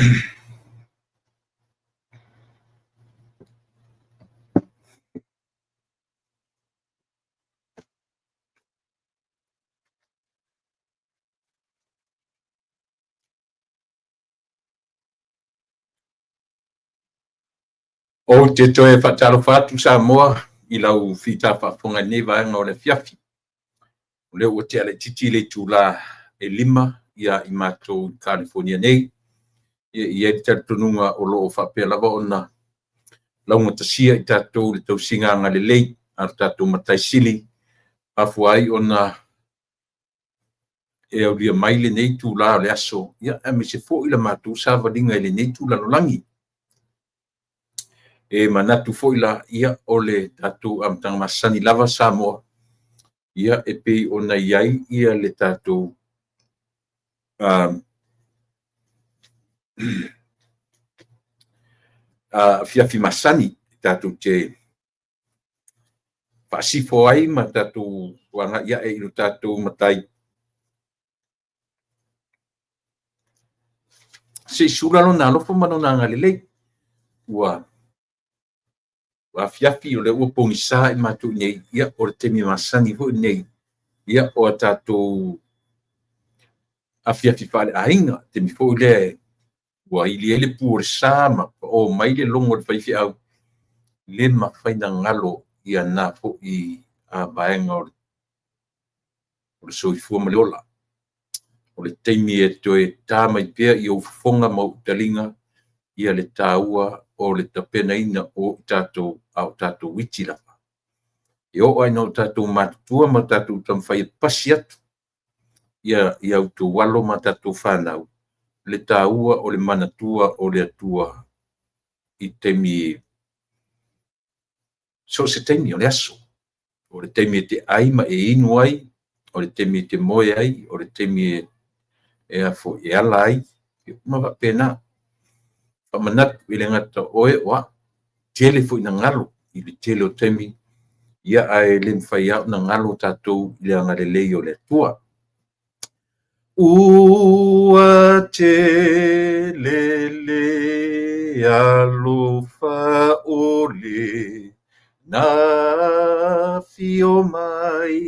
Ou te toe faatalofa atu Samoa i lau fita faafofoga i lenei vaega o le afiafi. O lea ua tea laitiiti le itula e 5 ia i matou i Kalifonia nei. E i ai le talitonuga o lo o faapea lava ona laugatasia i tatou i le tausiga agalelei a lo tatou Matai Sili, mafua ai ona e aulia mai lenei itula o le aso, ia, aemaise foi la matou savaliga i lenei itu lalolagi. E manatu foi la, ia, o le tatou amataga masani lava Samoa, ia, e pei ona i ai ia le tatou afiafi masani tatou te faasifo ai ma tatou agai ae i lo tatou Matai se i sula lona alofa ma lona agalelei. Ua afiafi o lea ua pogisa i matou nei, ia o le taimi masani foi lenei, ia o a tatou afiafi faaleaiga, taimi foi lea ua ili ai le pu o le sa ma pao mai le logo o le faifeau, le mafai ona galo ia na foi vaega o le soifua ma le ola. O le taimi e toe ta mai pea i ou fofoga ma ou taliga ia le taua o le tapenaina o tatou a o tatou iti lava. E oo lava ina o tatou matutua ma tatou taumafai e pasi atu ia outou alo ma tatou fanau le taua o le manatua o le Atua i taimi, so o se taimi o le aso. O le taimi e te ai ma e inu ai, o le taimi e te moe ai, o le taimi e e ala ai, ma faapena. Faamanatu e le gata o oe o au, tele foi na galo i le tele o taimi, ia ae le mafai lava ona galo tatou i le agalelei o le Atua. Ua tele le alofa o le afio mai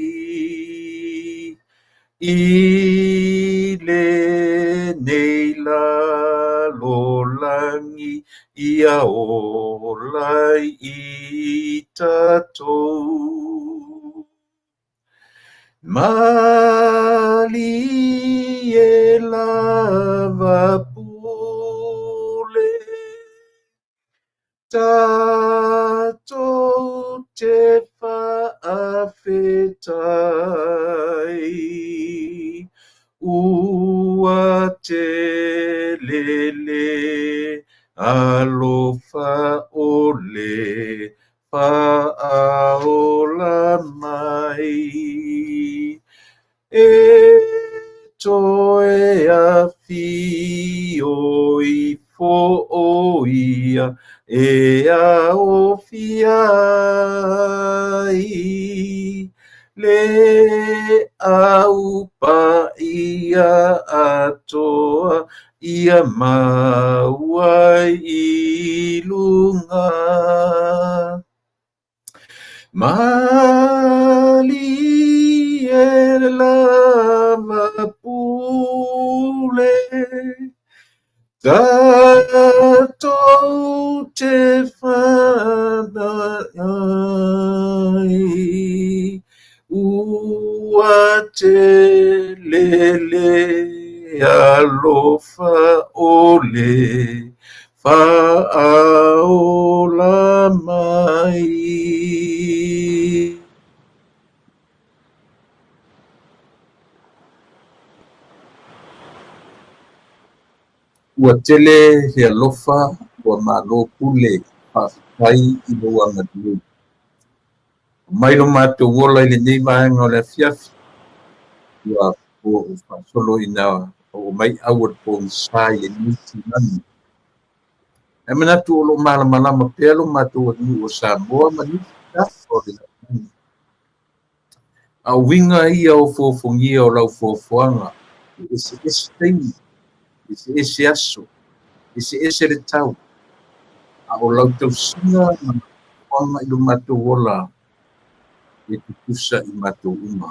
i lenei lalolagi ia ola i tatou. Malie lava pule, tatou te faafetai, ua tele le alofa o le faaola mai. E toe afio ifo o ia e aofia ai le au paia atoa ia maua i luga. Malie lava pule, tatou te faafetai, ua tele le alofa o le faaola mai. Ua tele le alofa, ua malo pule, faafetai i lou agalelei. Aumai lo matou ola i lenei vaega o le afiafi, ua faasolo ina oo mai au o le pogisa i lenei tulaga. Ae manatu o lo o malamalama pea lo matou atunuu o Samoa ma nisi tafa o le lalolagi. A o uiga ia o foofogia o lau foafoaga, e eseese taimi, eseese aso, Eseese le tau, a o lau tausiga ma lau nofoaga i lo matou ola e tutusa i matou uma.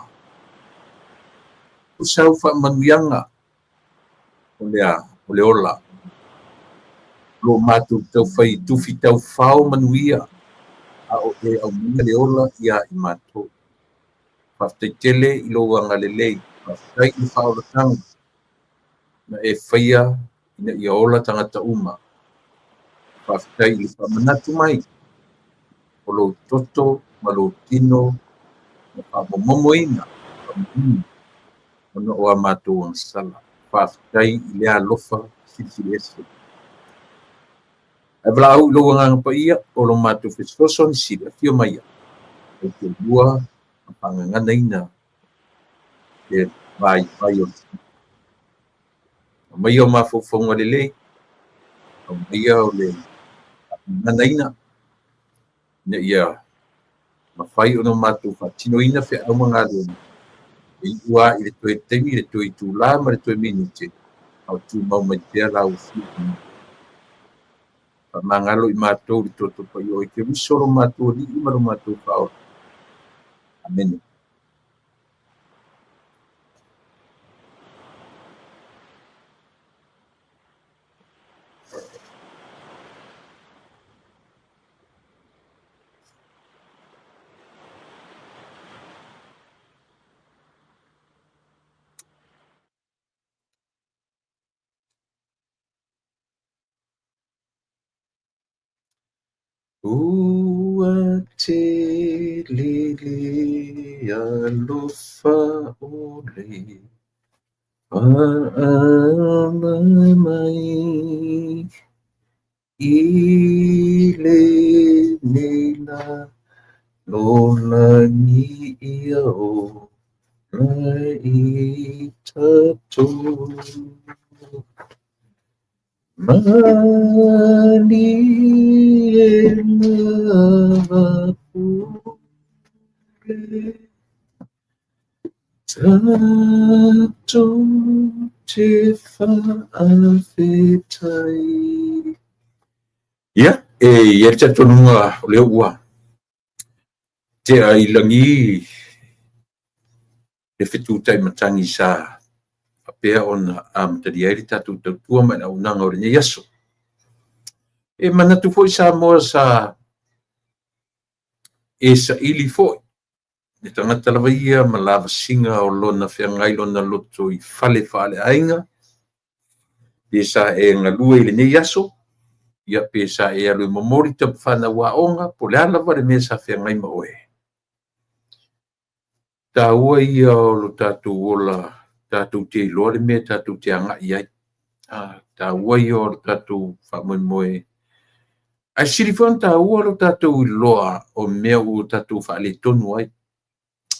Tutusa au faamanuiaga, o le a? O le ola. O lo o matou taufai tufi taufao manuia, a o e aumaia le ola ia i matou. Faafetai tele i lou agalelei, faafetai i le faaolataga na e faia ina ia ola tagata uma. Faafetai i le faamanatu mai o lou toto ma lou tino na faamomomoina ona o a matou agasala. Faafetai i lea alofa silisili ese. Ae valaau i lou Agaga Paia o lo matou fesoasoani sili, afio mai tautoalua ma faagaganaina le vaivai o le Aumaia o mafaufauga lelei, aumaia o le faagaganaina ina ia mafai ona matou faatinoina feau ma galuega e iu lava i le toe taimi, le toe itula ma le toe minute, a o tumau mai pea lau Afioga. Faamagalo i matou i le toto paia o Keriso lo matou Alii ma lo matou Faaola. Amene. Ua tele le alofa o le faaala mai i lenei lalolagi ia ola ai tatou. Malie lava pule, tatou te faafetai. Ia, e i ai le talitonuga o lea ua tea i lagi le fetutai matagi sa faapea ona amatalia ai le tatou tautua ma le auaunaga o lenei aso. E manatu foi Samoa sa e saili foi le tagata lava ia ma lavasiga o lona feagai lona loto i fale faaleaiga, pe sa e galue i lenei aso, ia pe sa e alu e momoli tamafanau aoga, po o le a lava le mea sa feagai ma oe. Taua ia o lo tatou ola, tatou te iloa le mea tatou te agai ai. Taua ia o lo tatou faamoemoe. Ae sili foi ona taua lo tatou iloa o mea ua tatou faaletonu ai,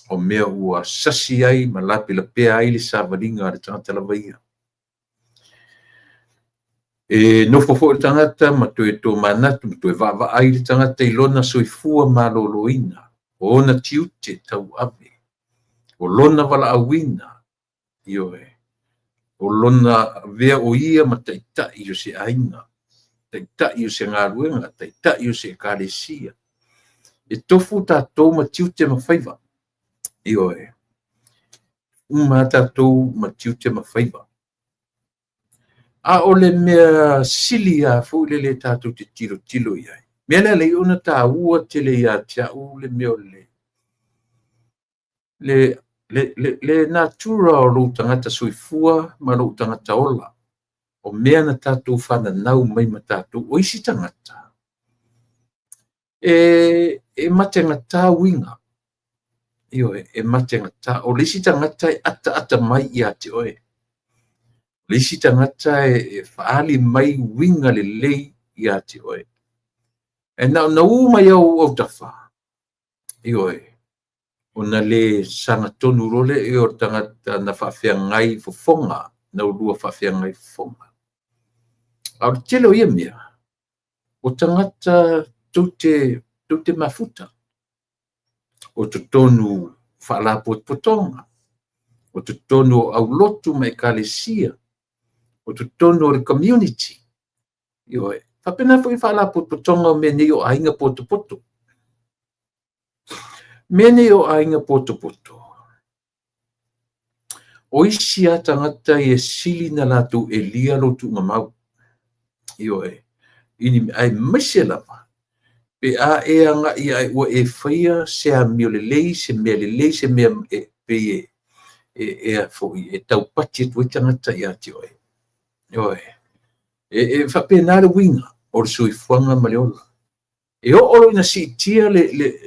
o mea ua sasi ai ma lapelapea ai le savaliga a le tagata lava ia. E nofo foi le tagata ma toe tomanatu ma toe vaavaai le tagata i lona soifua maloloina, o ona tiute tauave, o lona valaauina, ioe, o lona avea o ia ma taitai o se aiga, taitai o se galuega, taitai o se ekalesia. E tofu tatou ma tiute ma faiva, ioe, uma lava tatou ma tiute ma faiva. A o le mea sili lava foi lele tatou te tilotilo i ai, mea lea e ala ai ona taua tele ia te au le mea o le natura o lou tagata soifua ma lou tagata ola, o mea na tatou fananau mai ma tatou. O isi tagata, e mategata uiga, ioe, e mategata. O le isi tagata e ataata mai ia te oe. O le isi tagata e faaali mai uiga lelei ia te oe. Ae na ona u mai lava i ou autafa, ioe, ona le sagatonu loa lea o le tagata na faafeagai fofoga, na ulua faafeagai fofoga. A o le tele o ia mea, o tagata tou te mafuta, o totonu o faalapotopotoga, o totonu o aulotu ma ekalesia, o totonu o le community. Ioe. Faapena foi faalapotopotoga o mea nei o aiga potopoto. Mea nei o aiga potopoto, o isi lava tagata ia e sili ona latou elia lou tuugamau. Ioe. Aemaise lava pe a e agai ae ua e faia se amio lelei, se mea lelei, se mea e pei e foi e taupati atu ai tagata ia te oe. Ioe. E faapena le uiga o le soifuaga ma le ola. E oo loa ina siitia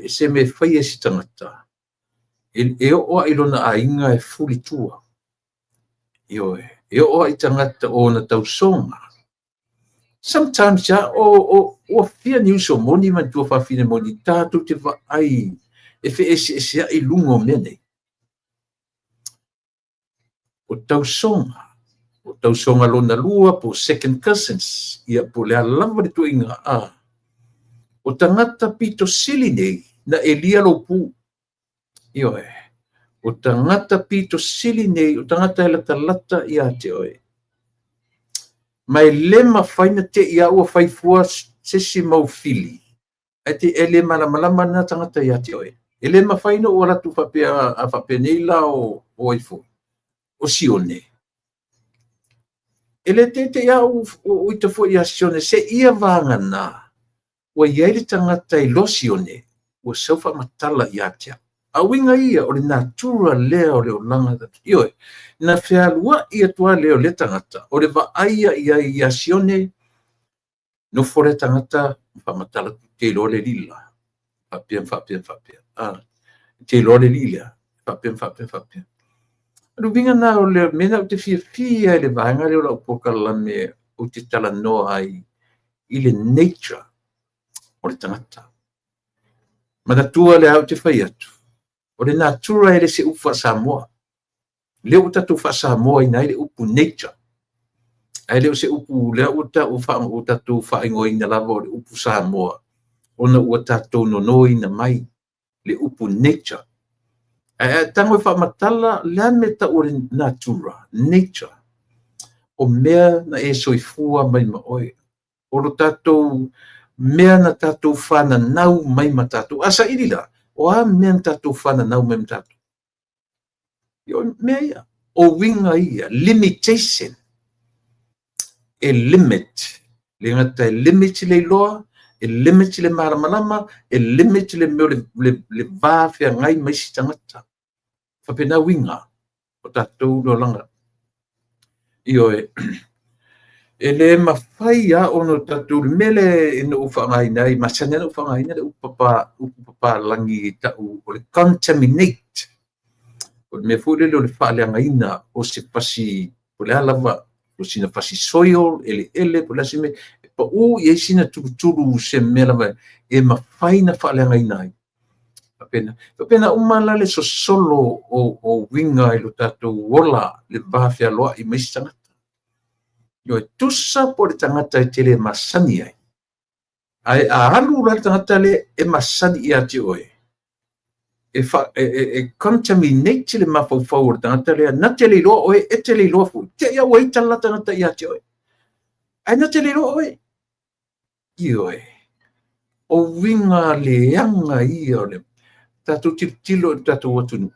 se mea e faia e se tagata, e oo lava i lona aiga e fulitua. Ioe. E oo lava i tagata o ona tausoga. Sometimes lava, ua fia ni uso moni ma ni tuafafine moni tatou te vaai e feeseeseai i luga o mea nei. O tausoga, o tausoga lona lua po o second cousins, ia po o le a lava le ituaiga, o tagata pito sili nei na elia lou pu. Ioe. O tagata pito sili nei, o tagata e latalata ia te oe. Ma e le mafai ona te i lava ua fai fua se isi mau fili, ae te e le malamalama lena tagata ia te oe. E le mafai ona ou alu atu faapea, a faapenei la o ai foi, o Sione. E le teitei lava ou ita foi ia Sione, seia vagana ua i ai le tagata e iloa Sione, ua sau faamatala ia te au. A uiga ia o le natura lea o le olaga. Ioe, na fealuai atu lava lea o lea tagata, o le vaai ia i ai ia Sione, nofo lea tagata ma faamatala atu, te iloa le alii la. Faapea ma faapea ma faapea. Te iloa le alii lea. Faapea ma faapea ma faapea. O le uiga lena o le mea lena ou te fiafia ai i le vaega lea o lau polokalame ou te talanoa ai i le nature o le tagata. Manatua lea ou te fai atu, o le natura e le se upu faa-Samoa. Lea ua tatou faa-Samoaina ai le upu nature. Ae le o se upu lea ua tatou faaigoaina lava o le upu Samoa, ona ua tatou nonoina mai le upu nature. Ae a tago e faamatala, le a le mea e tau o le natura, nature, o mea na e soifua mai ma oe. O lo tatou mea na tatou fananau mai ma tatou. A saili la, o a mea na tatou fananau mai ma tatou? O mea ia, o uiga ia, limitation, e limit. Le gata e limit le iloa, e limit le malamalama, e limit le mea o le va feagai ma isi tagata. Faapena uiga o tatou le olaga. Ioe, e le mafai lava ona tatou, le mea lea e na ou faaaogaina ai, masani lava ona ou faaaogaina le upu papalagi e tau o le contaminate. O le mea foi lele o le faaleagaina o se fasi, po o le a lava, o sina fasi soil, eleele, po o le a se mea, e pau i ai sina tulutulu, se mea lava e mafai ona faaleagaina ai. Faapena. Faapena uma la le sosolo o uiga i lo tatou ola, le va fealoai ma isi tagata. Ioe, tusa po o le tagata e te le masani ai. Ae a alu la le tagata lea e masani ia te oe, e contaminate le mafaufau o le tagata lea, na te le iloa oe, e te le iloa foi. Te i ua ita la tagata ia te oe. Ae na te le iloa oe. Ioe, o uiga leaga ia o le tatou tilotilo i le tatou atunuu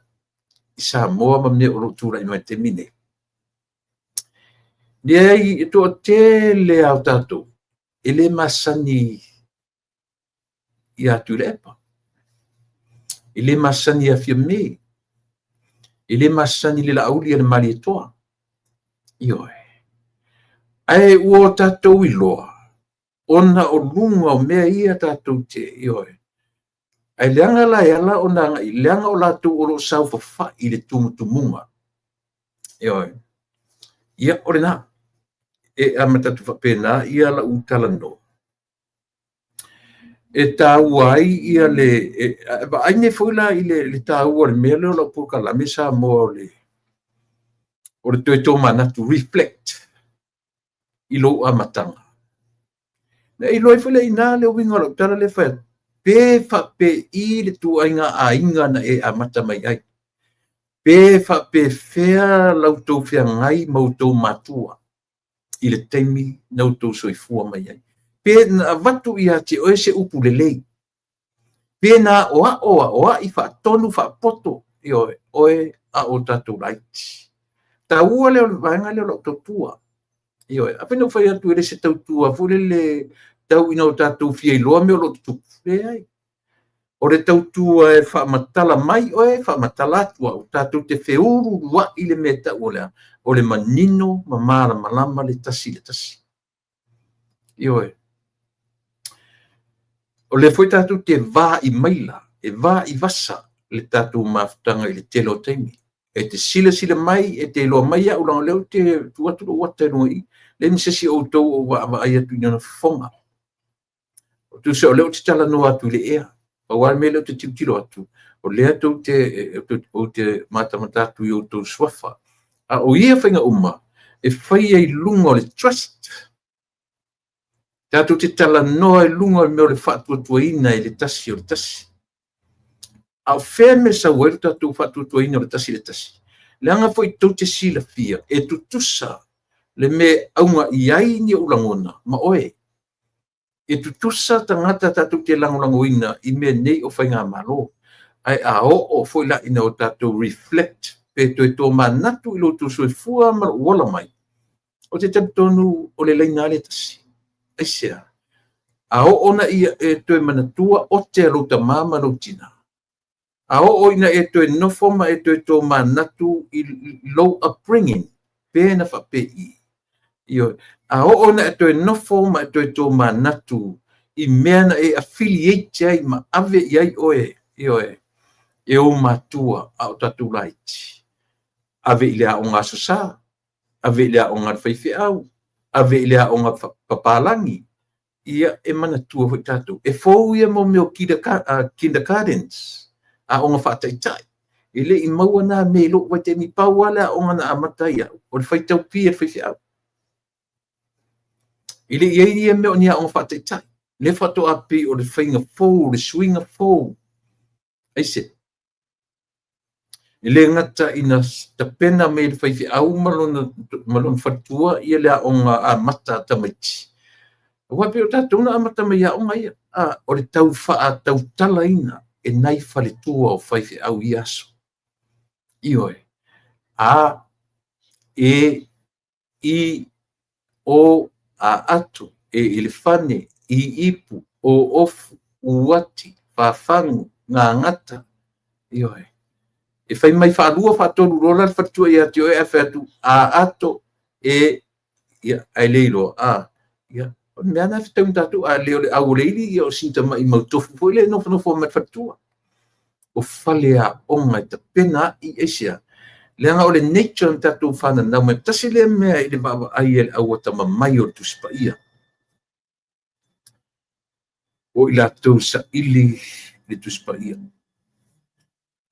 i Samoa ma mea o lo o tulai mai i le taimi nei. Leai, e toatele lava o tatou e le masani ia Tuilaepa, e le masani ia Fiame, e le masani i le Laauli a le Malietoa. Ioe. Ae ua tatou iloa ona o luga o mea ia tatou te, ioe. Ae leaga la e ala ona agai, leaga o latou o lo o saofafai i le tumutumuga. Ioe. Ia, o lena. E amata atu faapena ia lau talanoa. E taua ai ia le, vaai nei foi la i le taua o le mea lea o lau polokalame Samoa o le toe tomanatu, reflect i lou amataga. Na iloa ai foi lea i ina le uiga o lau tala lea e fai atu, pe faapei le ituaiga aiga na e amata mai ai, pe faapefea la outou feagai ma outou matua. i le taimi na outou soifua mai ai. Pe na avatu ia te oe se upu lelei, pe na aoao aoai faatonu faapoto, ioe, oe a o tatou laiti. Taua lea o le vaega lea o lau tautua. Ioe, afai na ou fai atu e le se tautua foi lele tau ina o tatou fia iloa mea o lo o tutupu, leai. O le tautua e faamatala mai oe, faamatala atu au, tatou te feuluuluai le mea e tau o le a? O le manino ma malamalama le tasi i le tasi. Ioe. O lea foi tatou te vaai maila, e vaai vasa le tatou mafutaga i le tele o taimi. E te silasila mai, e te iloa mai au, leaga o lea ou te tuu atu lou ata i luga i i, leai ma se isi o outou o vaavaai atu i ona fofoga. Tusa o lea ou te talanoa atu i le ea. Pau lava le mea lea ou te tilotilo atu, o lea tou te, ou te matamata atu i outou suafa. A o ia faiga uma, e faia i luga o le trust. Tatou te talanoa i luga o le mea o le faatuatuaina e le tasi o le tasi. A o fea le mea e sau ai lo tatou faatuatuaina o le tasi i le tasi? Leaga foi tou te silafia e tutusa le mea e auga i ai ni ou lagona ma oe. E tutusa tagata tatou te lagolagoina i mea nei o faigamalo. Ae a oo foi la ina o tatou reflect pe toe tomanatu i lo outou soifua ma lou ola mai, ou te talitonu o le laina lava lea e tasi. Aisea? A oo ina ia e toe manatua ote a lou tama ma lou tina, a oo ina e toe nofo ma e toe tomanatu i lou upbringing, pe na faapei, ioe, a oo ina e toe nofo ma e toe tomanatu i mea na e affiliate ai ma ave i ai oe, ioe, e ou matua a o tatou laiti, ave i le aoga Aso Sa, ave i le aoga a le faifeau, ave i le aoga papalagi, ia e manatua foi tatou, e fou ia mo mea o kindergartens, aoga faataitai. E le i maua na mea i lou vaitaimi, pau lava le aoga na amata ai au, o le faitau pi a le faifeau. E le i i ai ia mea o ni aoga faataitai. Lea faatoa pei o le faiga fou, o le suiga fou. Aisea? E le gata ina tapena mai e le faifeau ma lona faletua ia le aoga amata a tamaiti, aua pei o tatou na amata mai i aoga ia, a, o le tau faatautalaina e nai faletua o faifeau i ia aso. Ioe, A, E, I, O, A ato, E elefane, I ipu, O ofu, U ati, Fafagu, Gagata. Ioe. E fai mai faalua faatolu loa la le faletua ia te oe ae fai atu A ato, E, ia, ae le iloa, a, ia, o le mea lena e fetaui ma tatou, a le o le au o le ili, ia o sina tamai mautofu foi lea e nofonofo mai le faletua. O faleaoga e tapena ai, aisea? Leaga o le nature na tatou fananau mai. Tasi lea mea i le vaavaai a le au atamamai o le Tusi Paia. O i latou saili le Tusi Paia.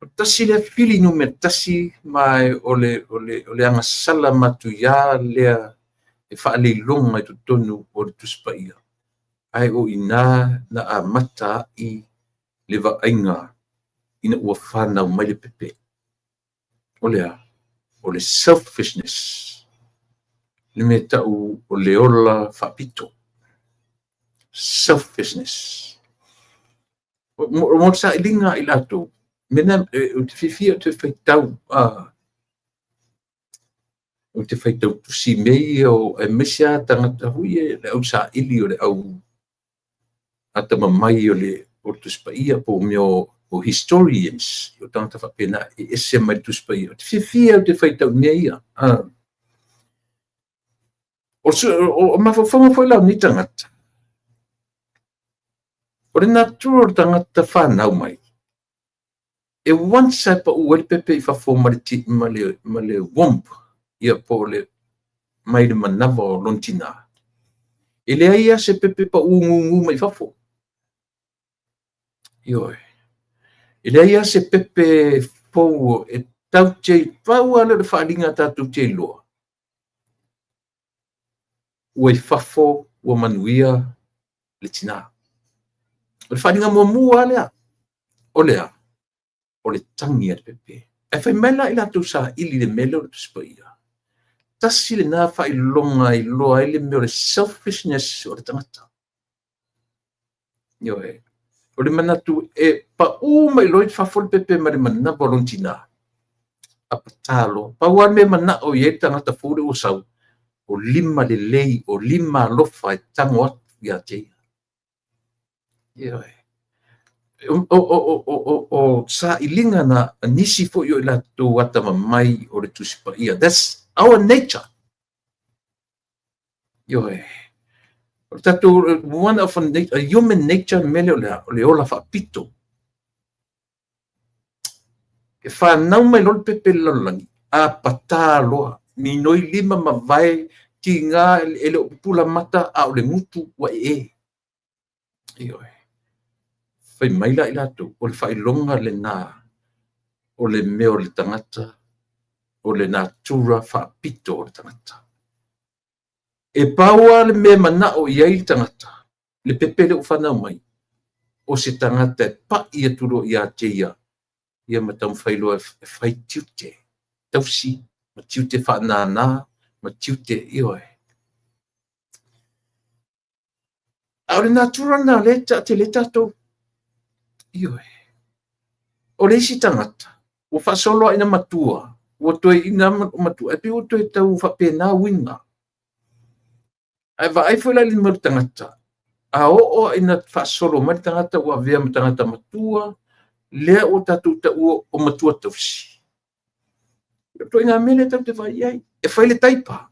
O tasi lea fili numera tasi ma o le agasala matuia lea e faaleiloga i totonu o le Tusi Paia. Ae o i ina na amata ai le vaaiga ina ua fanau mai le pepe. O le a? O le selfishness, le mea e tau o le ola faapito. Selfishness. Mo le sailiga a i latou, mea ou te fiafia ou te faitau, ou te faitau tusi i mea ia o, aemaise lava tagata foi ia, le au saili o le au atamamai o le Tusi Paia po o mea o historians, o tagata faapena e ese mai le Tusi Paia. Ou te fiafia ou te faitau i mea ia. O mafaufauga foi la o nei tagata, o le natura o le tagata fanau mai, e once e pau ai le pepe i fafo ma le womb, ia po o le mai le manava o lona tina, e leai lava se pepe pau gugu mai fafo. Ioe. E leai lava se pepe fou e tau te pau lava lea o le faaaliga tatou te iloa, ua i fafo, ua manuia le tina. O le faaaliga muamua lava lea, o le a? O le tagi a le pepe. Ae fai mai la i latou saili i le mea lea o le Tusi Paia, Tasi lena faailoga e iloa ai le mea o le selfishness o le tagata. Ioe. O le manatu e paū mai loa i fafo le pepe mai le manava o lona tinā, a patā loa. Pau lava le mea e manao i ai le tagata fou lea ua sau, o lima lelei, o lima alofa e tago atu ia te ia. Ioe. O sailiga na a nisi foi o i latou atamamai o le Tusi Paia. That's our nature. Ioe. O le tatou one of a human nature, le mea lea o le a? O le ola faapito. E fanau mai loa le pepe i le lalolagi, a patā loa, minoi lima ma vae, tiga e le o pupula mata, a o le gutu ua ee. Ioe. Fai mai la i latou, o le faailoga lena o le mea o le tagata, o le natura faapito o le tagata. E pau lava le mea e manao i ai le tagata, le pepe lea ua fanau mai, o se tagata e pai atu loa ia te ia, ia ma taumafai loa e fai tiute tausi ma tiute faanānā ma tiute, ioe. A o le natura lena o lea e taatele tatou. Ioe. O le isi tagata, ua faasolo lava ina matua, ua toe ina matua, e pei ua toe tau faapena uiga. Ae vaai foi la i le mea o le tagata, a oo ina faasolo mai le tagata ua avea ma tagata matua, lea ua tatou taua o matua tausi. O le ituaiga mea lea tatou te vaai i ai. E fai le taipa,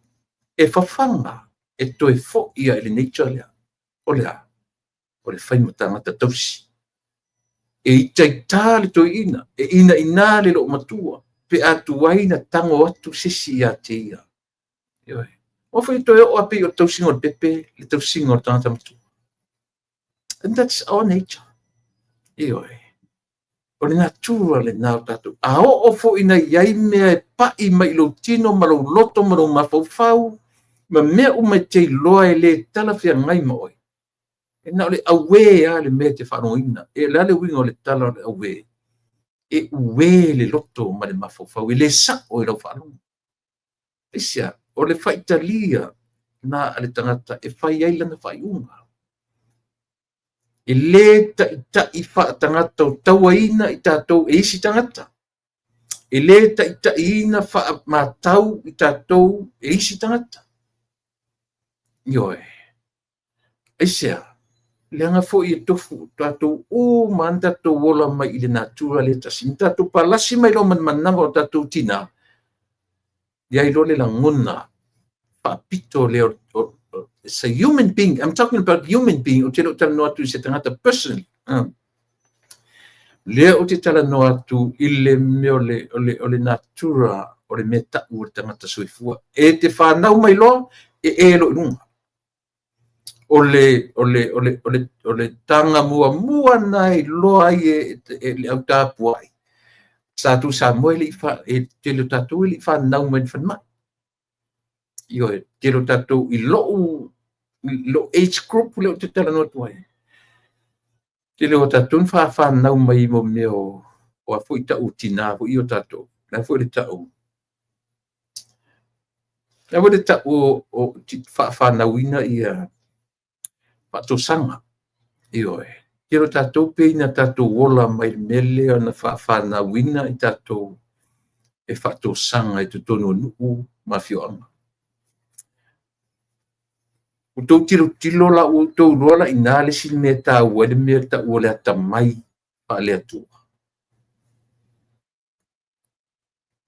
e fafaga, e toe foi lava i le nature lea. O le a? O le fai ma tagata tausi. E itaita le toeaina, e inaina le loomatua, pe a tuai na tago atu se isi ia te ia. Ioe. Aua foi e toe oo lava pei o le tausiga o le pepe, le tausiga o le tagata matua. And that's our nature. Ioe. O le natura lena o tatou. A oo foi ina i ai mea e pai mai i lou tino ma lou loto ma lou mafaufau, ma mea uma e te iloa e le talafeagai ma oe, e na o le auē lava le mea e te faalogoina. E o le a le uiga o le tala o le auē? E uē le loto ma le mafaufau, e le sao i lau faalogo. Aisea? O le faitalia na a le tagata e fai ai lana faaiuga. E le taitai faatagata o tauaina i tatou e isi tagata. E le taitaiina faamatau i tatou e isi tagata. Ioe. Aisea? Leaga foi e tofu tatou uma lava na tatou ola mai i le natura lea e tasi. Na tatou palasi mai loa ma le manava o tatou tinā, i ai loa le lagona faapito lea o it's a human being. I'm talking about human being. Ou te le o talanoa atu i se tagata personally. Lea ou te talanoa atu i le mea o le natura o le mea tau o le tagata soifua. E te whanau mai loa, e e lo i lunga. O le taga muamua na i loa ai e le autapuai. Sa tu Samoa e le i fa, e tele o tatou e le i whanau mai i le falemai. Ioe, tele o tatou i lou age group lea ou te talanoa atu ai. Tele o tatou na whawhanau mai mo mea o a foi tau tinā foi o tatou. La foi le tau. La foi le tau o whawhanauina ia faatosaga. Ioe. Tele o tatou pe ina tatou ola mai le mea lea na whawhanauina i tatou e faatosaga i totonu o nuu ma afioaga. Ua outou tilotilo la, ua outou iloa la i ina le isi mea e taua ai le mea tau o le atamai faale-Atua.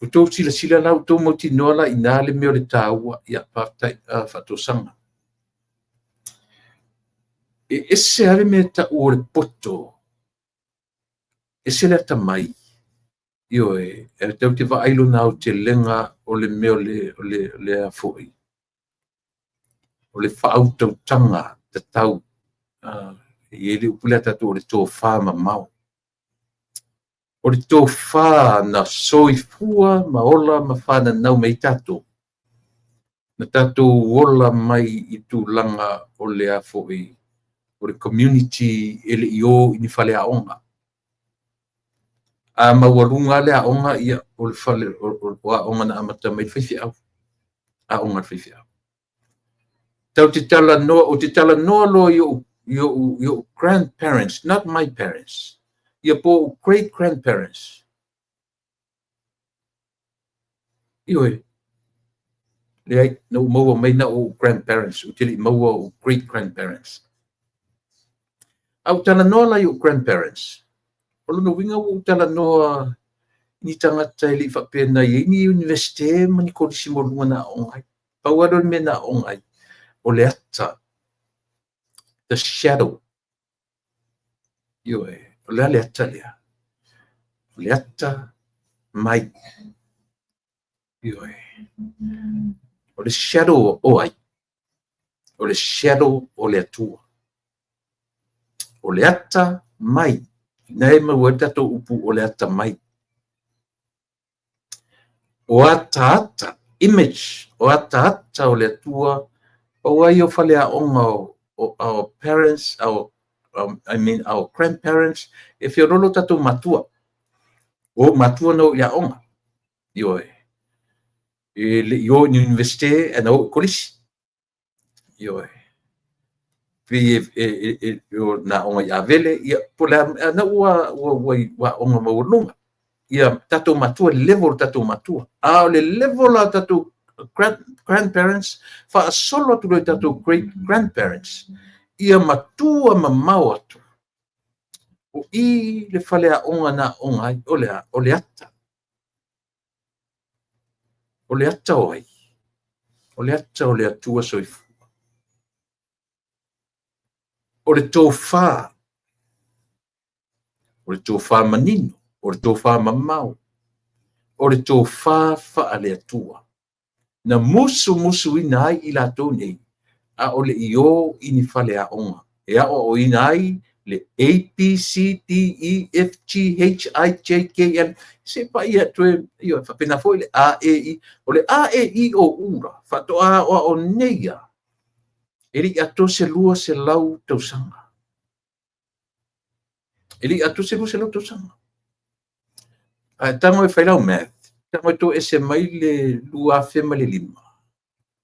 Ua outou silasila la, ua outou mautinoa la i ina le mea o le taua, ia faafetai faatosaga. E ese lava le mea tau o le poto, ese le atamai. Ioe, e tatou te vaai lona aotelega o le mea o le a foi, o le faautautaga tatau. E i ai le upu lea a tatou o le tofa mamao. O le tofa na soifua ma ola ma whananau mai tatou. Na tatou ola mai i tulaga o le a foi, o le community e le i o i ni faleaoga. A maualuga le aoga, ia, o le fale o aoga na amata mai le faifeau. Aoga a le Faifeau. Tatou te talanoa, ou te talanoa loa i ou, i ou, i ou grandparents, not my parents, ia po ou great grandparents. Ioe, leai, na ou maua mai na ou grandparents, ou te le i maua ou great grandparents. A ou talanoa la i ou grandparents, o lona uiga ua ou talanoa i ni tagata e le i faapea na i ai ni Iunivesite ma ni kolisi maualuga na aooga ai. Pau lava lea o le mea na aooga ai, o le ata, the shadow. Ioe, o le a le ata lea? O le ata mai. Ioe. O le shadow o ai? O le shadow o le Atua. O le ata mai. Na e maua ai le tatou upu o le ata mai. O ataata, image, o ataata o le Atua, pau lava ia o faleaoga o our parents, our, I mean our grandparents, e feoloolo o tatou matua. O ou matua na o i le aoga. Ioe. E le i o i ni Iunivesite ae na o i kolisi. Ioe. Pei e na aoga i Avele, ia, po o le a, na ua, ua, ua, ua aoga maualuga. Ia, tatou matua, le level o tatou matua. A o le level a tatou grandparents, faasolo atu loa i tatou great grandparents, ia matua mamao atu. O i le faleaoga na aoga ai, o le a? O le ata. O le ata o ai? O le ata o le Atua soifua. O le tofa, o le tofa manino, o le tofa mamao, o le tofa faale-Atua. Na musumusuina ai i latou nei, a o le i o i ni faleaoga e aoaoina ai le A, B, C, D, E, F, G, H, I, J, K, L, se pai atu e, ioe, faapena foi le A, E, I. O le A, E, I, O, U la, faatoa aoao nei lava, e le i atoa se 200 tausaga. E le i atoa se 200 tausaga. Ae tago e fai lau math, tago e toese mai le 2005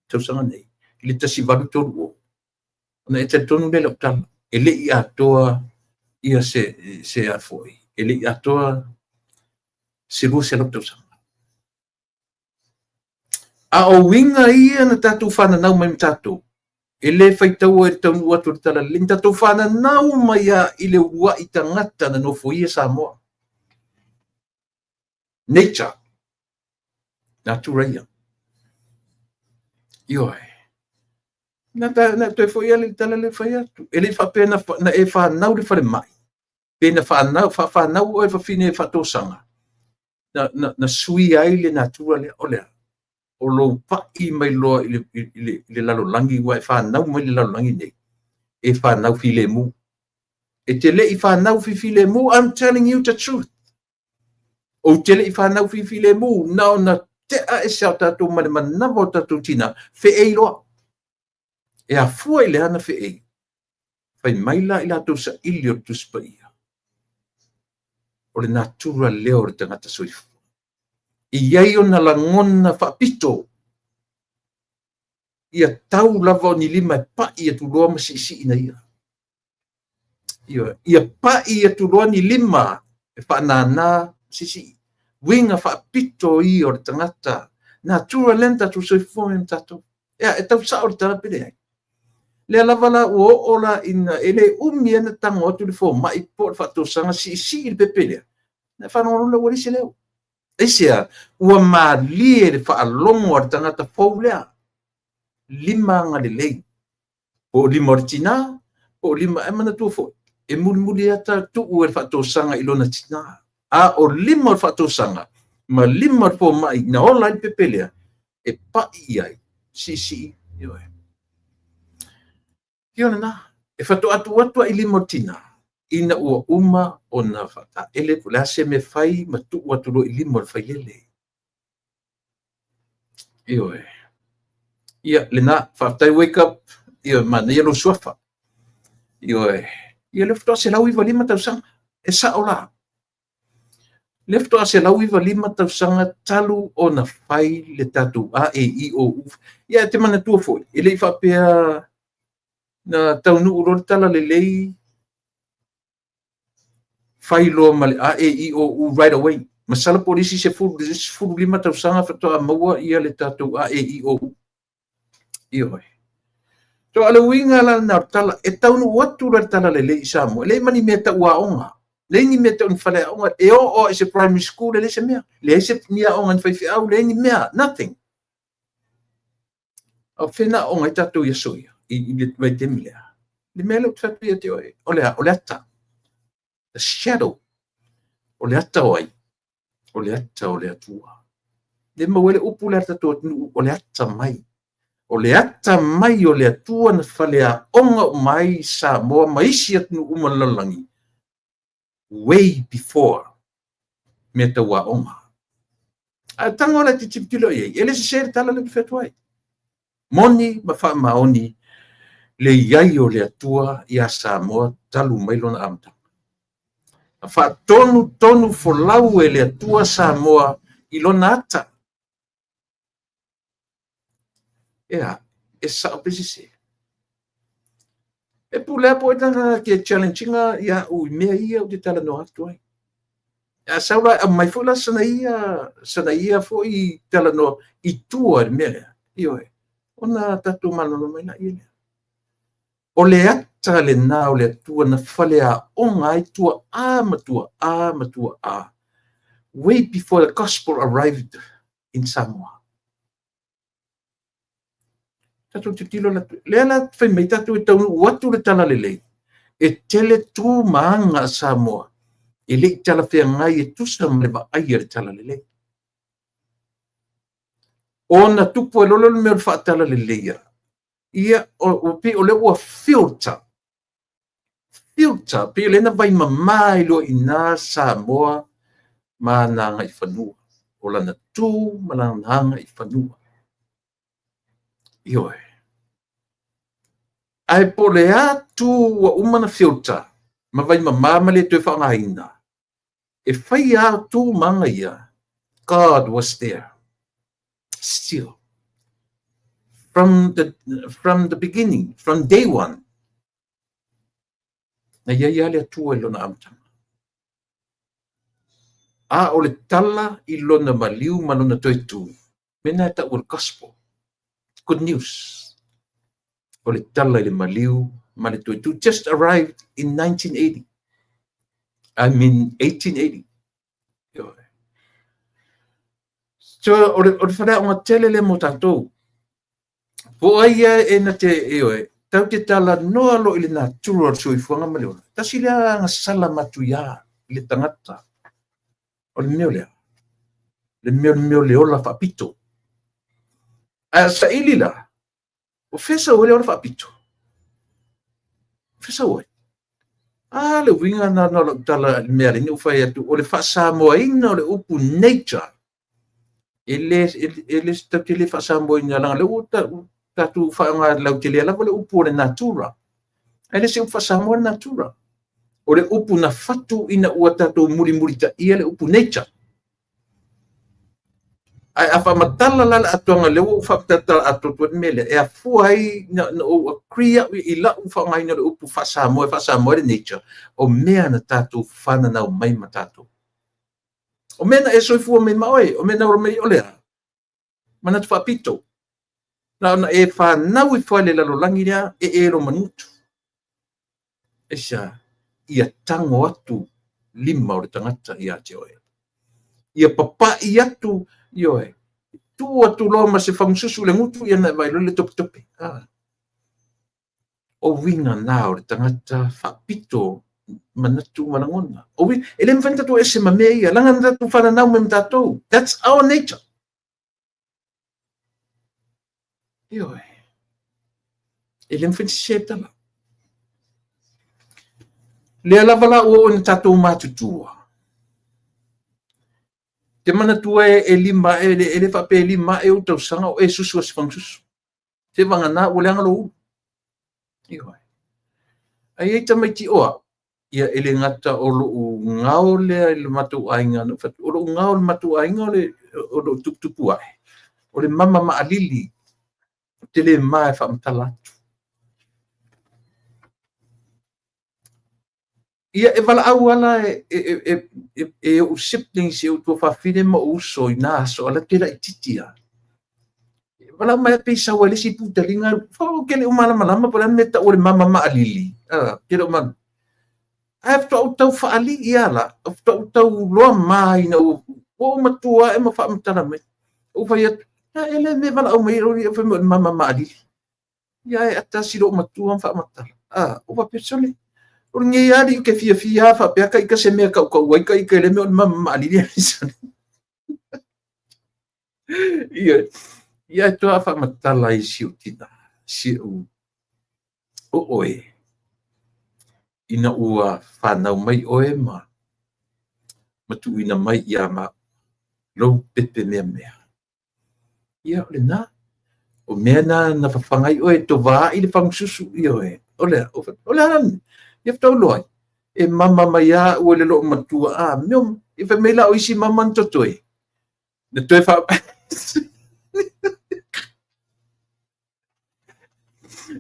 tausaga nei, i le 1830, ona e talitonu lea i lau tala, e le i atoa ia se a foi, e le i atoa se 200 tausaga. A o uiga ia na tatou fananau mai ma tatou, e le faitaua i le taunuu atu o le Talalelei, na tatou fananau mai lava i le uluai tagata na nofoia Samoa. Nature, natura ia. Ioe. Na toe foi lava le tala lea e fai atu. E le i faapea na e fanau i le falemai, pe na faafanau oe fafine faatosaga, na suia ai le natura lea. O le a? O lou pai mai loa i le lalolagi, ua e fanau mai le lalolagi nei, e fanau filemu. E te le i fanau filemu, I'm telling you the truth. Ou te le i fanau filemu, na ona tea ese o tatou ma le manava o tatou tina, feei loa. E afua i le ana feei, fai mai la i latou saili o le Tusi Paia, o le natura lea o le tagata soifua. E i ai ona lagona faapito, ia tau lava o ni lima e pai atu loa ma siisii na ia. Ioe, ia pai atu loa ni lima e faanānā siisii. Uiga faapito ia o le tagata. Natura lea na tatou soifua mai ma tatou. Ea, e tau sao le tala pe leai. Lea lava la ua oo la ina e le umi lava na tago atu le fomai po o le faatosaga siisii le pepe lea. Na faalogologo lea ua leai se leo. Aisea? Ua malie le faalogo a le tagata fou lea. Lima agalelei. Po o lima o le tina, po o lima, ae manatua foi, e mulimuli lava tuu e le faatosaga i lona tina. A o lima o le faatosaga ma lima o le fomai na ola ai le pepe lea, e pai i ai, siisii, ioe. Ia lena, e faatoa tuu atu ai i lima o le tina, ina ua uma ona faataele po o le a se mea fai ma tuu atu loa i lima o le failele. Ioe. Ia, lena, faafetai wake up, ioe, manaia lou suafa. Ioe. Ia lea faatoa 195 tausaga. E sao la. Lea faatoa 195 tausaga talu ona fai le tatou A E I O U. Ia e te manatua foi, e le i faapea na taunuu loa le talalelei fai loa ma le A E I O U right away. Masalo po o le isi 15 tausaga faatoa maua ia le tatou A E I O U. Ioe. So, o le uiga la lena o le tala, e taunuu atu la le talalelei i Samoa, e leai ma ni mea tau aoga, leai ni mea tau ni faleaoga, e oo i se primary school, e leai se mea, leai se ni aoga ni faifeau, leai ni mea, nothing. A o fea na aoga ai tatou i aso ia, i le vaitaimi lea? Le mea lea ou te fai atu ia te oe, o le a? O le ata. The shadow. O le ata o ai? O le ata o le Atua. Le maua ai le upu lea a le tatou atunuu, o le ata mai. O le ata mai o le Atua na faleaoga uma ai Samoa ma isi atunuu uma o le lalolagi, way before mea tau aoga. A tago la e te tilotilo i ai, e le sese le tala lea ou te fai atu ai. Moni ma faamaoni le i ai o le Atua iā Samoa talu mai lona amataga. Na faatonutonu folau e le Atua Samoa i lona ata. E a, e sao pe sese? E pulea po o na te challenge ina ia au i mea ia ou te talanoa atu ai. A sau la, aumai foi la sana ia foi talanoa i tua i le mea lea. Ioe, ona tatou malamalama mai laia lea. O le ata lena o le Atua na faleaoga ai tuaa ma tuaa ma tuaa, way before the gospel arrived in Samoa. Tatou tilotilo la, lea la fai mai tatou e taunuu atu le talalelei, e tele tu ma aga a Samoa e le i talafeagai e tusa ma le vaai a le talalelei. Ona tupu ai loa lea o le mea o le faatalaleleia, ia, o pei o lea ua filter, filter, pei o lea na vaimama ai loa i ina Samoa ma ana agaifanua, o lana tu ma lana agaifanua. Ioe. Ae po o le a tu ua uma na filter ma vaimama ma le toe faaaogaina, e fai lava tu ma aga ia, God was there still. From the beginning, from day one, na i ai lava le Atua i lona amataga. A o le tala i lona maliu ma lona toe tu, mea na e tau o le gospel, good news. O le tala i le maliu ma le toe tu, just arrived in 1980. I mean 1880. Ioe. So, o le faleaoga tele lea mo tatou. Po o ai ia e na te, ioe, tau te talanoa loa i le natura o le soifuaga ma le ola. Tasi lea agasala matuia i le tagata. O le mea lea. Le mea o le ola faapito. Ae saili la, o fea sau ai le ola faapito? O fea sau ai? A, le uiga na o lau tala i le mea lea ou fai atu, o le faasamoaina o le upu nature, e le tau te le faasamoaina, leaga lea ua tatou faaaoga lautelea lava le upu o le natura. Ae le se upu faasamoa le natura. O le upu na fatu ina ua tatou mulimulitaia le upu nature. Ae a faamatala la le atoaga lea ua ou faamatala atoa atu le mea lea, e afua ai na ou agree au i lau faaaogaina o le upu faasamoa e faasamoa ai le nature, o mea na tatou fananau mai ma tatou. O mea na e soifua mai ma oe, o mea na ola mai o le a? Manatu faapito. Na ona e fanau ifo ai le lalolagi lea e e lo manutu. Aisea, ia tago atu lima o le tagata ia te oe. Ia papai atu, ioe, tuu atu loa ma se fagususu i le gutu ia na e vaai loa le topetope. Ah. O uiga na o le tagata faapito manatu ma lagona. O uiga, e le mafai ona tatou ese ma mea ia, leaga na tatou fananau mai ma tatou. That's our nature. Ioe. E le mafai ona sese le tala. Lea lava la ua oo ina tatou matutua. Te manatua e lima ae, e le faapea e 5 ae ou tausaga o e susu a se fagususu. Se vagana ua leaga lou ulu. Ioe. Ae i ai tamaiti o au, Ia e le gata o lou gao lea i le matou aiga, na ou fai atu, o lou gao i le matou aiga o le o lou tuputupu ae, o le mama maalili, ou te le ma e faamatala atu. Ia e valaau lava la e ou siblings, e ou tuafafine ma ou uso i na aso, a o la e ou te laitiiti lava. Valaau mai lava pe sau ai le isi putaliga, ou te le o malamalama po o le a le mea e tau o le mama maalili. Ou te le o malamalama. Ae faatoa ou tau faalii lava la, faatoa ou tau iloa ma ina ua ou matua ae ma faamatala mai. Ou fai atu, e le mea e valaau mai ai, fai mai o le mama maalili. Ia ae tasi lou matua ma faamatala. Ou faapea, sole, o lenei alii ou te fiafia lava faapea ta ita se mea e tautau ai ta ita i le mea o le mama maalili. Ia, ia e toa faamatala i si ou tina, si ou o oe, ina ua fanau mai oe ma tuuina mai ia maua lou pepe meamea. Ia, o lena. O mea na na fafaga ai oe, tovaai le fagususu, ioe. O le a, o le a la, ia faatoa ou iloa ai, e mama mai lava au e le loo matua, a mea, ia fai mai la o isi mama na totoe. Na toe fa...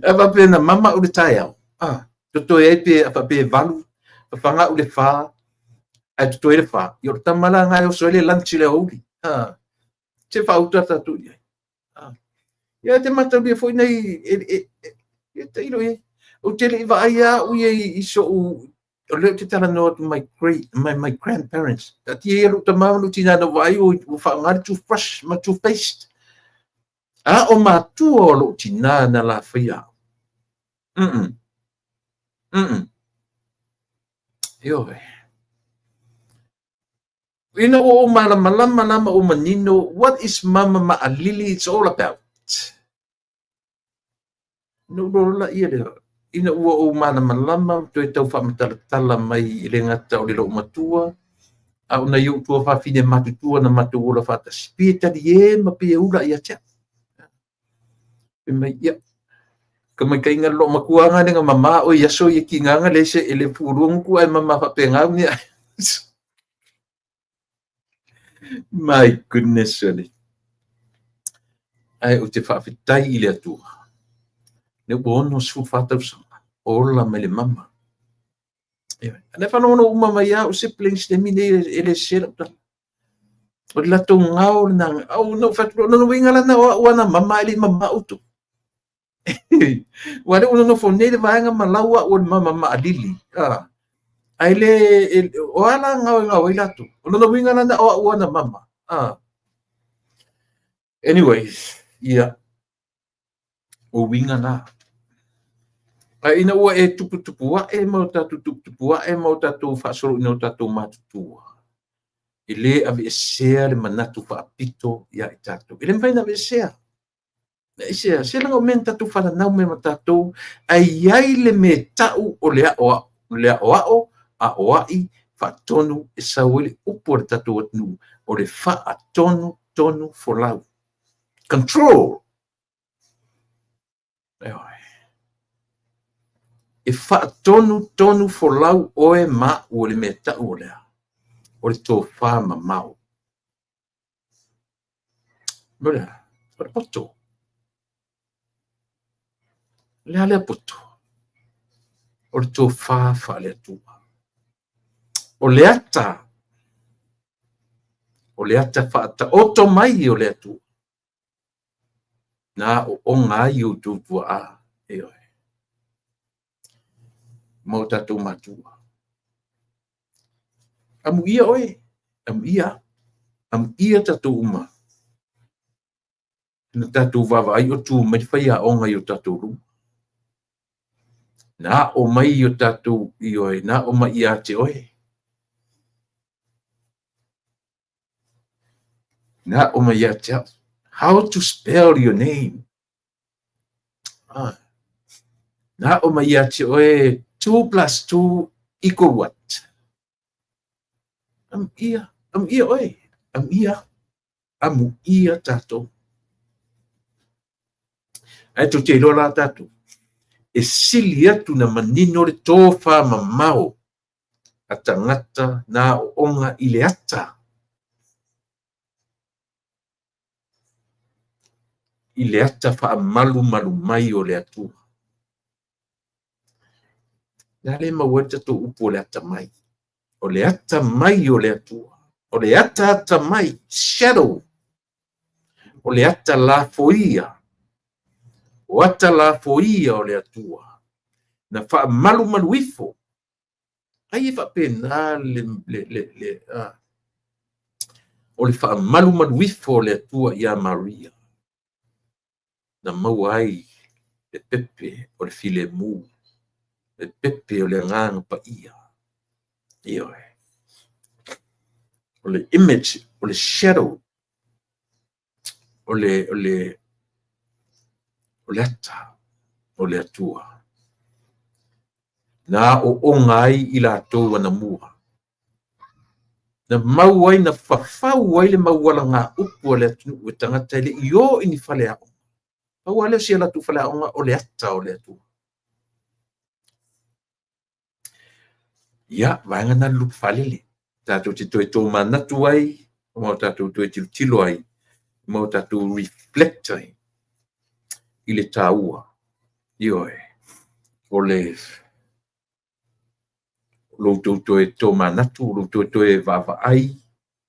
A faapea na mama au i le taeao, a, totoe ai pe a faapea e 8, fafaga au i le 4, ae totoe ai le 4, ia o le tama la lena e oso ai le lunch i le aoauli. A, se faauta tatou i ai. A, ia e te mataulia foi nei, e tailo i ai. Ou te le i vaai lava au ia i sou, o lea ou te talanoa atu my great, my grandparents. Taatia ia lou tama ma lou tina na ou vaai ua faaaoga le toothbrush ma toothpaste. A o matua o lou tina na lafaia au. Mm. Mm. Ioe. Ina ua ou malamalama la ma ou manino, what is mama maalili it's all about? Ona ou iloa laia lea, ina ua ou malamalama ma toe tau faamatalatala mai e le gata o le loomatua, a o nai ou tuafafine matutua na matou ola faatasi, pei e talie ma pei e ula ia te au. Fai mai, ia, ka maitaiga le loomatua nga le na mama oe i aso ia tiga na leai se e le fualua gutu ae mama faapena au mea. My goodness, ale. Ae ou te faafetai i le Atua. Lea ua 64 tausaga, o ola mai le mama. Ioe. A na faalogologo uma mai lava o siblings taimi nei e le sese lau tala. O le latou gao lena, au na ou fai atu, o lona uiga la na o au ana mama ae le i mama outou. Ua lea ua nonofo nei le vaega ma lau au o le mama maalili. Ae le, o a la gao e gao ai latou. O lona uiga la na o au ana mama. Anyways, ia, o uiga na. Ae ina ua e tuputupu ae ma o tatou tuputupu ae ma o tatou faasoloina o tatou matutua, e le aveesea le manatu faapito ia i tatou. E le mafai ona aveesea. Aisea? Se leaga o mea na tatou fananau mai ma tatou, ae i ai le mea tau o le aoao, le aoao, aoai, faatonu e sau ai le upu a le tatou atunuu, o le faatonu tonu folau. Control! Ioe. E faatonu tonu folau oe ma au o le mea tau o le a? O le tofa mamao. O le a? O le poto. O le a lea poto? O le tofa faale-Atua. O le ata, o le ata faataoto mai o le Atua, na aooga ai outou tuaa, ioe, ma o tatou matua. Amuia oe, amuia au, amuia tatou uma. Na tatou vaavaai o tu mai le faiaoga i o tatou luma. Na aʻo mai i o tatou, ioe, na aʻo mai ia te oe. Na aʻo mai ia te au. How to spell your name. Ah. Na aʻo mai ia te oe 2 plus 2 equal what? Amuia, amuia oe, amuia, amuia tatou. Ae tou te iloa la tatou, e sili atu na manino le tofa mamao. a tagata na aooga i le ata, i le ata faamalumalu mai o le Atua. Le a le maua ai le tatou upu o le atamai. O le atamai o le Atua. O le ataata mai, shadow. O le ata lafoia. O ata lafoia o le Atua. Na faamalumalu ifo. Ai e faapena le, le, le, le a, o le faamalumalu ifo o le Atua ia Maria. Na maua ai le pepe o le filemu, le pepe o le Agaga Paia. Ioe. O le image, o le shadow, o le, o le, o le ata o le Atua. Na aooga ai i latou anamua. Na mau ai, na fafau ai le maualagaupu a le atunuu e tagata e le i o i ni faleaoga. Pau lava lea o si a latou faleaoga o le ata o le Atua. Ia, vaega na le lupe faalele. Tatou te toe tomanatu ai, ma o tatou toe tilotilo ai, ma o tatou reflect ai i le taua, ioe, o le lo outou toe tomanatu, lo outou toe vaavaai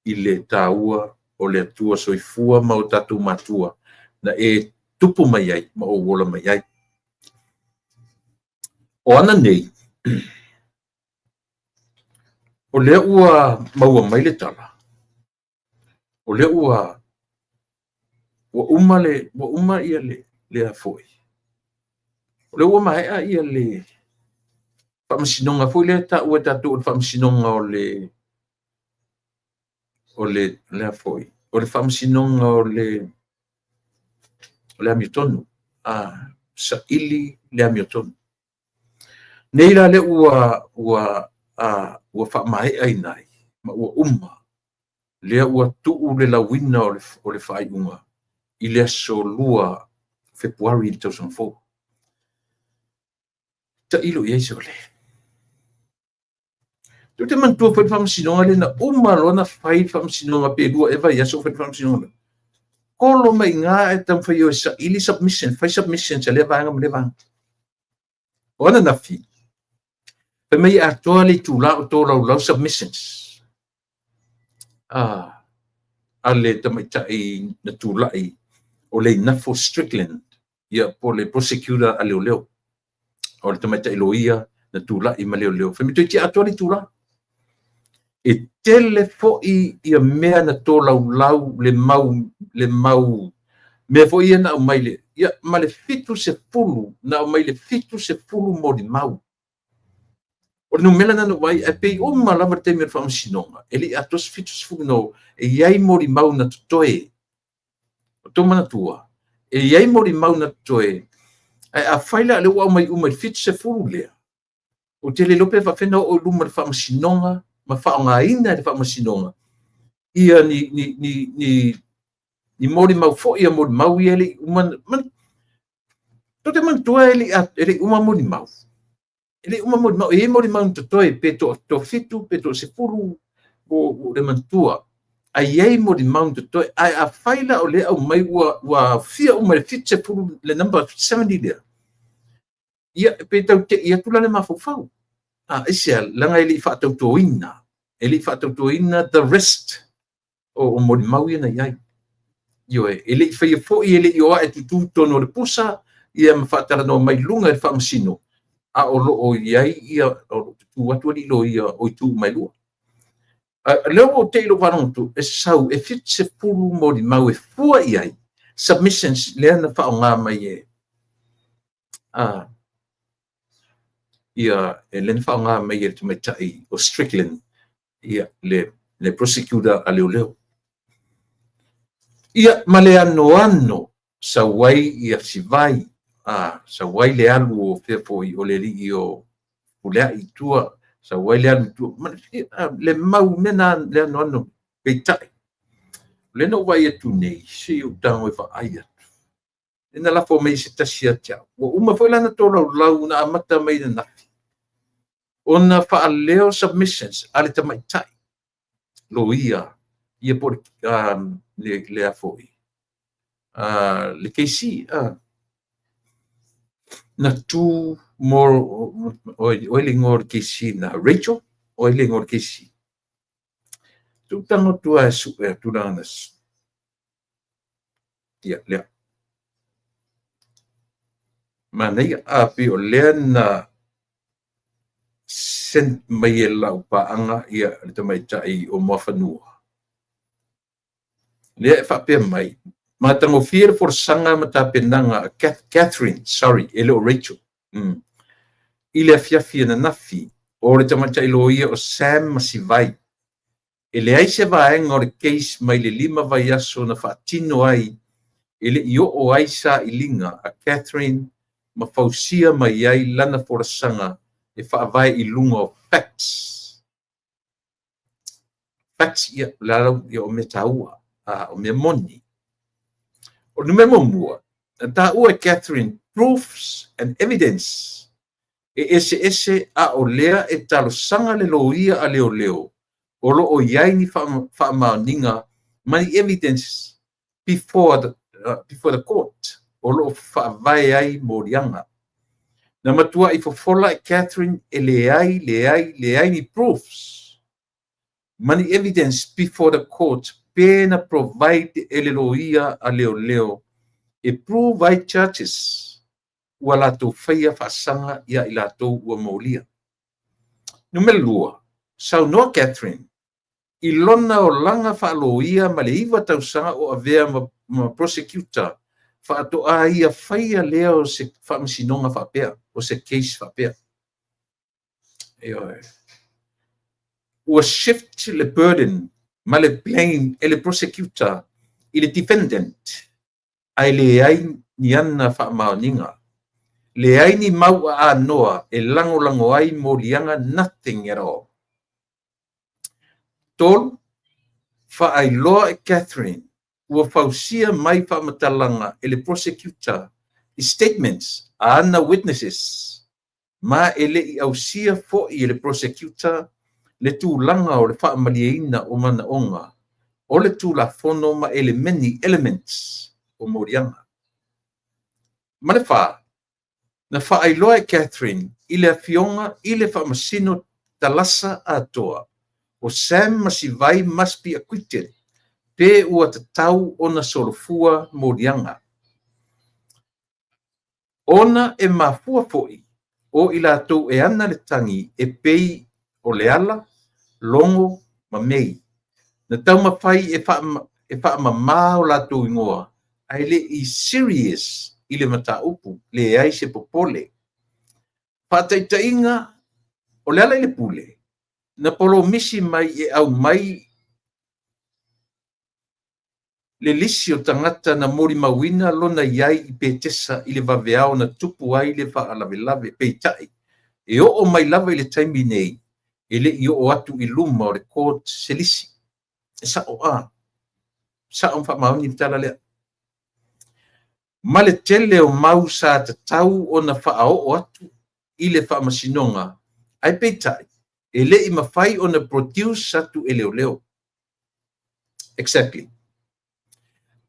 i le taua o le Atua soifua ma o tatou matua na e tupu mai ai ma ou ola mai ai. O ana nei, o lea ua maua mai le tala, o lea ua ua uma le ua uma ia le le a foi. O lea ua maea ia le faamasinoga foi lea e taua e tatou o le faamasinoga o le o le le a foi, o le faamasinoga o le o le amiotonu, a saili le amiotonu. Nei la lea ua ua a ua faamaeaina ai ma ua uma lea ua tuu le lauina o le faaiuga i le aso 2 Fepuari i le tausaga fou. Tailo i ai sole. Tou te manatua foi le faamasinoga lea na uma loa ona fai le faamasinoga pe 2 ea vaiaso o fai le faamasinoga. Kolo mai i ina ae taumafai e o e saili submission, fai submissions a lea vaega ma lea vaega. O ananafi, fai mai e atoa le itula o tolaulau submissions a le tamaitai na tulai o Leinafo Strickland, ia po o le prosecutor a leoleo, o le tamaitai loia na tulai ma leoleo. Fai mai toeitiiti atoa le itula. E tele foi ia mea na tolaulau le mau le mau mea foi ia na aumai le ia ma le 70 na aumai le 70 molimau. O le numera lena na ou vaai ai, ae pei uma lava le taimi o le faamasinoga, e le i atoa se 70 no, e i ai molimau na totoe. O tou manatua, e i ai molimau na totoe, ae afai la o lea ua aumai uma i le 70 lea, ou te le iloa pe faapefea ona oo i luma o le faamasinoga ma faaaogaina e le faamasinoga ia ni, ni, ni, ni, ni molimau foi ia molimau ia e le i uma. Tou te manatua e le i uma molimau. E le i uma molimau, e i ai molimau na totoe pe toafitu pe toasefulu, ua ou le manatua. Ae i ai molimau na totoe. Ae afai la o lea e aumai ua aofia uma i le 70, le number 70 lea, ia pe tau tei atu la le mafaufau. A, aisea, leaga e le i faatautoina, e le i faatautoina the rest o molimau ia na i ai. Ioe, e le i faia foi, e le i o ae tutu i totonu o le pusa, ia ma faatalanoa mai i luga e le faamasino, a o lo o i ai ia, o lo o tutu atu alii loia o itu uma e lua. O lea ua ou te i lou faalogo atu, e sau e 70 molimau e fua i ai submissions lea na faaaoga mai e a ia e lea na faaaoga mai e le tamaitai o Strickland, ia le prosecutor a leoleo. Ia ma le anoano sau ai ia Sivai, a sau ai le alu o fea foi o le alii o Fepuleai i tua, sau ai le alu i tua, le mau mea na le anoano. Peitai, o lea na ou vaai atu nei, se i ou tago e vaai atu. Lea na lafo mai e se tasi ia te au. Ua uma foi la ona tolaulau, na amata mai ananafi. Ona faaleo submissions a le tamaitai loia ia po o le a foi le KC na tu mo o ai le igoa o le KC na Rachel, o ai le igoa o le KC tu tago atu e sue atu lana ia lea manaia a pei o lea na send mai e lau paaga ia le tamaitai o Muafanua lea e faapea mai, matagofie le folasaga ma tapenaga a Catherine, sorry, e le o Rachel, i le afiafi ananafi o le tamaitai loia o Sam Masivai. E leai se vaega o le case mai le 5 vaiaso na faatino ai e le i oo ai sailiga a Catherine ma fausia mai ai lana folasaga e faavae i luga o facts. Facts ia la ia o mea taua, o mea moni. O le numera muamua, na taua e Catherine proofs and evidence e eseese, a o lea e talosaga le loia a leoleo o lo o i ai ni faamaoniga ma ni evidence before the court o lo o faavae ai moliaga. Na matuai fofola e Catherine e leai, leai, leai ni proofs ma ni evidence before the court pe na provide e le loia a leoleo e prove ai charges ua latou faia faasaga ia i latou ua molia. Numera 2, saunoa Catherine i lona olaga faaloia ma le 9 tausaga o avea ma prosecutor faatoa ia faia lea o se faamasinoga faapea, o se case faapea. Ioe. Ua shift le burden ma le blame e le prosecutor i le defendant, ae leai ni ana faamaoniga. Leai ni mau aanoa e lagolago ai moliaga, nothing at all. 3, faailoa e Catherine ua fausia mai faamatalaga e le prosecutor i statements a ana witnesses, ma e le i ausia foi e le prosecutor le tulaga o le faamalieina o manaoga o le Tulafono ma elemeni, elements o moliaga. Ma le 4, na faailoa e Catherine i le afioga i le faamasino Talasa atoa o Sam Masivai must be acquitted pe ua tatau ona solofua moliaga. Ona e mafua foi o i latou e ana le tagi e pei o le ala, logo ma mei. Na taumafai e faamama o latou igoa, ae le i serious i le mataupu, leai se popole. Faataitaiga, o le ala i le pule, na polomisi mai e au mai le lisi o tagata na molimauina lona iai i Petesa i le vaveao na tupu ai le faalavelave, peitai, e oo mai lava i le taimi nei, e le i oo atu i luma o le court se lisi. E sao a. Sao ma faamaoni le tala lea. Ma le tele o mau sa tatau ona faaoo atu i le faamasinoga, ae peitai, e le i mafai ona produce atu e leoleo. Exactly.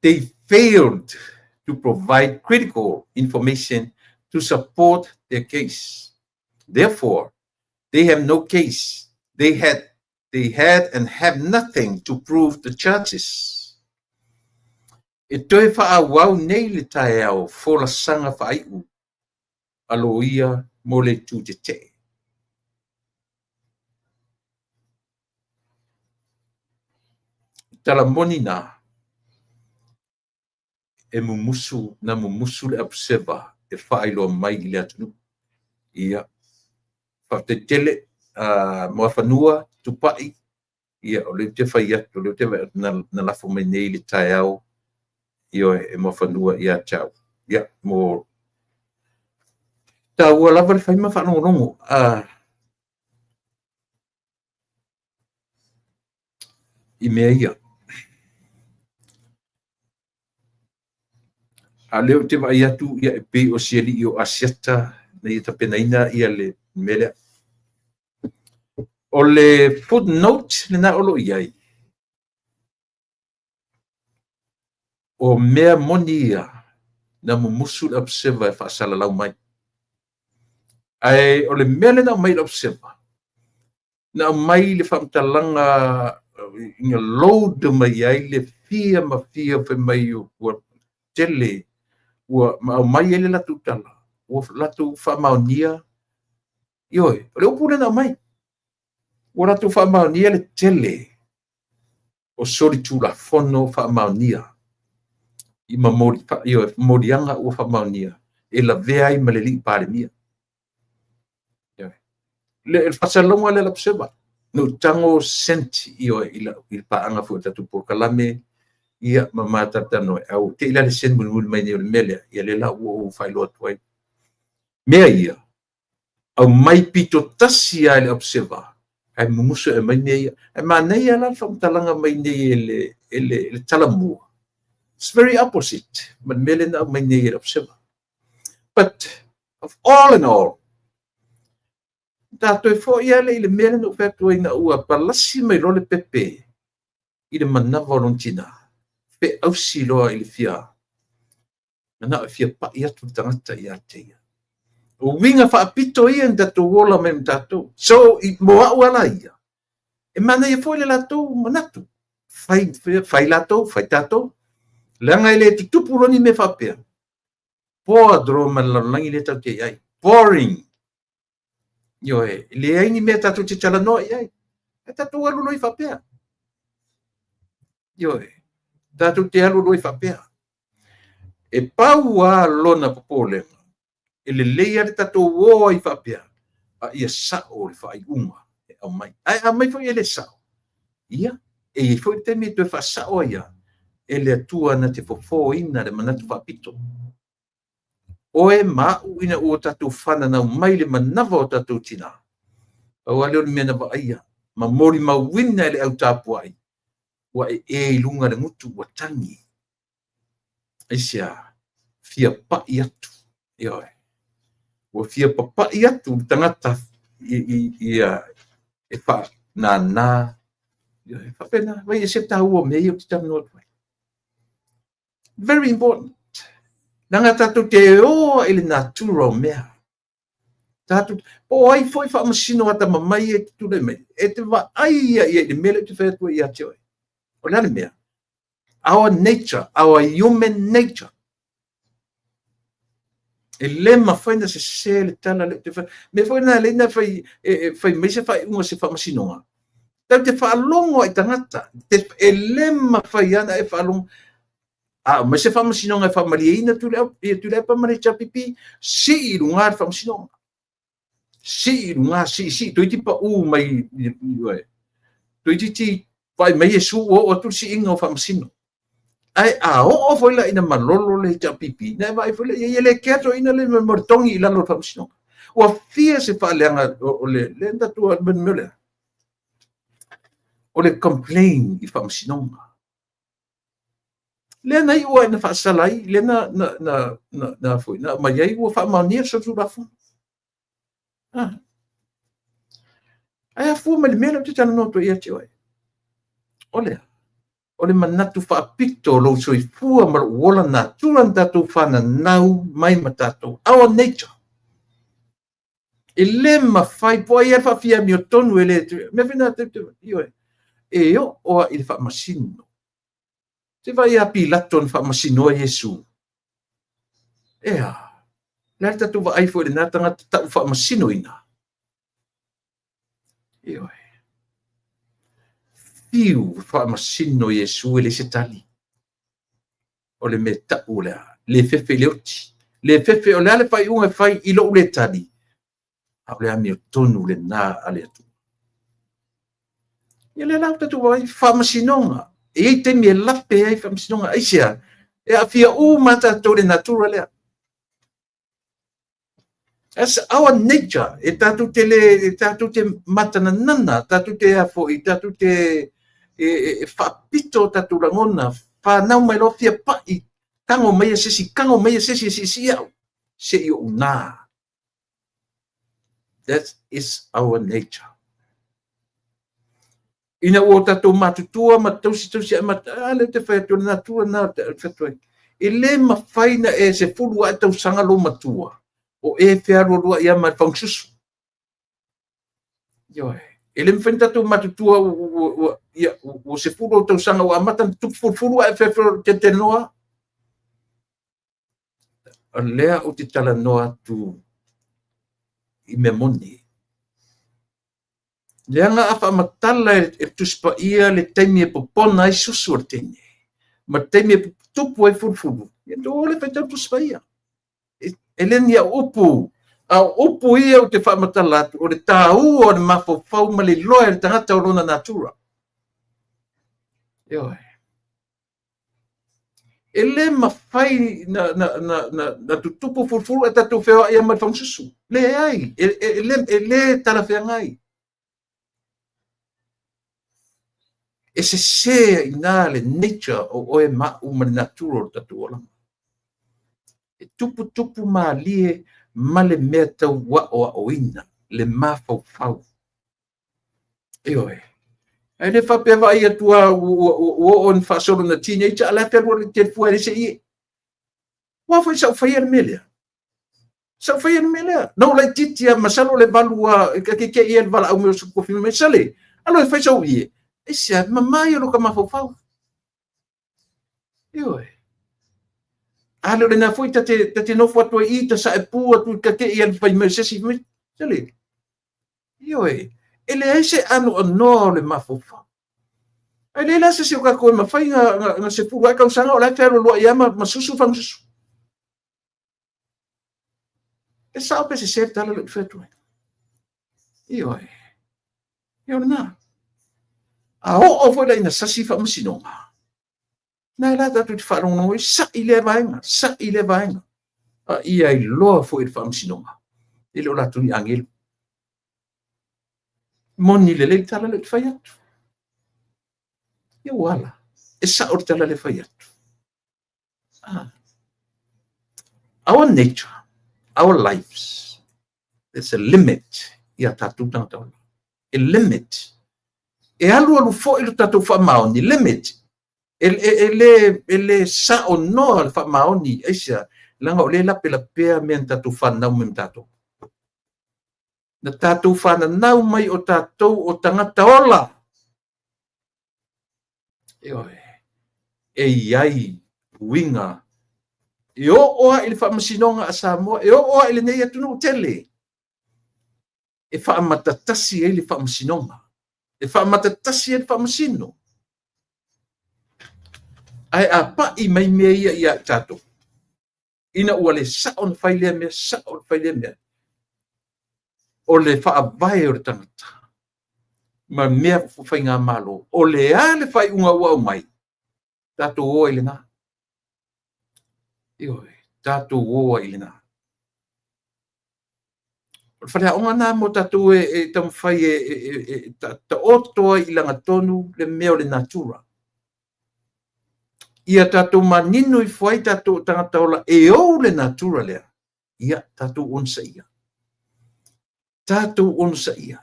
They failed to provide critical information to support their case. Therefore, they have no case. They had and have nothing to prove the charges. E toe faaauau nei le taeao folasaga faaiu a loia mo le itu tetee. Tala moni na e mumusu na mumusu le apuseva e faailoa mai i le atunuu. Ia, faafetai tele Muafanua Tupai, ia o lea ou te fai atu, o lea ou te vaai atu na lafo mai nei le taeao, ioe, e Muafanua ia te au. Ia, mo taua lava le fai ma faalogologo. I mea ia. A lea ou te vaai atu ia e pei o si alii o Asiata na ia tapenaina ia le mea lea. O le footnote lena o lo o i ai, o mea moni ia na mumusu le Observer e faasalalau mai. Ae o le mea lea na aumai e le Observer, na aumai le faamatalaga ina load mai ai le fia ma fia fai mai ua tele ua aumai ai le latou tala ua latou faamaonia. Ioe, o le upu lea na aumai, ua latou faamaonia le tele o solitulafono faamaonia i moliaga ua faamaonia e lavea ai ma le alii Palemia. Le faasalalauga lea a le Observer, na ou tago sent ioe, i le paaga foi o le tatou polokalame, ia ma ma talatalanoa ai, ae ua te i la le send mulimuli mai nei o le mea lea, ia lea la ua ou faailoa atu ai. Mea ia, aumai pito tasi lava e le Observer, ae mumusu e aumai mea ia. Ae manaia la le faamatalaga mai nei e le Talamua, it's very opposite ma le mea lea na aumai nei e le Observer. But of all in all, ta toe foi lava lea i le mea lea na ou fai atu ai, ina ua palasi mai loa le pepe i le manava o lona tina, feausi loa i le fia manao e fia pai atu le tagata ia te ia. O uiga faapito ia na tatou ola mai ma tatou. So, mo au ala ia, e manaia foi le latou manatu. Fai, fai latou, fai tatou. Leaga e le tutupu loa ni mea faapea. Bored loa ma le lalolagi lea tatou te i ai. Boring. Ioe, e leai ni mea tatou te talanoa i ai. E tatou alu loa i faapea. Ioe, tatou te alu loa i faapea. E pau lava lona popolega, e lelei lava le tatou o ai faapea, a ia sao le faaiuga e aumai. Ae a aumai foi e le sao, ia, e i ai foi le taimi e toe faasao ai lava e le Atua na te fofoina le manatu faapito. Oe ma au ina ua tatou fananau mai le manava o tatou tina, pau lava lea o le mea na vaaia ma molimauina e le au tapuai, ua ee i luga le gutu ua tagi. Aisea? Fia pai atu. Ioe. Ua fia papai atu le tagata ia e faanana. Ioe. Faapena, vai e se taua o mea ia ou te talanoa atu ai. Very important. Leaga tatou te o i le natura o mea. Tatou, po o ai foi faamasino atamamai e te tulai mai, e te vaai ia i le mea lea ou te fai atu ai ia te oe. O le a le mea? Our nature, our human nature. E le mafai na sese le tala lea ou te fai. Mea foi na lea na fai, e fai mai se faaiuga se faamasinoga. Tau te faalogo ai tagata. E le mafai lava na e faalogo. A aumai se faamasinoga e faamalieina Tuilaepa ma le HRPP, sii i luga le faamasinoga. Sii i luga, sii, sii, toeitiiti pau mai, toeitiiti vaai mai Iesu ua oo atu le siiga o faamasino. Ae a oo foi la ina malolo le HRPP, na e vaai foi lea, ia le kea toeaina le mo le togi i lalo o le faamasinoga. Ua fia se faaleaga o le lea na tatou mea lea. O le complain i faamasinoga. Lea na iu ai na faasala ai, lea na na na na na foi na aumai ai ua faamaonia le solitulafono. Ah. Ae afua mai le mea lea ou te talanoa atu ai ia te oe. O lea, o le manatu faapito o lou soifua ma lou ola natura na tatou fananau mai ma tatou, our nature. E le mafai, po o ai lava le faafia amiotonu e le, mea foi na te, ioe, e oo lava i le faamasino. Se i vaai ia Pilato na faamasinoa Iesu. Ea, le a le tatou vaai foi i lena tagata tau faamasinoina? Ioe. Fiu faamasino Iesu e leai se tali. O le mea tau o le a? Le fefe i le oti. Le fefe, o le a le faaiuga e fai i lou le tali? A o le amiotonu lena a le Atua. Ia lea la ua tatou vaai, faamasinoga. E i ai taimi e lape ai faamasinoga. Aisea? E aafia uma tatou i le natura lea. That's our nature. E tatou te le, e tatou te matananana, tatou te a foi, tatou te e faapito o tatou lagona, fanau mai loa fia pai, tago mai e se isi, tago mai e se isi e siisii au, se i ou nā. That is our nature. Ina ua o tatou matutua ma tausitausi ae ma, a lea ou te fai atu, o le natura lena ou te fai atu ai. E le mafai na e 10 ae tausaga lou matua, o e fealualuai lava ma le fagasusu. Ioe. E le mafai ona tatou matutua ua 10 ou tausaga ua amata ona tupu fulufulu ae fetelenoa. O lea ou te talanoa atu i mea moni. Leaga a faamatala e le Tusi Paia le taimi e popona ai susu o le teine, ma le taimi e tupu ai fulufulu, ia outou o lea e faitau le Tusi Paia. E le ni au upu, a o upu ia ou te faamatala atu, o le taua o le mafaufau ma le iloa e le tagata o lona natura. Ioe. E le mafai na tutupu fulufulu ae tatou feoai lava ma le fagasusu. Leai, e le talafeagai. E sese ai i ina le nature o oe ma au ma le natura o le tatou olaga. E tuputupu malie ma le mea tau aoaoina, le mafaufau. Ioe. Ae le faapea vaai atu lava ua oo ina faasolo ina teenager, a o la e fealualuai telefua e leai se ie. Aua foi sa ou faia le mea lea. Sa ou faia le mea lea. Na ou laitiiti lava, masalo o le 8 lava, e te i le valaau mai o si ou fai mai, Sale, alo e fai sau ie. Aisea, mama ia o lota mafaufau. Ioe. A le o lena foi ta te nofo atu ai i, ta saepu atu i ta te i alu fai mai o se isi, fai mai, Sale, ioe, e leai se anoanoa o le mafaufau. Ae leai la se isi o tatou e mafai na 10 ae tausaga o la e fealualuai lava ma susu fagasusu. E sao pe sese le tala lea ou te fai atu ai? Ioe. Ia o lena. A oo foi la ina sasi faamasinoga, na la tatou te faalogologo ai, sa'i lea vaega, sa'i lea vaega. A ia iloa foi e le faamasinoga, e le o latou ni agelu. Moni lelei le tala lea ou te fai atu. Ia ua ala, e sao le tala lea e fai atu. Our nature, our lives, there's a limit ia tatou tagata ola. E limit. E alualu foi lo tatou faamaoni, limit. E le sao noa le faamaoni, aisea, leaga o lea e lapelapea mea na tatou fananau mai ma tatou. Na tatou fananau mai o tatou o tagata ola. Ioe. E i ai uiga e oo lava i le faamasinoga a Samoa, e oo lava i lenei atunuu tele, e faamatatasi ai le faamasinoga, e faamatatasi ai le faamasino. Ae a pai mai mea ia ia i tatou, ina ua le sao na fai lea mea, sao na fai lea mea, o le faavae o le tagata ma mea faigamalo, o le a le faaiuga ua aumai, tatou o ai i lena. Ioe, tatou o ai i lena. O le faleaoga lena mo tatou e taumafai e taoto ai i lagatonu le mea o le natura. Ia tatou manino ifo ai tatou tagata ola e ou le natura lea. Ia, tatou onosaia. Tatou onosaia.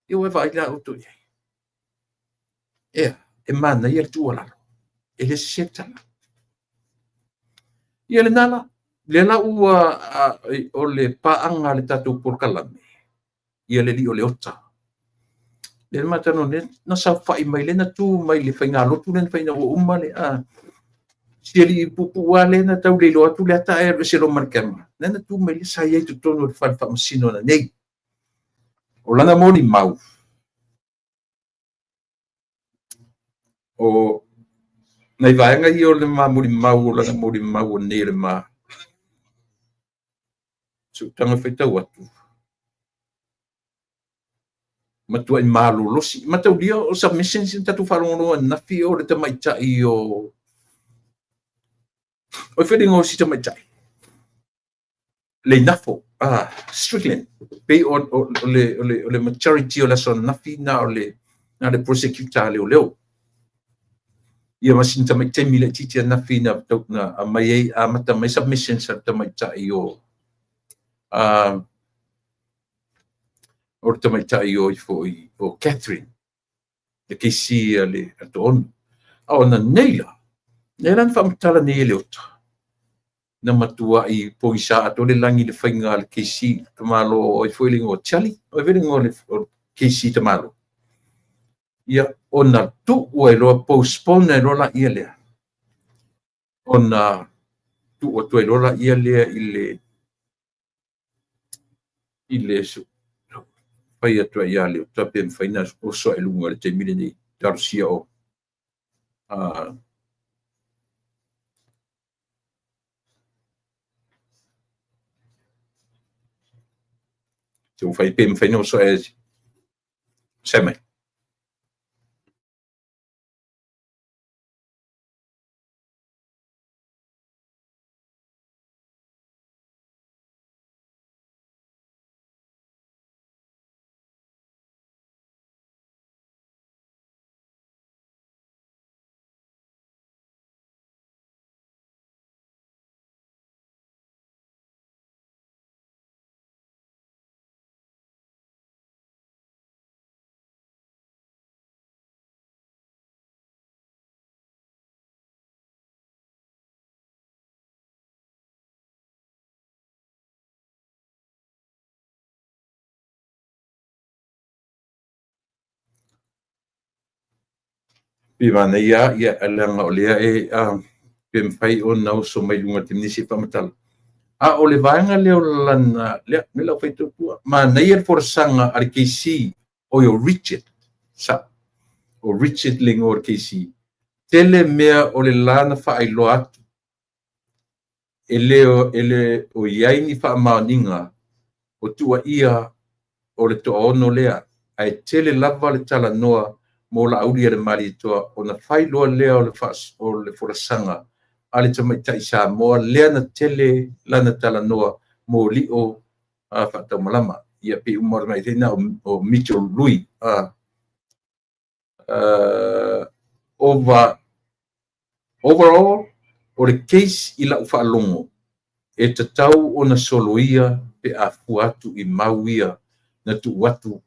Ia ua vaai la outou i ai. Ea, e manaia le tuualalo. E le sese le tala. Ia lena la, lea la ua o le paaga a le tatou polokalame, ia le lii o Leota. Lea na matalanoa nei, na saofai mai lea na tu mai le faigalotu lea na fai ina ua uma le si alii puupuu lava lea na tau le iloa atu le ata ae alu ese loa ma le camera. Lea na tu mai lea sa i ai i totonu o le fale faamasino nei. O lana molimau, o nai vaega ia o le ma molimau, o lana molimau o nei o le ma sootaga faitau atu, matuai malolosi. Mataulia o submissions na tatou faalogologo ananafi o le tamaitai o o feliga o si tamaitai Leinafo, Strickland, pei o le majority o le aso ananafi na o le prosecutor a leoleo. Ia ma sina taimi laitiiti ananafi na aumai ai, amata mai submissions a le tamaitai o o le tamaitai o ifo i o Catherine. le KC a le Toaono. A o ananei la, lea la na faamatala nei e Leota, na matuai pogisa atoa le lagi i le faiga a le KC tamaloa, o ai foi le igoa, Charlie, o ai foi le igoa o le KC tamaloa. Ia, ona tuu ai loa, postpone ai loa laia lea, ona tuu atu ai loa laia lea i le fai atu ai ia Leota pe mafai ona oso ae i luga i le taimi lenei, talosia o se ua fai pe mafai ona oso ae sai mai. Pe manaia, ia, leaga o lea e pe mafai ona oso mai luga i le taimi nei se i faamatala. A o le vaega lea o lana, lea me lau faitau manaia le folasaga a le KC, o Richard, sa, o Richard le igoa o le KC. Tele mea o le la na faailoa atu, e le o i ai ni faamaoniga o tuuaia o le toaono lea, ae tele lava le talanoa mo Laauli a le Malietoa, ona fai loa lea o le folasaga a le tamaitai Samoa lea na tele lana talanoa mo lio faataumalama. Ia pei uma o le tamaitai o Mitchell Lui. Overall, o le case i lau faalogo, e tatau ona soloia pe a fua atu i mau ia na tuu atu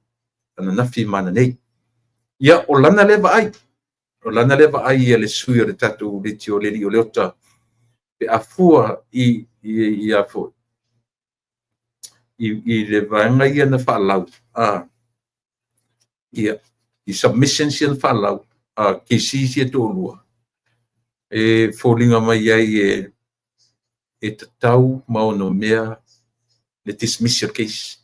ananafi ma ananei. Ia, o lana lea vaai, o lana lea vaai ia le sui o le tatou leitio le alii o Leota, pe a fua i ia foi i le vaega ia na faalau, ia, i submissions ia na faalau a KCs ia e toalua, e foliga mai ai e tatau ma onomea le dismiss o le case.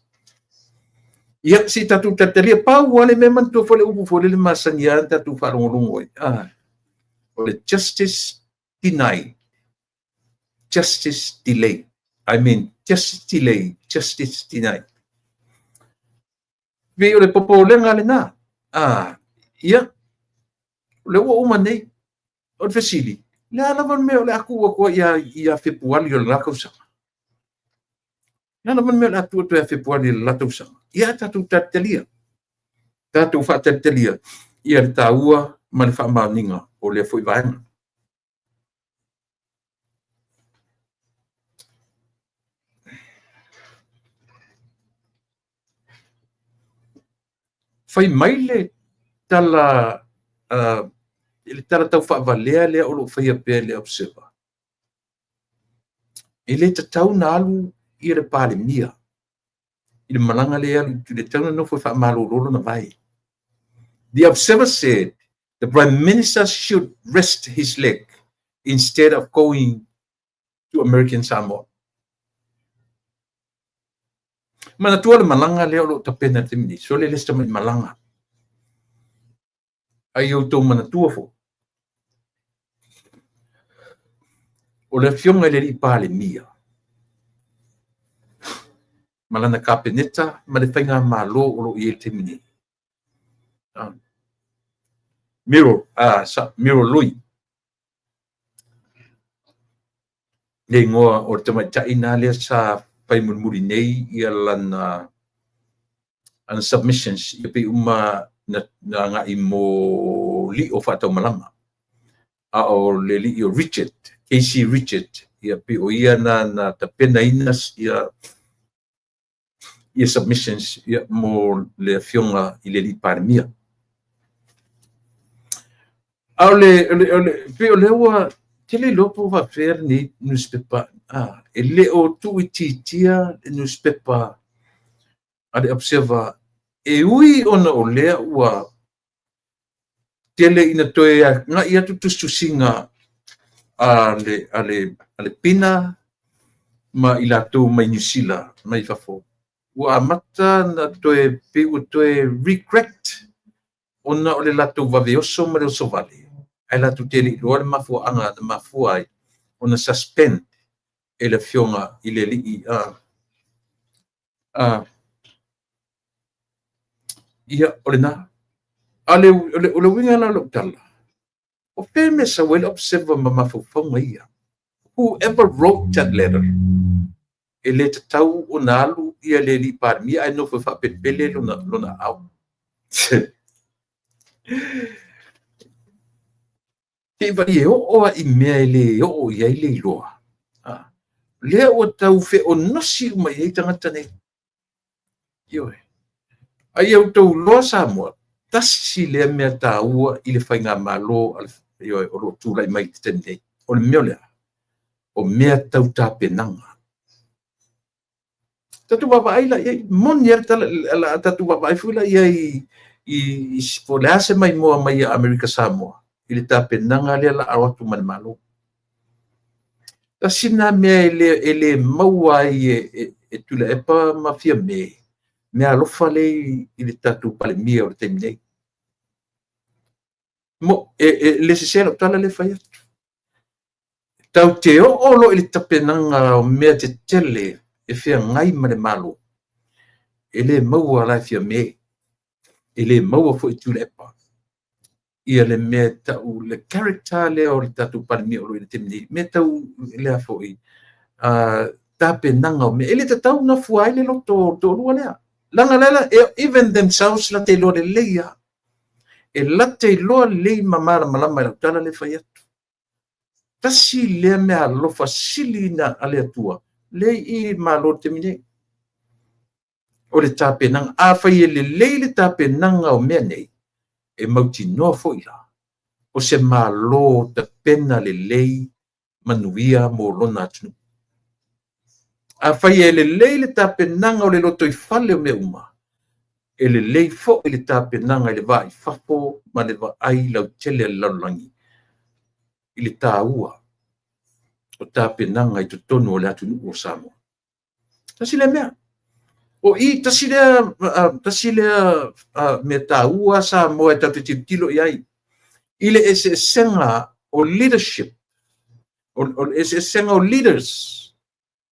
Ia, se i tatou talitalia, pau lava le mea, manatua foi le upu foi lele masani lava na tatou faalogologo ai. O le justice denied, justice delay. I mean, justice delay, justice denied. Pei o le popolega lena. Ia, o le ua uma nei, o le fesili, le a lava le mea o le a tuu atu ai ia Fepuari o le la tausaga? Le a lava le mea o le a tuu atu ia Fepuari o le la tausaga? Ia, tatou talitalia, tatou faatalitalia ia le taua ma le faamaoniga o lea foi vaega. Fai mai le tala, le tala tau faavalea lea o lo o faia pea e le Observer, e le tatau ona alu ia le Palemia i le malaga lea e alu i le tatau ona nofo e faamalolo lona vae. The Observer said the Prime Minister should rest his leg instead of going to American Samoa. Manatua le malaga lea o lo o tapena i le taimi nei, sole le se tamai malaga. Ai outou manatua foi, o le afioga i le alii Palemia ma lana Kapeneta ma le faigamalo o lo o i ai i le taimi nei. Miro, Miro Lui, le igoa o le tamaitai na lea sa fai mulimuli nei ia lana ana submissions, ia pei uma na agai mo lio faataumalama. A o le alii o Richard, KC Richard, ia pei o ia na tapenaina ia submissions ia mo le afioga i le alii Palemia. A o le, o le, o le, pei o lea ua tele iloa po o faapefea lenei newspaper, e le o tuuitiitia le newspaper a le Observer, e ui ona o lea ua tele ina toe agai atu tusitusiga a le Pina ma i latou mai Niu Sila mai fafo, ua amata na toe pei ua toe regret ona o le latou vave oso ma le oso vale, ae latou te le iloa le mafuaaga na mafua ai ona suspend e le afioga i le alii. Ia, o lena. A o le uiga la o lau tala, o fea mea sau ai le Observer ma mafaufauga ia? Whoever wrote that letter, e le tatau ona alu ia le alii Palemia ae nofo e faapelepele lona aao. Te i vai e oo lava i mea e le oo i ai le iloa. Lea ua tau feonosi uma i ai tagata nei. Ioe. A ia outou iloa Samoa, tasi lea mea taua i le faigamalo ioe, o lo o tulai mai i le taimi nei. O le mea o le a? O mea tau tapenaga. Tatou vaavaai la i ai, moni lava le tala, o le a tatou vaavaai foi la i ai i po o le a se maimoa mai a Amerika Samoa i le tapenaga lea o le a o atu ma le Malo. Tasi lena mea e le maua ai e Tuilaepa ma Fiame meaalofa lea i le tatou Palemia o le taimi nei. E le sese lau tala lea e fai atu. Tatou te oo loa i le tapenaga o mea tetele e feagai ma le Malo, e le maua la e Fiame, e le maua foi e Tuilaepa ia le mea tau le character lea o le tatou Palemia o lo o i le taimi nei, mea tau lea foi tapenaga o mea. E le tatau ona fua ai le loto o le toalua lea. Leaga la, even themselves la te iloa lelei lava. E late iloa lelei ma malamalama i lau tala lea e fai atu. Tasi lea mea alofa sili na a le Atua, lea i i Malo i le taimi nei. O le tapenaga. Afai e lelei le tapenaga o mea nei, e mautinoa foi la, o se Malo tapena lelei manuia mo lona atunuu. Afai e lelei le tapenaga o le lotoifale o mea uma, e lelei foi le tapenaga i le va i fafo ma le vaai lautele a le lalolagi i le taua o tapenaga i totonu o le atunuu o Samoa. Tasi lea mea. O i, tasi lea mea taua Samoa e tatou te tilotilo i ai, i le eseesega o leadership, o le eseesega o leaders,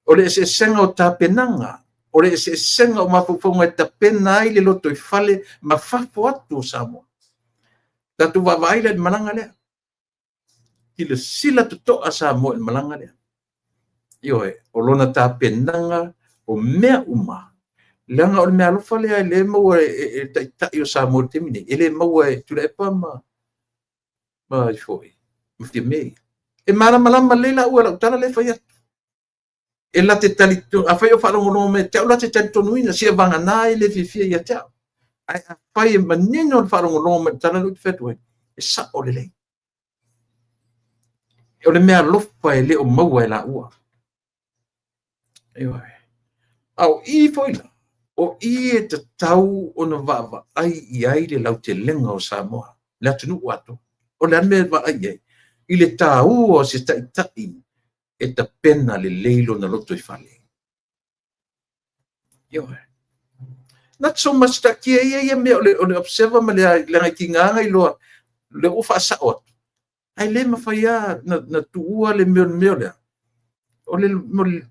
o le eseesega o tapenaga, o le eseesega o mafaufauga e tapena ai le lotoifale ma fafo atu o Samoa. Tatou vaavaai la i le malaga lea. Silasila totoa Samoa i le malaga lea. Ioe, o lona tapenaga o mea uma, leaga o le mea alofa lea e le maua e taitai o Samoa i le taimi nei, e le maua e Tuilaepa ma foi, ma Fiame. E malamalama lelei laua i lau tala lea e fai atu. E late talitonu, afai o faalogologo mai ia te au, late talitonuina, se vagana e le fiafia ia te au. Ae afai e manino le faalogologo mai i le tala lea ou te fai atu ai, e sao lelei. O le mea alofa e le o maua e laua. Ioe. A o i foi la, o i e tatau ona vaavaai i ai le lautelega o Samoa, le atunuu atoa. O le a le mea e vaai i ai? I le taua o se taitai e tapena lelei lona lotoifale. Ioe. Not so much taatia ia ia mea o le Observer ma le leaga e tiga na iloa lea ua faasao atu. Ae le mafai lava na tuua le mea o lea. O le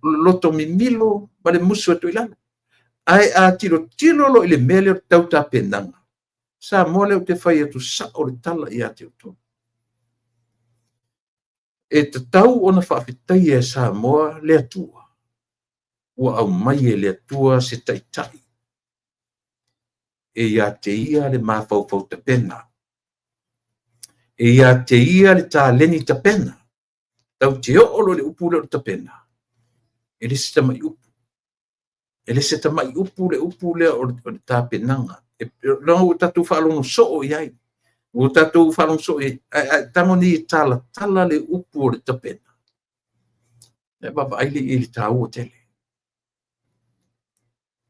loto mimilo ma le musu atu i lalo. Ae a tilotilo loa i le mea lea o tau tapenaga, Samoa lea ou te fai atu sao le tala ia te outou. E tatau ona faafetaia e Samoa le Atua. Ua aumai e le Atua se taitai e ia te ia le mafaufau tapena. E ia te ia le taleni tapena. Tau te oo loa i le upu lea o le tapena, e le se tamai upu. E le se tamai upu le upu lea o le tapenaga. E leaga ua tatou faalogo soo i ai. Ua tatou faalogo soo i ai, ae tago nei e talatala le upu o le tapena, e vaavaai lea i ai i le taua tele.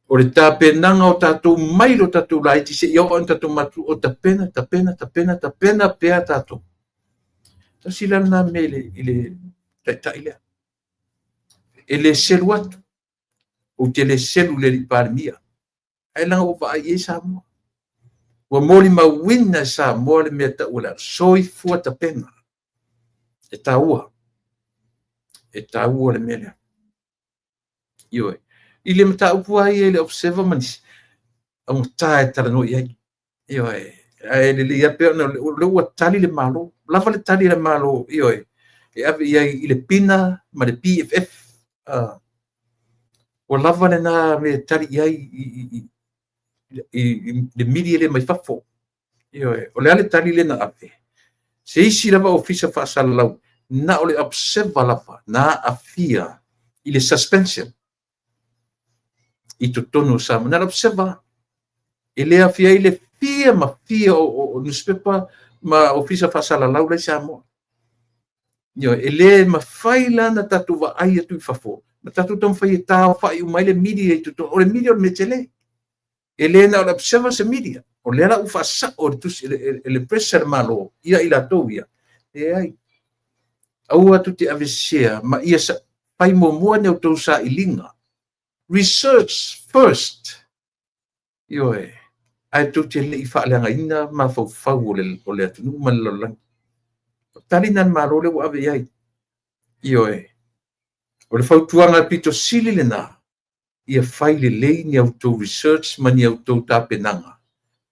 O le tapenaga o tatou mai lo tatou laiti seia oo ina tatou matutua, o tapena, tapena, tapena, tapena pea tatou. Tasi la lena mea i le taitai lea. E le selu atu, ou te le selu i le alii Palemia, ae leaga ua vaai i ai Samoa. Ua molimauina e Samoa le mea e tau o le soifua tapena. E taua. E taua le mea lea. Ioe. I le mataupu lava ia i le Observer ma nisi, augata e talanoa i ai. Ioe. Ae lelei lava pea ona o lea ua tali le Malo. Lava le tali a le Malo, ioe, e ave i ai i le PINA ma le PFF. Ua lava lena mea e tali i ai i le media lea mai fafo. Ioe. O le a le tali lea na ave? Se isi lava ofisa faasalalau, na o le Observer lava na aafia i le suspension i totonu o Samoa. Na o le Observer e le aafia ai le fia ma fia o newspaper ma ofisa faasalalau la i Samoa. Ioe, e le mafai la ona tatou vaai atu i fafo ma tatou taumafai e taofai uma ai le media i totonu. O le media o le mea tele. E le na o le Observer se media. O lea la ua faasao e le tusi e le press a le Malo ia i latou ia. Leai. Aua tou te avesea ma ia fai muamua ni a outou sailiga. Research first. Ioe. Ae tou te le i faaleagaina mafaufau o le atunuu ma le lalolagi. O tali na a le Malo lea ua ave i ai. Ioe. O le fautuaga pito sili lena, ia fai lelei ni a outou research ma ni a outou tapenaga,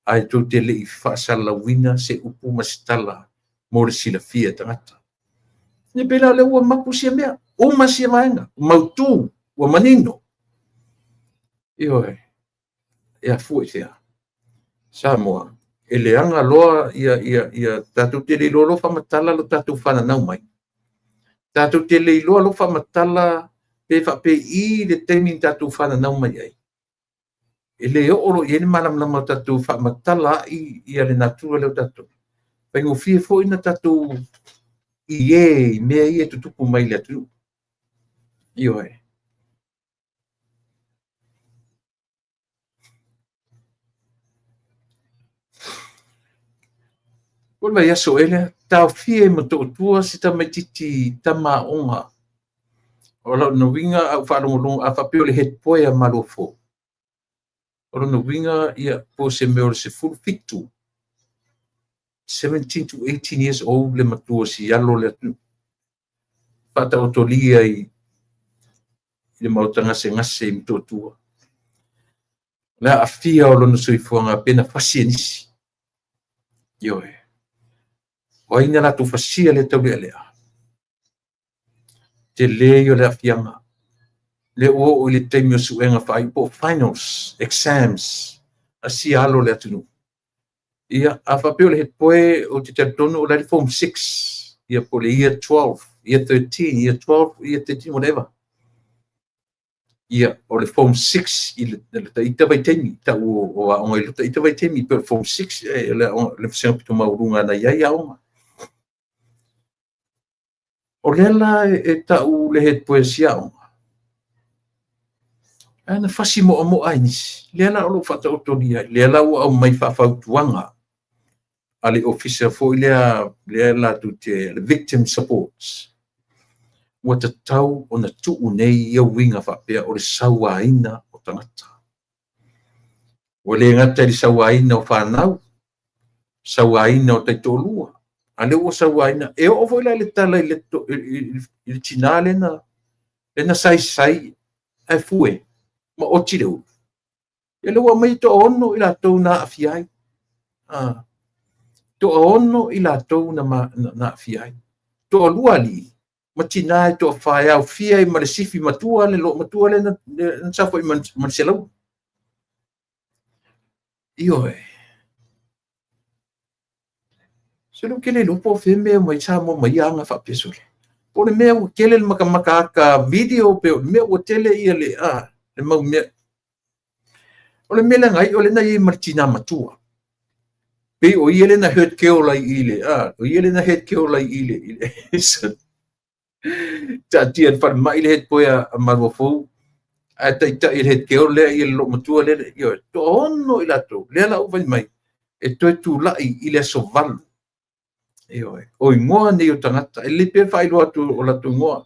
ae tou te le i faasalalauina se upu ma se tala mo le silafia e tagata. Ia pei la o lea ua mapu sia mea, uma sia vaega, mautu, ua manino. Ioe, e afua i fea? Samoa, e leaga loa ia tatou te le iloa loa faamatala lo tatou fananau mai. Tatou te le iloa loa faamatala pe faapei le taimi na tatou fananau mai ai. E le oo loa i ai le malamalama o tatou faamatala ai ia le natura lea o tatou. Faigofie foi na tatou i e i mea ia e tutupu mai i le atunuu. Ioe. O le vaiaso ea lea, taofia i Motootua se tamaitiiti tama aoga. O lona uiga a ou faalogologo, a faapea o le head boy a Maluafou, o lona uiga ia, po o se mea o le 17, 17 to 18 years old le matua o si alo o le atunuu. Faataotolia i le maota gasegase i Motootua. Le aafia o lona soifuaga pe na fasi e nisi. Ioe. O ai na latou fasia lea taulealea? Tele ia o le aafiaga. Lea ua oo i le taimi o suega faaiu po o finals, exams a sia alo o le atunuu. Ia, a faapea o le head boy, ou te talitonu o la e i le form 6, ia po o le year 12, year 13, year 12, year 13, whatever. Ia, o le form 6 i le taita vaitaimi, tau o aoga i le taita vaitaimi, pe o le form 6, le vasega pito maualuga na i ai aoga. O lea la e tau le head boy a si aoga, ae na fasi moamoa ai nisi. Lea la o lo o faataotolia ai, lea la ua aumai faafautuaga a le ofisa foi lea, lea latou te, le victim supports. Ua tatau ona tuu nei ia uiga faapea o le sauaina o tagata. Ua le gata i le sauaina o fanau, sauaina o taitoalua, a lea ua sauaina, e oo foi la i le tala i le tinā lea na saisai ae fue ma oti le ulu. Ia lea ua aumai e toaono i latou na aafia ai. Toaono i latou na aafia ai. Toalua alii ma tinā e toafa e aofia ai ma le sifi matua, le loomatua lea na saofai ma le selaua. Ioe. Se lea ou te le iloa po o fea mea mai Samoa ma ia aga faapea sole. Po o le mea ua tele le makamaka ata video pe o le mea ua tele ia le, le mau mea. O le mea leaga ai, o lea na i ai ma le tinā matua. Pei o ia lea na head girl ai i le, a, o ia lea na head girl ai i le, i le taatia i le falemai le head boy a Maluafou, ae taitai e le head girl lea ia le loomatua lea, ioe, toaono i latou, lea la ua fai mai, e toe tulai i le aso 8. Ioe, o igoa nei o tagata, e lelei pea le faailoa atu o latou igoa.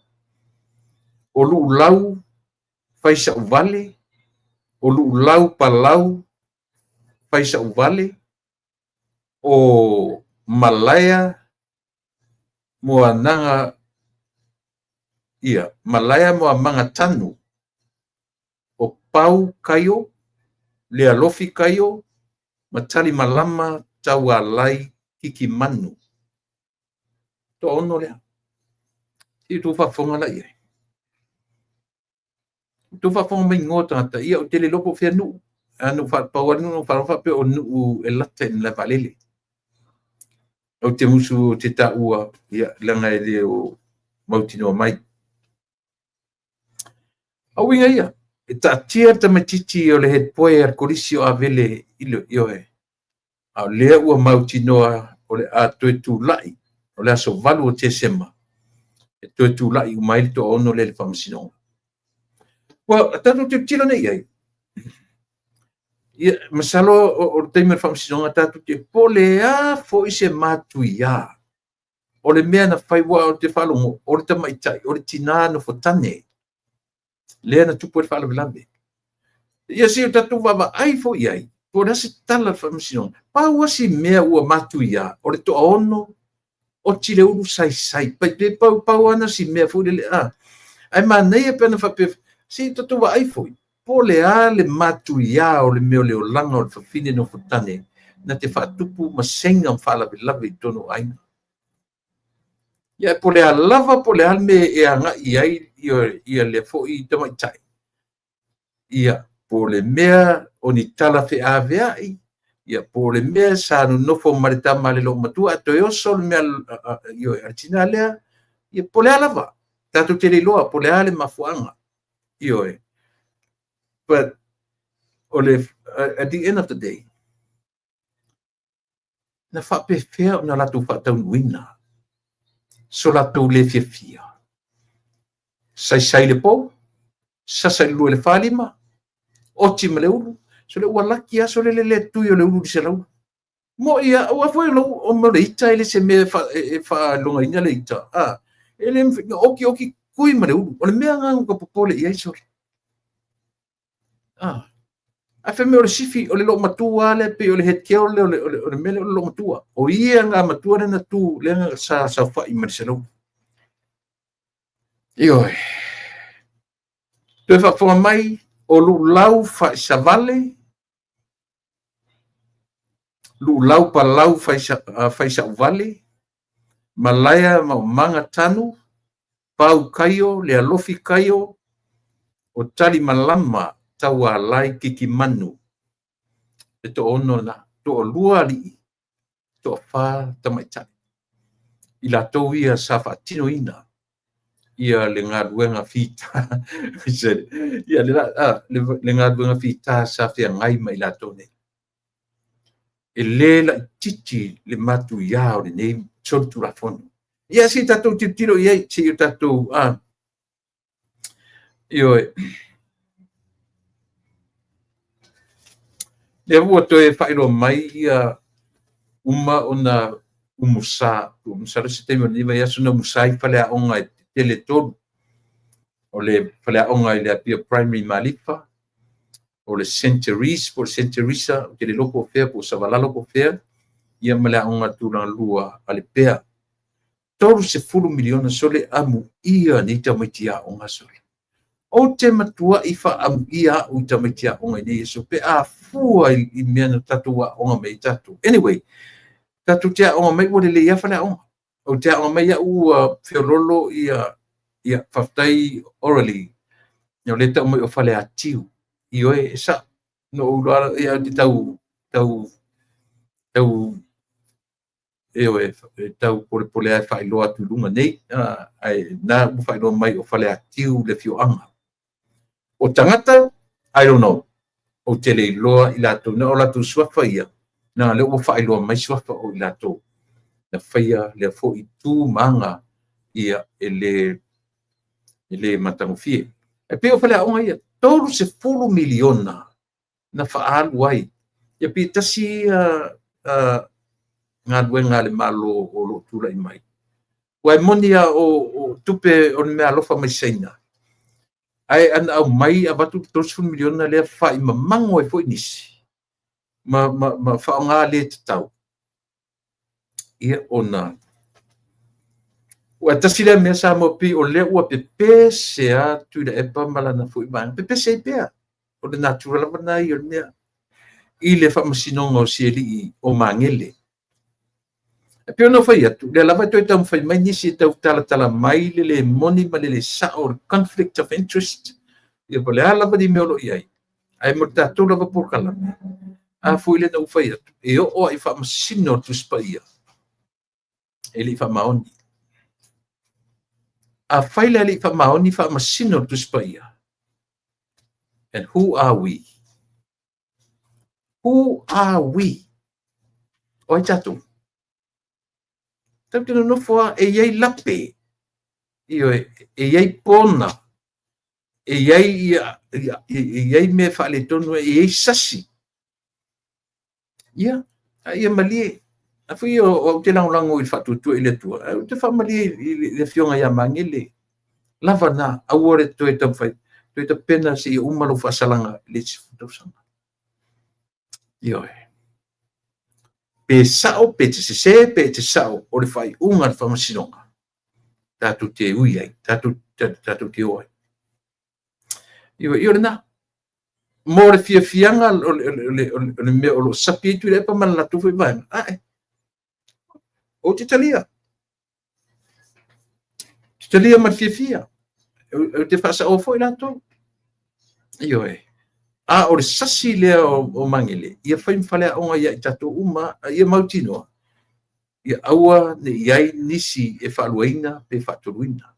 O Luulau Faisauvale, o Luulau Palau Faisauvale, o Malaea Moanaga, ia, Malaea Moamaga Tanu, o Pau Kaio, Lealofi Kaio, ma Talimalama Taualai Kikimanu. Toaono lea. Se i outou faafofoga la i ai. Outou faafofoga mai igoa o tagata, ia ou te le iloa po o fea nuu. Ae na ou pau lava le nuu na ou faalogo faapea o le nuu e lata i le malae vaalele. Ou te musu ou te taua, ia, leaga e le o mautinoa mai. A o uiga ia, e taatia le tamaitiiti o le head boy a le Kolisi o Avele i le, ioe, a o lea ua mautinoa o le a toe tulai o le aso 8 o Tesema e toe tulai uma ai le toaono lea i le faamasinoga. Ua tatou tilotilo nei i ai. Ia, masalo o le taimi o le faamasinoga tatou te po o le a foi se matuia o le mea na fai, aua ou te faalogo o le tamaitai, o le tinā nofotane lea na tupu ai le faalavelave. Ia se i o tatou vaavaai foi i ai, po o le a se tala a le faamasinoga. Pau lava si mea ua matuia, o le toaono, oti le ulu saisai. Pai pe pau pau lava na si mea foi lele a. Ae manaia pe ana faapea, se i tatou vaai foi, po o le a le matuia o le mea o le olaga o le fafine nofotane na te faatupu masega ma faalavelave i totonu o aiga. Ia po o le a lava po o le a le mea e agai i ai ia lea foi tamaitai. Ia, po o le mea o ni tala feaveai, ia po o le mea sa nonofo ma le tama a le loomatua ae toe oso le mea ioe, a le tina lea, ia po o le a lava, tatou te le iloa po o le a le mafuaaga. Ioe. But o le at the end of the day, na faapefea ona latou faataunuuina so latou le fiafia? Saisai le pou, sasa i le lua i le 45, oti ma le ulu, sole ua laki lava sole le le tui o le ulu i le 100. Mo'i lava, aua foi o mea o le ita e le se mea e faailogaina le ita. A, e le mafai, na oki oki kui ma le ulu. O le mea lena na popole i ai sole. A, ae fai mai o le sifi, o le loomatua lava lea pei o le head girl lea o le mea lea o le loomatua. O ia nga matua lea na tu, lea na sa saofai ma le 100. Ioe. Toe faafofoga mai, o Luulau Faisavale, Luulau Palau Faisauvale, Malaea Maumaga Tanu, Pau Kaio, Lealofi Kaio, o Talimalama Taualai Kikimanu. Le toaono lena, toalua alii, toafa tamaitai. I latou ia sa faatinoina ia le galuega fita ia le galuega fita sa feagai ma i latou nei. E le laitiiti le matuia o lenei solitulafono. Ia se i tatou tilotilo i ai, se i o tatou ioe. Lea ua toe faailoa mai ia uma ona umusa, masalo se taimi o lenei vaiaso na umusa ai faleaoga e tele tolu. O le faleaoga i le Apia Primary i Malifa, o le Centuries, po o le Centurisa, ou te le iloa po o fea, po o Savalalo po o fea, ia ma le aoga tulaga lua a Lepea. 30 miliona sole amuia nei tamaiti aoga sole. Ou te matuai faaamuia au i tamaiti aoga i nei aso pe a fua i mea na tatou aoga mai ai tatou. Anyway, tatou te aoga mai ua lelei lava faleaoga. Ou te aoga mai au ua feololo ia, ia faafetai orally. O lea tau mai o Faleatiu. Ioe, e sao. Na ou iloa ia ou te tau tau tau ioe, e tau polepole lava e faailoa atu i luga nei, ae na ua faailoa mai o Faleatiu le afioaga. O tagata, I don't know. Ou te le iloa i latou, na o latou suafa ia. Leaga o lea ua faailoa mai suafa o i latou na faia lea foi tu ma aga, ia, e le matagofie. E pei o faleaoga ia, $30 miliona na faaalu ai. Ia pe tasi ia galuega a le Malo o lo o tulai mai. Aua e moni lava o tupe o le meaalofa mai Saina, ae ana aumai avatu le $30 miliona lea faimamago ai foi nisi ma faaaoga le tatau, ia ona... Aua tasi lea mea Samoa, pei o lea ua pepese lava Tuilaepa ma lana foi vaega, pepese ai pea. O le natura lava lena ia o le mea i le faamasinoga o sialii o Magele. E pei ona ou fai atu, o lea lava e toe taumafai mai nisi e tau talatala mai le le moni ma le le sao o le conflict of interest, ia po o le a lava le mea o lo o i ai, ae mo le tatou lava polokalame, a foi lea na ou fai atu, e oo lava i faamasino o le Tusi Paia, e le i faamaoni. Afai la e le i faamaoni faamasino o le Tusi Paia, and who are we? Who are we? O ai tatou? Tatou te nonofo lava, e i ai lape, ioe, e i ai pona, e i ai, ia, e i ai mea faaletonu, e i ai sasi. Ia, a ia malie. A foi o au ou te lagolago i le faatuatua i le Atua, ae ou te faamalie i le afioga ia Magele. Lava na, aua le toe taumafai, toe tapena seia uma lou faasalaga i le isi tausaga. Ioe. Pe sao, pe te sese, pe te sao, o le faaiuga a le faamasinoga, tatou te ui ai, tatou te o ai. Ioe, ia o lena. Mo le fiafiaga o le mea o lo o sapi ai Tuilaepa ma le latou foi vaega, ae, ou te talia. Ou te talia ma le fiafia. Ou te faasaoa foi latou. Ioe. A o le sasi lea o Magele, ia fai ma faleaoga ia i tatou uma, a ia mautinoa, ia aua ne i i ai nisi e faaluaina pe faatoluina.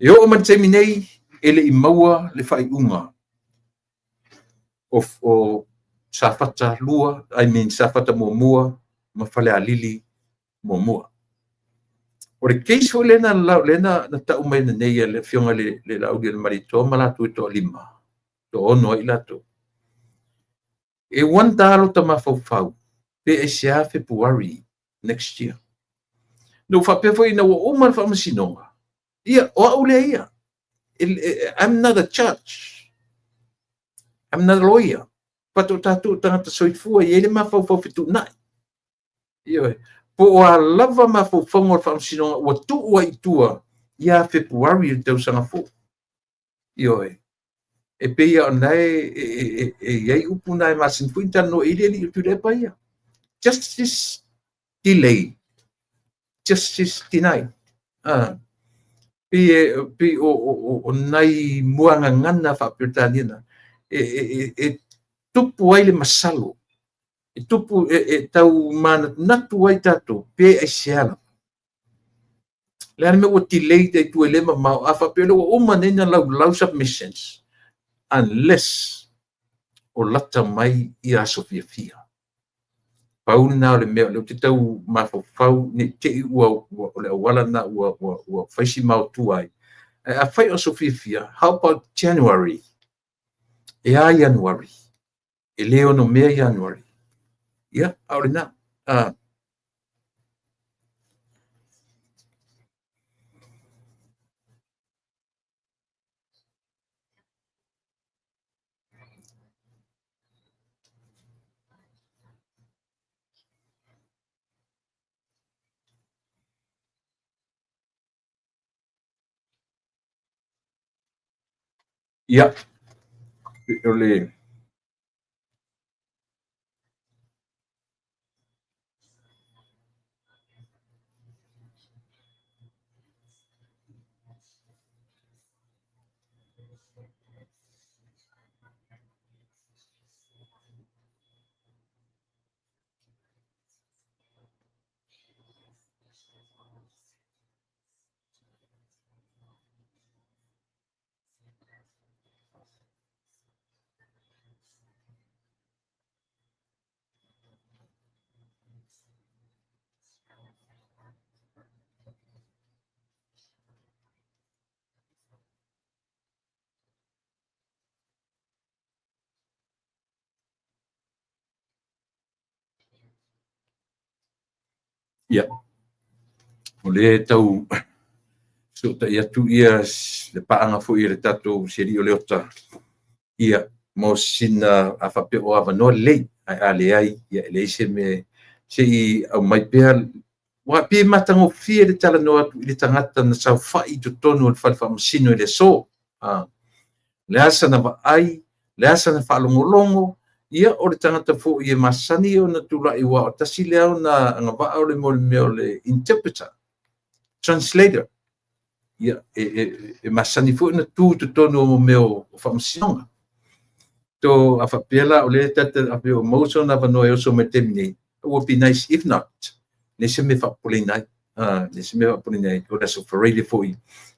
E oo mai le taimi nei, e le i maua le faaiuga o Safata 2, I mean Safata 1 ma Falealili 1. O le case foi lea na tau mai nei e le afioga i le Laaulialemalietoa ma latou e toalima, toaono ai latou. E wonder lava lota mafaufau pe aisea Fepuari next year. Na ou faapea foi ina ua uma le faamasinoga, ia, o au lea ia. I'm not a judge. I'm not a lawyer. Faatoa tatou tagata soifua e i ai le mafaufau fetuunai. Ioe. Po o a lava mafaufauga o le faamasinoga ua tuu ai i tua ia Fepuari o le tausaga fou. Ioe. E pei lava o lena e i ai upu na e masani foi ona talanoa i ai le alii o Tuilaepa ia. Justice delay, justice denied. Pei o nai muagagana faa-Peretania na, e tupu ai le masalo, e tupu, e tau manatunatu ai tatou, pe aisea lava. Le a le mea ua delay ai tua i le mamao, a faapea o lea ua uma nei ona laulau submissions, unless o lata mai ia aso fiafia. Pau lena o le mea o lea ou te tau mafaufau ne i te i ua o le auala lena ua fai si maotua ai. Ae afai o aso fiafia, how about January? E a Ianuari? E le ono mea Ianuari. Ia, a o lena. Ia, o le... Ia, o lea e tau fesootai atu ia le paaga foi a le tatou si alii o Leota, ia, mo sina, a faapea o avanoa lelei, ae a leai, ia e leai se mea, se i aumai pea, aua e pei e matagofie le talanoa atu i le tagata na saofai i totonu o le fale faamasino i le aso. O le a sana vaai, o le a sana faalogologo, ia o le tagata foi e masani ona tulai, aua o tasi lea ona agavaa o le mea o le interpreter, translator. Ia, e masani foi ona tu i totonu o mea o faamasinoga. So, a faapea la o lea e pei o maua sona avanoa e oso mai i le taimi nei, it would be nice. If not, leai se mea e faapopoleina ai. Leai se mea e faapopoleina ai, o le Aso Faraile foi,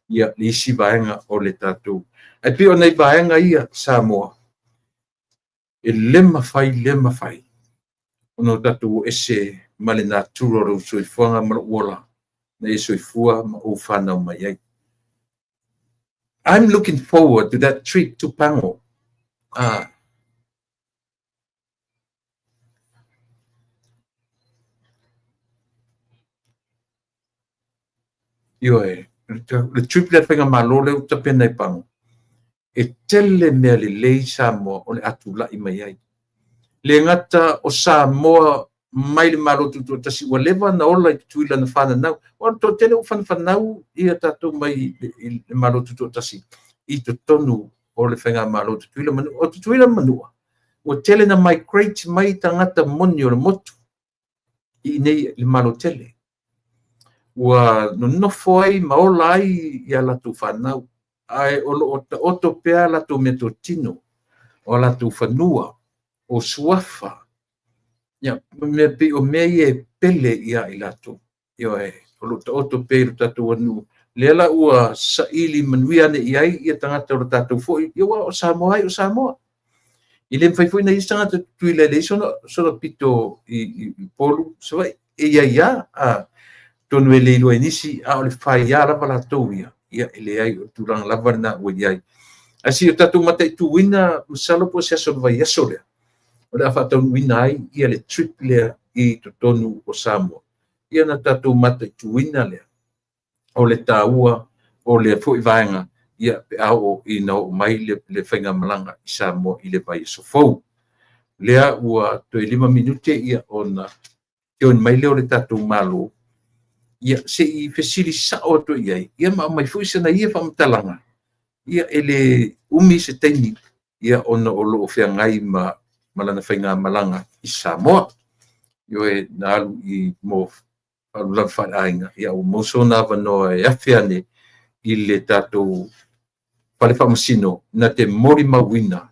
ia, le isi vaega o le tatou. Ae pei o nai vaega ia Samoa, e le mafai, le mafai ona o tatou o ese ma le natura o lou soifuaga ma lou ola na e soifua ma ou fanau mai ai. I'm looking forward to that trip to Pago. Ioe, le trip lea faigamalo lea ua tapena i Pago, e tele mea lelei Samoa o le a tulai mai ai. Le gata o Samoa mai le Malo Tutoatasi ua leva ona ola i Tutuila na fananau. O le toatele ua fanafanau ia tatou mai i le Malo Tutoatasi i totonu o le faigamalo Tutuila ma Manua. O Tutuila ma Manua, ua tele na migrate mai tagata moni o le motu i inei i le Malo tele. Ua nonofo ai ma ola ai ia latou fanau, ae o lo o taoto pea latou meatotino, o latou fanua, o suafa, ia, mea pei o mea ia e pele ia i latou. Ioe, o lo o taoto pea i lo tatou atunuu. Lea la ua saili manuia ane i ai ia tagata o lo tatou foi, ia aua o Samoa ai o Samoa. E le mafai foi ona i ai se tagata Tutuila e leai sona pito i Upolu, Savaii, e i ai lava, atonu e le iloa e nisi, a o le faia lava latou ia, ia e leai, o le tulaga lava lena ua i ai. Ae se i o tatou mataituina, masalo po o se aso o le vaiaso lea, o le a faataunuuina ai ia le trip lea i totonu o Samoa, ia ona tatou mataituina lea o le taua o lea foi vaega, ia pe a oo ina oo mai le faigamalaga i Samoa i le vaiaso fou. Lea ua toe 5 minute ia ona join mai lea o le tatou Malo, ia se i fesili sao atu i ai, ia ma aumai foi sana ia faamatalaga, ia e le umi se taimi, ia ona o lo o feagai ma lana faigamalaga i Samoa. Ioe, na alu i mo faalavelave faaleaiga, ia ua maua sona avanoa e afe ane i le tatou fale faamasino na te molimauina.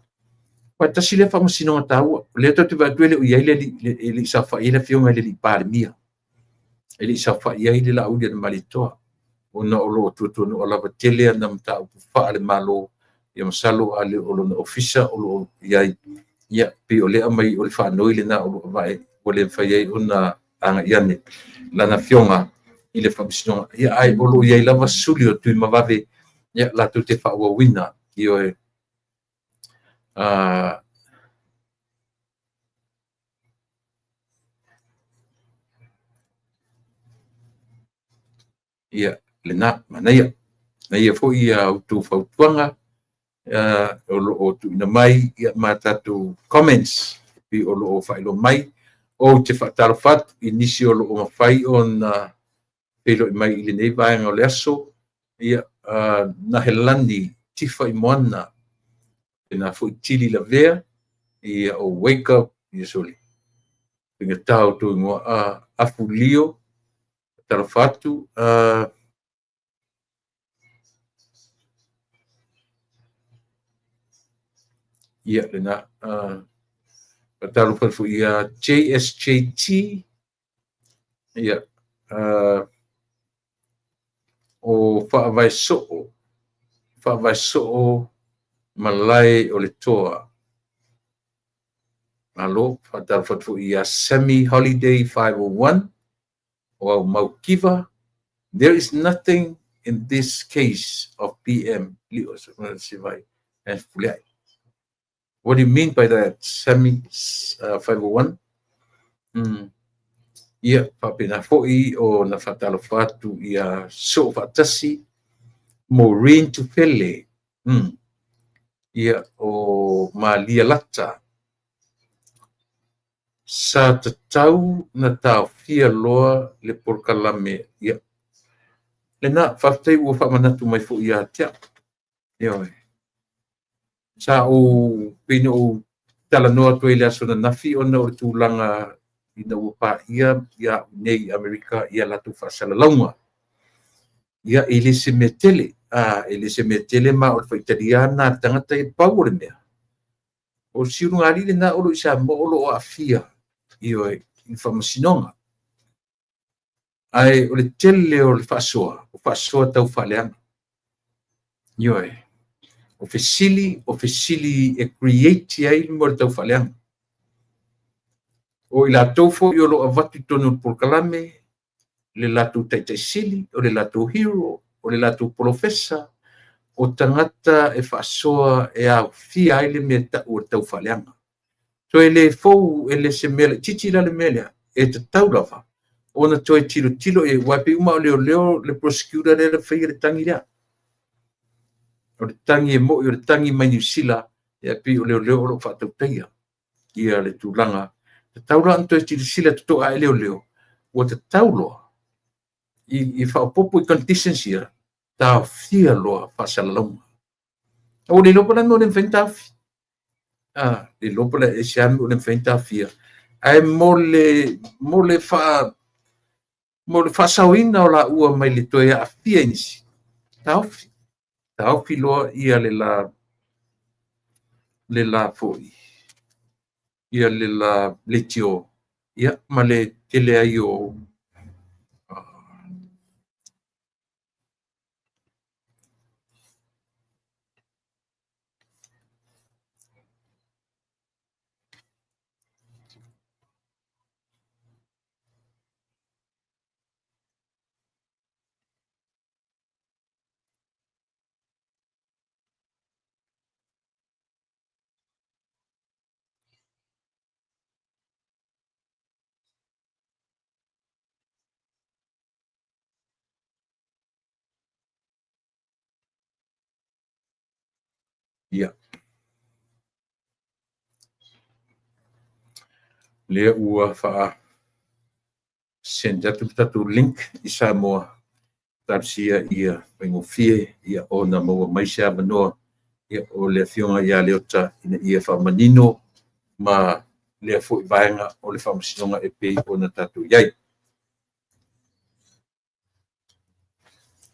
Aua e tasi lea faamasinoga taua, o lea tatou te vaai atu e le o i ai le alii, e le i saofai ai le afioga i le alii Palemia, e le i saofai ai le Laaulialemalietoa, ona o lo o tuatuanoa lava tele ana mataupu faale-Malo, ia masalo a le o lona ofisa o lo o i ai, ia pei o lea e aumai o le faanoi lena o lo o vae ua le mafai ai ona agai ane lana afioga i le faamasinoga. Ia ae o lo o i ai lava suli o Tuimavave, ia latou te faaauauina. Ioe. Ia, lena, manaia. Manaia foi ia outou fautuaga o lo o tuuina mai ia, ma tatou comments pei o lo o faailoa mai. Ou te faatalofa atu i nisi o lo o mafai ona feiloai mai i lenei vaega o le aso. Ia, Nahelani Tifa i Moana, tēnā foi Tili Lavea, ia o Wake Up, ia soli. Faigata o outou igoa, Afu Lio, faatalofa atu. Ia, lena. Faatalofa foi ia JSJT, ia, o Faavae Soo, Faavae Soo Malae o le Toa. Malo, faatalofa atu foi ia Sammy Holiday 501, o au mau kiva. There is nothing in this case of PM Lio and Fuleai. What do you mean by that, Sammy 501? Ia faapena foi ona faatalofa atu ia Soo Faatasi, Maureen Tufele, ia o Malia Lata. Sa tatau na taofia loa le polokalame. Ia lena, faafetai ua faamanatu mai foi ia te au. Ioe. Sa ou pei na ou talanoa atu ai i le aso ananafi ona o le tulaga ina ua paia ia au nei i Amerika ia latou faasalalauga. Ia e le se mea tele, e le se mea tele ma o le faitalia lena a le tagata e pau o le mea. O le siulugalii lena o lo o i Samoa o lo o aafia, ioe, i le faamasinoga. Ae o le tele o le faasoa, o faasoa tau faaleaga. Ioe. O fesili, o fesili e create ai le mea o le tau faaleaga. O i latou foi o lo o avatu i totonu o le polokalame, le latou taitaisili, o le latou hero, o le latou polofesa, o tagata e faasoa e aofia ai le mea tau o le tau faaleaga. So e le fou, e le se mea laitiiti la le mea lea, e tatau lava ona toe tilotilo i ai, aua e pei uma o leoleo le prosecutor lea na faia le tagi lea. O le tagi e moi, o le tagi mai Niu Sila, e pei o leoleo o lo o faatautaia ia le tulaga. Tatau la ona toe silasila totoa e leoleo, ua tatau loa i faaopoopo i conditions ia, taofia loa faasalalauga. Ua le iloa po o le a le mea ua le mafai ona taofi. Le iloa po o le ese lava le mea ua le mafai ona taofia. Ae mo le faasaoina o laua mai le toe aafia i nisi, taofi. Taofi loa ia le la foi, ia le la leitio, ia ma le tele ai o Ia. Lea ua faa send atu le tatou link i Samoa, talosia ia faigofie ia ona maua mai se avanoa ia o le afioga ia Leota ina ia faamanino ma lea foi vaega o le faamasinoga e pei ona tatou i ai.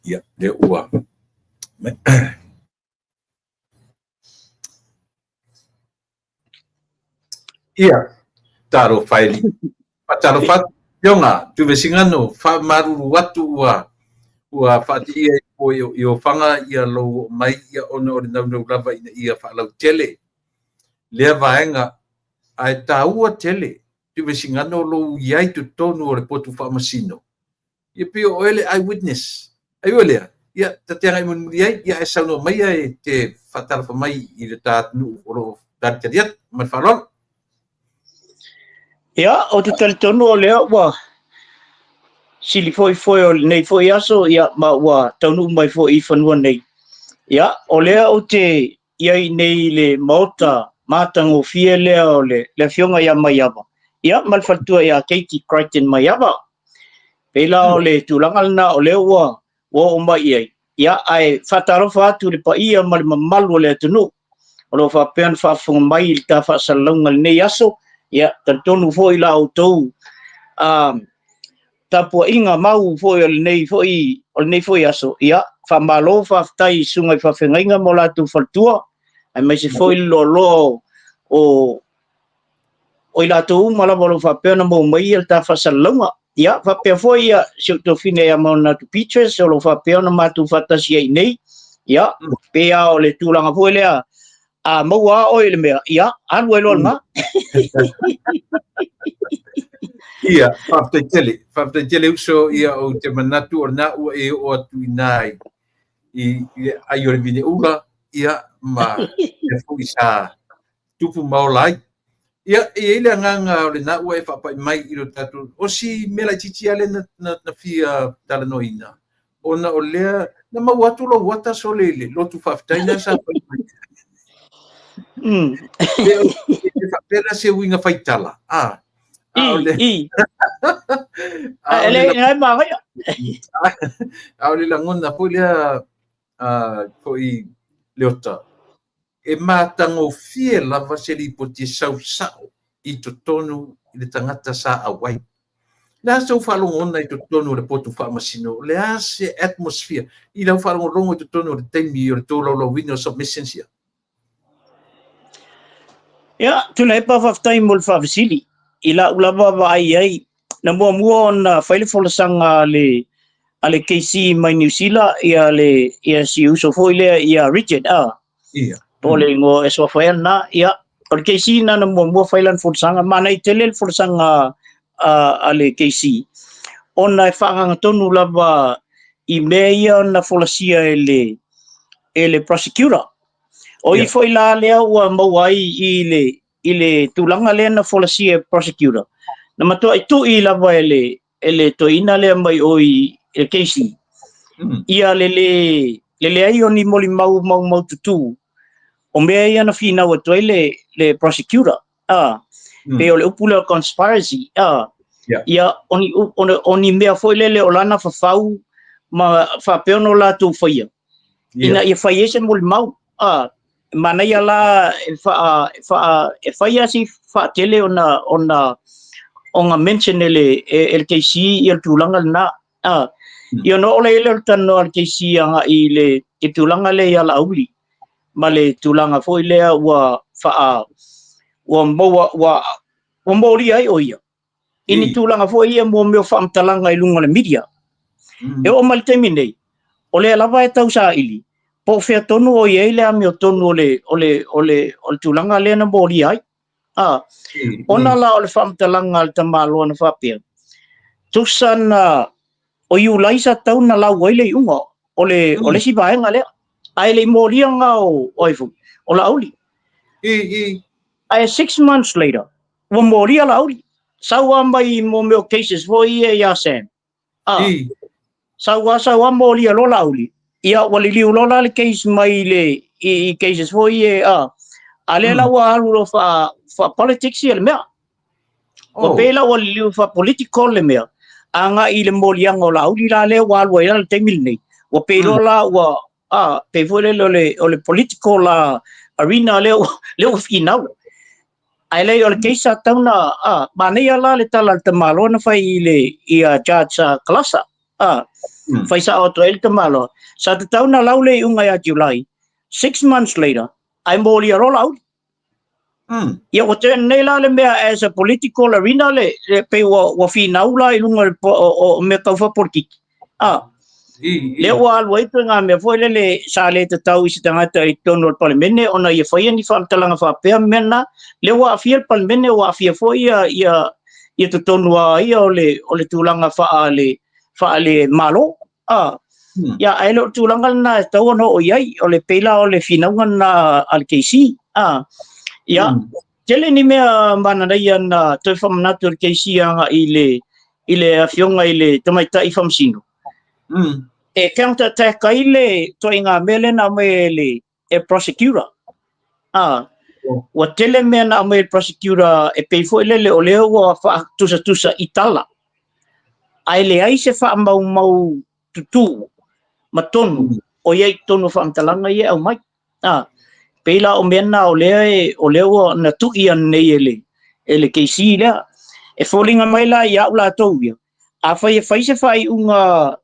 Ia, lea ua Ia, talofa e Faatalofa atu, Afioga Tuivesigano, faamalulu atu ua faateia i Ofaga ia lou oo mai ia ona o le naunau lava ina ia faalautele lea vaega, ae taua tele Tuivesigano lou i ai i totonu o le potu faamasino. Ia pei o oe le eyewitness. Ai ua lea, ia ta te agai mulimuli ai, ia ae saunoa mai e te faatalofa mai i le ta atunuu o lo o talitali atu ma le faaaloalo. Ia, ou te talitonu o lea ua sili foi foe o lenei foi aso, ia, ma ua taunuu mai foi i fanua nei. Ia, o lea ou te i ai nei i le maota matagofie lea o le afioga ia Maiava, ia, ma le faletua ia Katie Crichton Maiava. Pei la o le tulaga lena o lea ua oo mai i ai. Ia, ae faatalofa atu i le paia ma le mamalu o le atunuu o lo o faapea ona faafofoga mai i le ta faasalalauga i lenei aso. Ia, talitonu foi la outou tapuaiga mau foi o lenei foi aso. Ia, faamalo faafetai i susuga i faafeagaiga ma o latou faletua, aemaise foi le loaloa o i latou uma lava o lo o faapea ona maua mai le ta faasalalauga. Ia, faapea foi ia si ou tofine ia Maonatu Peters o lo o faapea ona matou faatasi ai nei. Ia, pei lava o le tulaga foi lea, a maua a oe i le mea, ia, alu ai loa lena. Ia, faafetai tele. Faafetai tele uso, ia ou te manatu o lena ua e oo atu i ina i le ai o le vineula, ia, ma le foi sa tupu ma ola ai. Ia, e i ai le agaga o lena ua e faapai mai i lo tatou, o si mea laitiiti lava lea na fia talanoaina, ona o lea na maua atu lou ata sole i le lotu faafetai na sa fai mai. E faapea la se uiga faitala, a? A o le A o le A o le lagona foi lea foi Leota, e matagofie lava se lipoti e sau sao i totonu i le tagata sa auai. O le a sou faalogona i totonu o le potu faamasino? O le a se atmosphere i lau faalogologo i totonu o le taimi o le tolaulauina o submissions ia? Ia, Tuilaepa, faafetai mo le faafesili. I lau lava vaai i ai, na muamua ona fai le folasaga a le KC mai Niu Sila, ia le ia si uso foi lea ia Richard a. Po o le igoa e suafa ai lena. Ia, o le KC na muamua fai lana folasaga, manaia tele le folasaga a le KC ona e faaagaga tonu lava i mea ia na folasia e le prosecutor. O i foi la lea ua maua ai i le tulaga lea na folasia e prosecutor. Na matuai tui lava e le toeaina lea mai o i le KC. Ia le leai o ni molimau maumaututu o mea ia na finau atu ai le prosecutor. Pe o le upu lea o conspiracy. Ia, o ni mea foi lele o lana fafau ma faapea ona latou faia. Ina ia fai ai se molimau. Manaia la e faa, faa, e fai asi faatele ona mention e le KC ia le tulaga lena. Ia ona oo lea o le talanoa a le KC agai i le tulaga lea ia Laauli ma le tulaga foi lea ua faa ua maua ua molia ai o ia i ni tulaga foi ia mo mea o faamatalaga i luga o le media. E oo mai le taimi nei, o lea lava e tausaili, po o fea tonu o i ai le amiotonu o le tulaga lea na molia ai. Ona la o le faamatalaga a le tamaloa na faapea, tusa na o Iulai sa tau na lau ai le iuga o le isi vaega lea. Ae le i molia nga o ai foi, o Laauli. Ae 6 months later, ua molia Laauli. Sau lava mai mo mea o cases foi ia ia Sam. Sau lava molia loa Laauli. Ia ua liliu loa la le case mai i cases foi ia a lea la ua alu loa faa politics ia le mea. Ua pei la ua liliu faa political le mea. Agai i le moliaga o Laauli la lea ua alu ai la le taimi lenei. Ua pei loa la ua pei foi lele o le political la arena lea ua finau. Ae leai o le case sa tau na manaia la le tala a le tamaloa na fai i le ia Judge Kalasa. Fai sao atu ai le tamaloa. Sa tatau na lau le iuga ia July. 6 months later, ae molia loa Laauli. Ia ua turn nei la le mea as a political arena le pei ua finau la i luga o mea tau faapolitiki. Lea ua alu ai ituaiga mea foi lele sa le tatau i se tagata i totonu o le Palemene ona ia faia ni faamatalaga faapea mea na. Lea ua aafia le Palemene, ua aafia foi ia totonu a ia o le tulaga faale Malo. Ia ae le o le tulaga lena e tatau ona oo i ai. O le pei la o le finauga lena a le KC. Ia, tele ni mea mananaia na toe faamanatu e le KC agai i le afioga i le tamaitai faamasino. E counter attack ai le ituaiga mea lea na aumai e le prosecutor. Ua tele mea na aumai e le prosecutor e pei foi lele o lea ua faatusatusa i tala. Ae leai se faamaumau tutu ma tonu o i ai i totonu o faamatalaga ia e aumai. Pei la o mea na o lea ua na tui nei e le KC lea. E foliga mai la ia au latou ia, afai e fai se faaiuga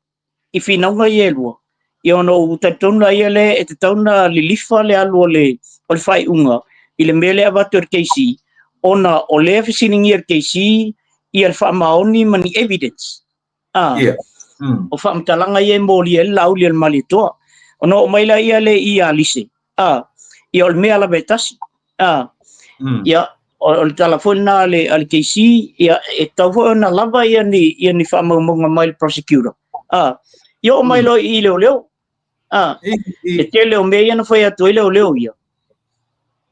i finauga ia e lua, ia ona ou talitonu la ia lea e tatau ona lilifa le alu o le faaiuga i le mea lea e avatu e le KC, ona o lea e fesiligia e le KC ia le faamaoni ma ni evidence. O faamatalaga ia e molia ai le Laauli o le Malietoa. Ona oo mai la ia le i Alise, ia o le mea lava e tasi. Ia, o le tala foi lena a le KC, ia, e tatau foi ona lava ia ni faamaumauga mai le prosecutor. Ia oo mai loa i leoleo. Le tele o mea ia na fai atu ai leoleo ia.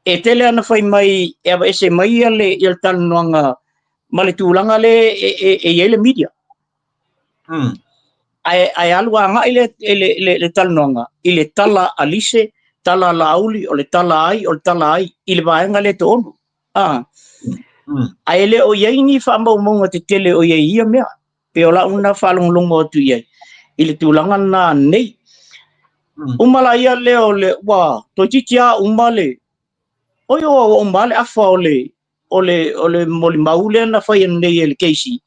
E tele ana fai mai e aveese mai ia le, ia le talanoaga ma le tulaga le e i ai le media. Ae alu agai le talanoaga i le tala a Lise, tala a Laauli, o le tala ai, o le tala ai, i le vaega lea e toonu. Ae le o i ai ni faamaumauga tetele o i ai ia mea. Pe o lau na faalogologo atu i ai i le tulaga na nei. Uma la ia lea o le, ua toeitiiti lava uma le, oi ua uma le afa o le molimau lea na fai nei e le KC.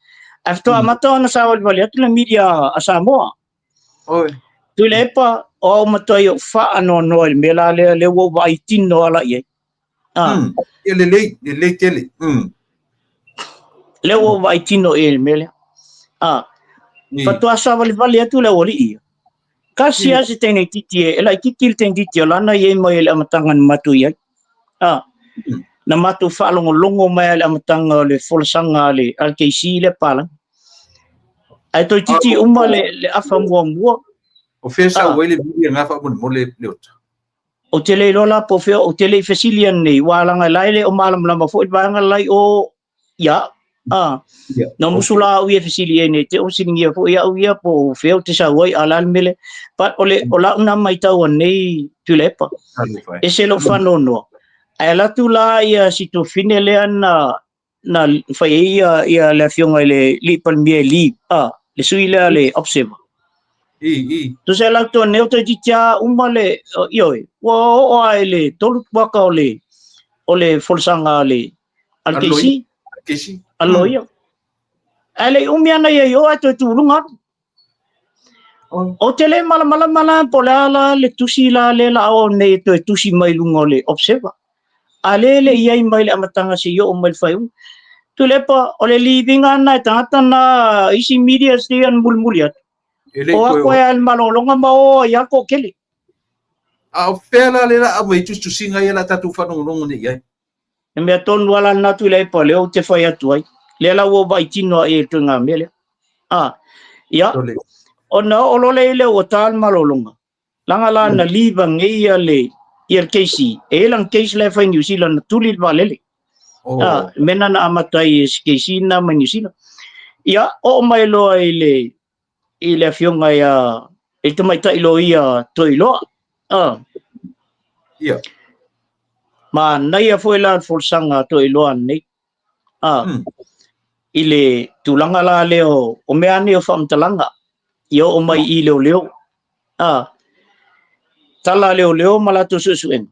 Ae faatoa amata ona savalivali atu le media a Samoa. Oi. Tuilaepa, o au matua ou faanoanoa i le mea la lea, lea ua ou vaai tino ala i ai. Ia lelei, lelei tele. Lea ua ou vaai tino i le mea lea. Faatoa savalivali atu le aualii ia. Kasi lava se teine titi e laitiiti le teine titi o lana i ai mai le amataga na matou i ai. Na matou faalogologo mai i le amataga o le folasaga a le KC lea palagi. Ae toeitiiti uma le afa muamua. O fea sau ai le media ngā faamolemole Leota? Ou te le iloa la po o fea, ou te le i fesili nei, ua laga la e le o malamalama foi le vaega lai o ia. Na musu la au ia fesili ai nei, te o fesiligia foi au ia po o fea o te sau ai a la le mele. But o le o lau na maitau anei Tuilaepa. E se lou faanoanoa. Ae alu atu la ia si tuafine lea na fai ai ia le afioga i le alii Palemia e leave, le sui lea le observer. Tusa e lau nei o toeitiiti lava uma le, ioe, ua oo lava i le 3 kuaka o le folasaga a le KC. KC. A loia. Ae le i umi ana ia i o ae toe tuluga atu. O te le malamalama la po o le a la le tusi la le la o nei e toe tusi mai luga o le observer. A le le i ai mai le amataga se i oo mai le faaiuga. Tuilaepa, o le liviga na e tagata na isi media ia na mulimuli atu. O ako e le malologa ma o ai a toatele. A o fea la le la au mai tusitusiga ia la tatou faalogologo nei i ai. E mea tonu ala lena Tuilaepa lea ou te fai atu ai. Lea la ua ou vaai tino ai i le ituaiga mea lea. Ia, ona oo loa lea i le ua ta le malologa. Laga la na leave nei ia le KC. E i ai lana case la e fai i New Zealand na tuli le vaalele. Mea na na amata ai e si KC na mai New Zealand. Ia, oo mai loa i le afioga ia i le tamaitai loia Toiloa. Ia. Manaia foi la le folasaga a Toiloa nei. I le tulaga la lea o mea nei o faamatalaga ia oo mai i leoleo. Tala leoleo ma latou suesuega.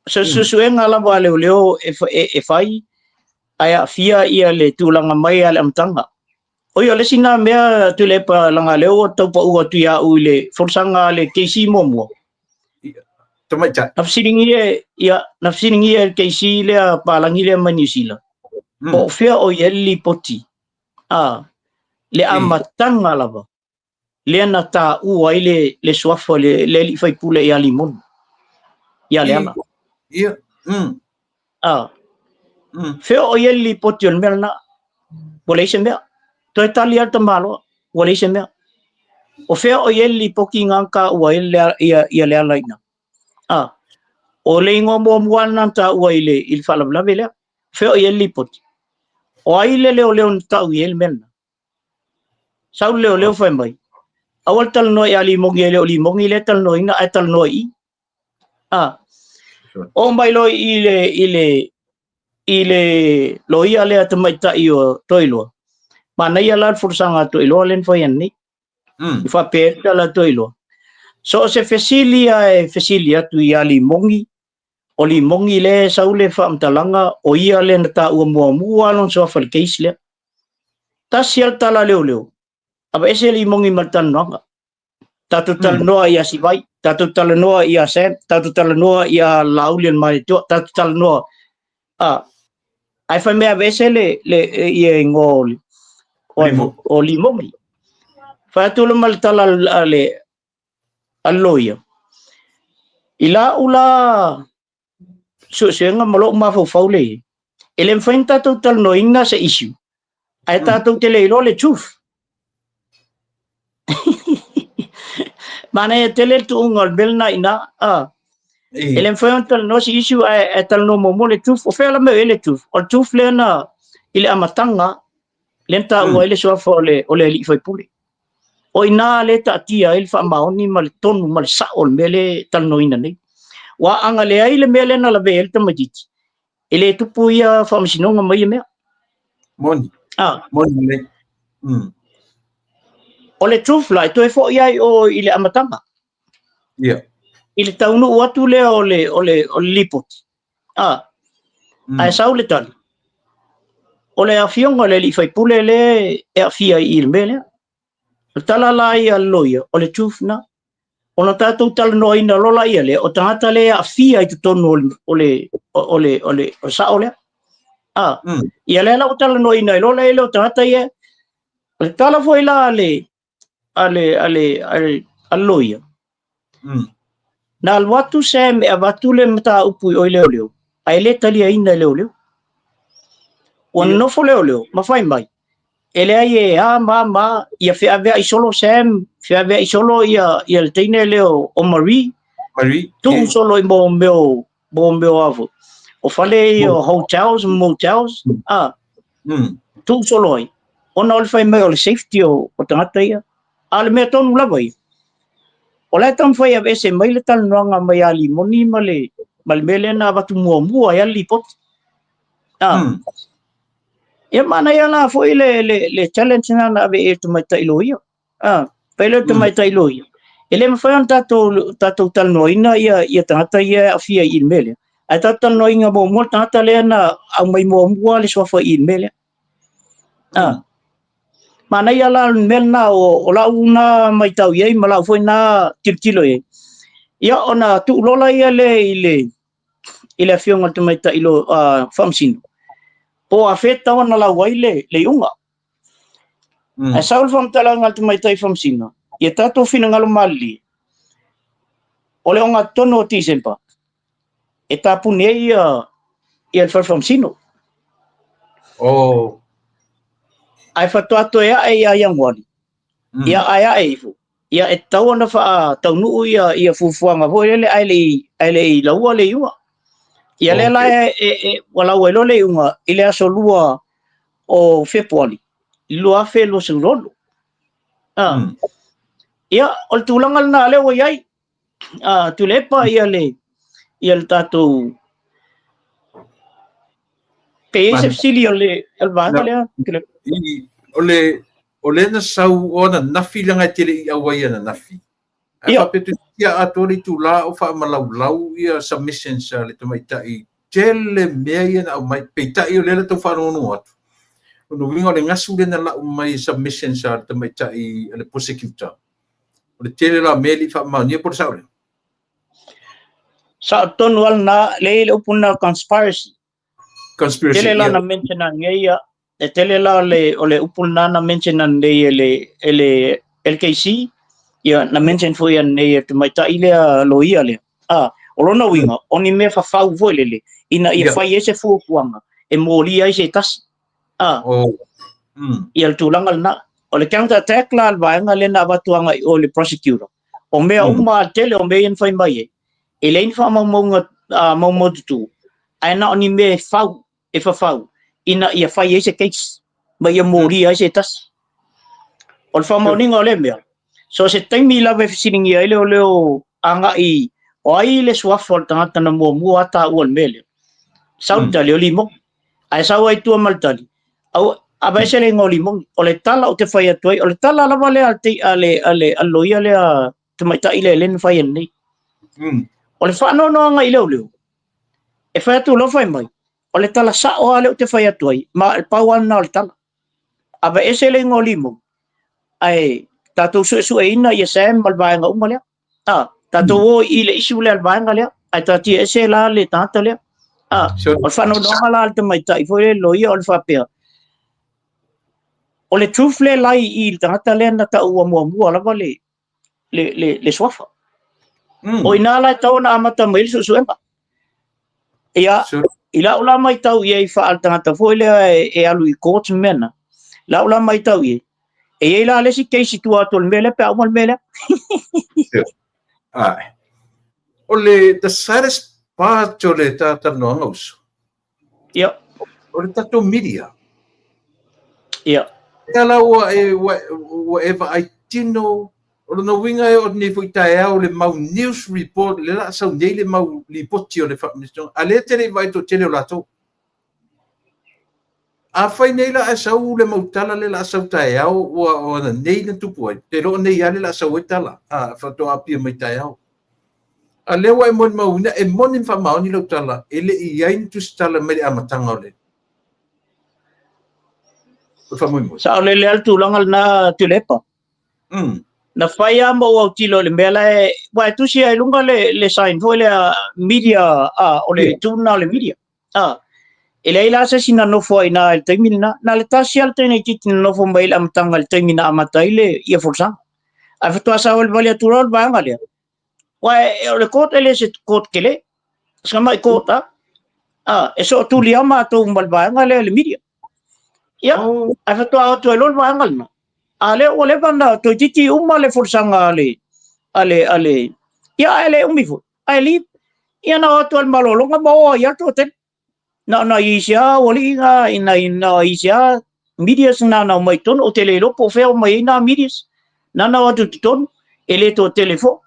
Suesuega lava a leoleo e fai ae aafia ia le tulaga mai a le amataga. O ia le isi na mea Tuilaepa laga lea ua tau pau atu ia au i le folasaga a le KC muamua. Tamaitai. Na fesiligia ia, na fesiligia e le KC lea palagi lea mai New Zealand. Po o fea o i ai le lipoti. Le amataga lava lea na taua ai le suafa le alii faipule ia Limoni. Ia Leala. Ia. Fea o i ai le lipoti o le mea lena. Ua leai se mea. Toe tali lava le tamaloa. Ua leai se mea. O fea o i ai le lipoti na taua ai ia Leala i ina. O le igoa muamua lena na taua i le faalavelave lea. Fea o i ai le lipoti. O ai le leoleo na tau i ai le mea lena. Sau le leoleo fai mai. Aua le talanoa ia Limogi e le o Limogi lea talanoaina ae talanoa i i. O mai loa i le loia lea tamaitai o Toiloa. Manaia la le folasaga a Toiloa lea na fai nei. I faapea ai la Toiloa. So o se fesili e fesili atu ia Limogi, o Limogi le sau le faamatalaga o ia le na taua muamua lona suafa le case lea. Tasi le tala leoleo. Aveese Limogi ma le talanoaga. Tatou talanoa ia Sivai, tatou talanoa ia Sam, tatou talanoa ia Laauli o le Malietoa, tatou talanoa. Ae fai mea aveese le ia igoa o Limogi. Fai atu le ma le tala a le loia. I lau la suesuega ma lou mafaufau le i. E le mafai ona tatou talanoaina se issue. Ae tatou te le iloa le truth. Manaia tele le tuuga o le mea lena i ina. E le mafai ona talanoa se issue ae talanoa muamua le truth. O fea la mea o i ai le truth? O le truth lea na i le amataga lea na taua ai le suafa o le alii faipule. O i ina lea e taatia ai le faamaoni ma le tonu ma le sao o le mea lea e talanoaina nei. Aua a na leai le mea lea na lavea ai le tamaitiiti, e le tupu ia faamasinoga ma ia mea. Moni. Ah. Moni lelei. O le truth la, e toe foi ai o i le amataga. Yeah. I le taunuu atu lea o le lipoti. Ah. Ae sau le tali. O le afioga o le alii faipule le e aafia i le mea lea. O le tala la ia a le loia, o le truth na. Ona tatou talanoaina loa la ia lea, o tagata le e aafia i totonu o le sao lea. Ah. Ia lea la ua talanoaina ai loa la ia o tagata ia. O le tala foi la a le loia. Na alu atu Sam e avatu le mataupu i oi leoleo, ae le taliaina e leoleo. Ua nofo leoleo, ma fai mai, e leai e a ma ma, ia feaveai solo Sam, feaveai solo ia le teine lea o Marie, Marie. tuu solo i mo mea avo. O fale ia o hotels, motels, ah, tuu solo ai. Ona o le fai mai o le safety o tagata ia. A o le mea tonu lava ia. O la e taumafai e aveese mai le talanoaga mai ia Limoni ma le mea lea na avatu muamua ai le lipoti. Ah. Ia manaia la foi le challenge na na ave i le tamaitai loia. Ah, fai le tamaitai loia. E le mafai ona tatou talanoaina ia tagata ia e aafia i le mea lea. Ae tatou talanoaina muamua le tagata lea na aumai muamua le suafa i le mea lea. Ah. Manaia la le mea lena o lau na matau i ai ma lau foi na tilotilo i ai. Ia ona tuu lola ia le i le afioga i le tamaitai lo faamasino. Po o afea tatau ona lau ai le iuga. Ae sau le faamatalaga a le tamaitai faamasino, ia tatou finagalo malilie. O le 63 o Tisempa, e tapuni ai ia le fale faamasino. Oh. Ae faatoa toe ae ia Ianuari, ia ae ae ifo, ia e tatau ona faataunuu ia fuafuaga foi lele ae le i laua le iuga. Ia lea la ua lau ai loa le iuga i le aso 2 o Fepuari 2026. Ah. Ia, o le tulaga lena lea ua i ai. Ah, Tuilaepa ia le tatou pe i ai se fesili o le vaega lea, Tuilaepa? O le na sau o na nafi langa e tele i au ai na nafi. Ae faapea tusia atoa le itula o faamalaulau ia submissions a le tamaitai tele mea ia na aumai. Peitai o lea la tau faalogologo atu. O le uiga o le gasu lea na lau mai submissions a le tamaitai a le prosecutor. O le tele la o mea e le i faamaonia po o le sao lea. Sao tonu lava lena, le i le upu lena conspiracy. Conspiracy. Tele la na mention nei ia, e tele la o le upu lena na mention nei e le LKC, ia na mention foi nei e tamaitai lea loia lea. Ah, o lona uiga, o ni mea fafau foi lele, ina ia fai ai se fuafuaga e molia ai se tasi. Ah, Oh. Ia le tulaga lena. O le counter attack la le vaega lea na avatu agai o le prosecutor. O mea uma a tele o mea ia na fai mai ai. E leai ni faamaumauga maumaututu, ae na o ni mea e fau, e fafau, ina ia fai ai se case, ma ia molia ai se tasi. O le faamaoniga o lea mea, so se taimi lava e fesiligia ai leoleo agai o ai le suafa o le tagata na muamua a taua le mea lea. Sau le tali o Limoni. Ae sau ai tua ma le tali, au aveese le igoa o Limoni. O le tala ou te fai atu ai, o le tala lava lea a le loia lea tamaitai lea lea na fai nei. O le faanoanoaga i leoleo, e fai atu loa fai mai, o le tala sao lava lea ou te fai atu ai, ma e pau lava lena o le tala. Aveese le igoa o Limoni, ae tatou suesueina ia Sam ma le vaega uma lea. Ah, tatou o i le issue lea le vaega lea, ae taatia ese la le tagata lea. Ah, o le faanoanoaga la a le tamaitai foi le loia o le faapea, o le truth lea lai i le tagata lea na taua muamua lava le suafa. O ina la e tatau ona amata mai le suesuega. Ia, i lau la matau i ai faa tagata foi lea e alu i court ma mea na, lau la matau i ai, e i ai la le isi case i tua atu o le mea lea pe a uma le mea lea. Ai. O le the saddest part o le ta talanoaga uso. Ia. O le tatou media. Ia. Lea la ua e, ua, ua e vaai tino, o lona uiga e oo nei foi taeao le mau news report, le la sau nei le mau lipoti o le faamasinoga, a lea e te le i vaai toatele o latou. Afai nei la ae sau le mau tala le la sau taeao ua ona nei na tupu ai, te loo nei ale la sau ai tala, a faatoa apia mai taeao. A lea ua e molimauina, e moni ma faamaoni lau tala, e le i ai ni tusitala mai le amataga o le faamoemoe. Saolele lava le tulaga lena Tuilaepa. Na fai lava ma ou autilo i le mea la e, aua e tusi lava i luga le sign foi lea media, a, o le itu lena o le media. A, e leai la se isi na nofo ai i ina i le taimi lena. Na o le tasi lava le teine itiiti na nofo mai i le amataga i le taimi na amata ai le ia folasaga. Ae faatoa savalivali atu loa le vaega lea. Aua o le court e le se court tele. Se tamai court lava. A, e sootuli lava matou ma le vaega lea i le media. Ia, ae faatoa o atu ai loa le vaega lena. A lea ua leva ona toeitiiti uma le folasaga a le, a le, a le, ia ae le umi foi. Ae leave. Ia na o atu ai le malologa ma o ai lava le toatele. Na ona isi lava aualii na, ina, na isi lava medias na na omai i totonu. Ou te le iloa po o fea omai ai na medias. Na na o atu i totonu, e le toatele foi.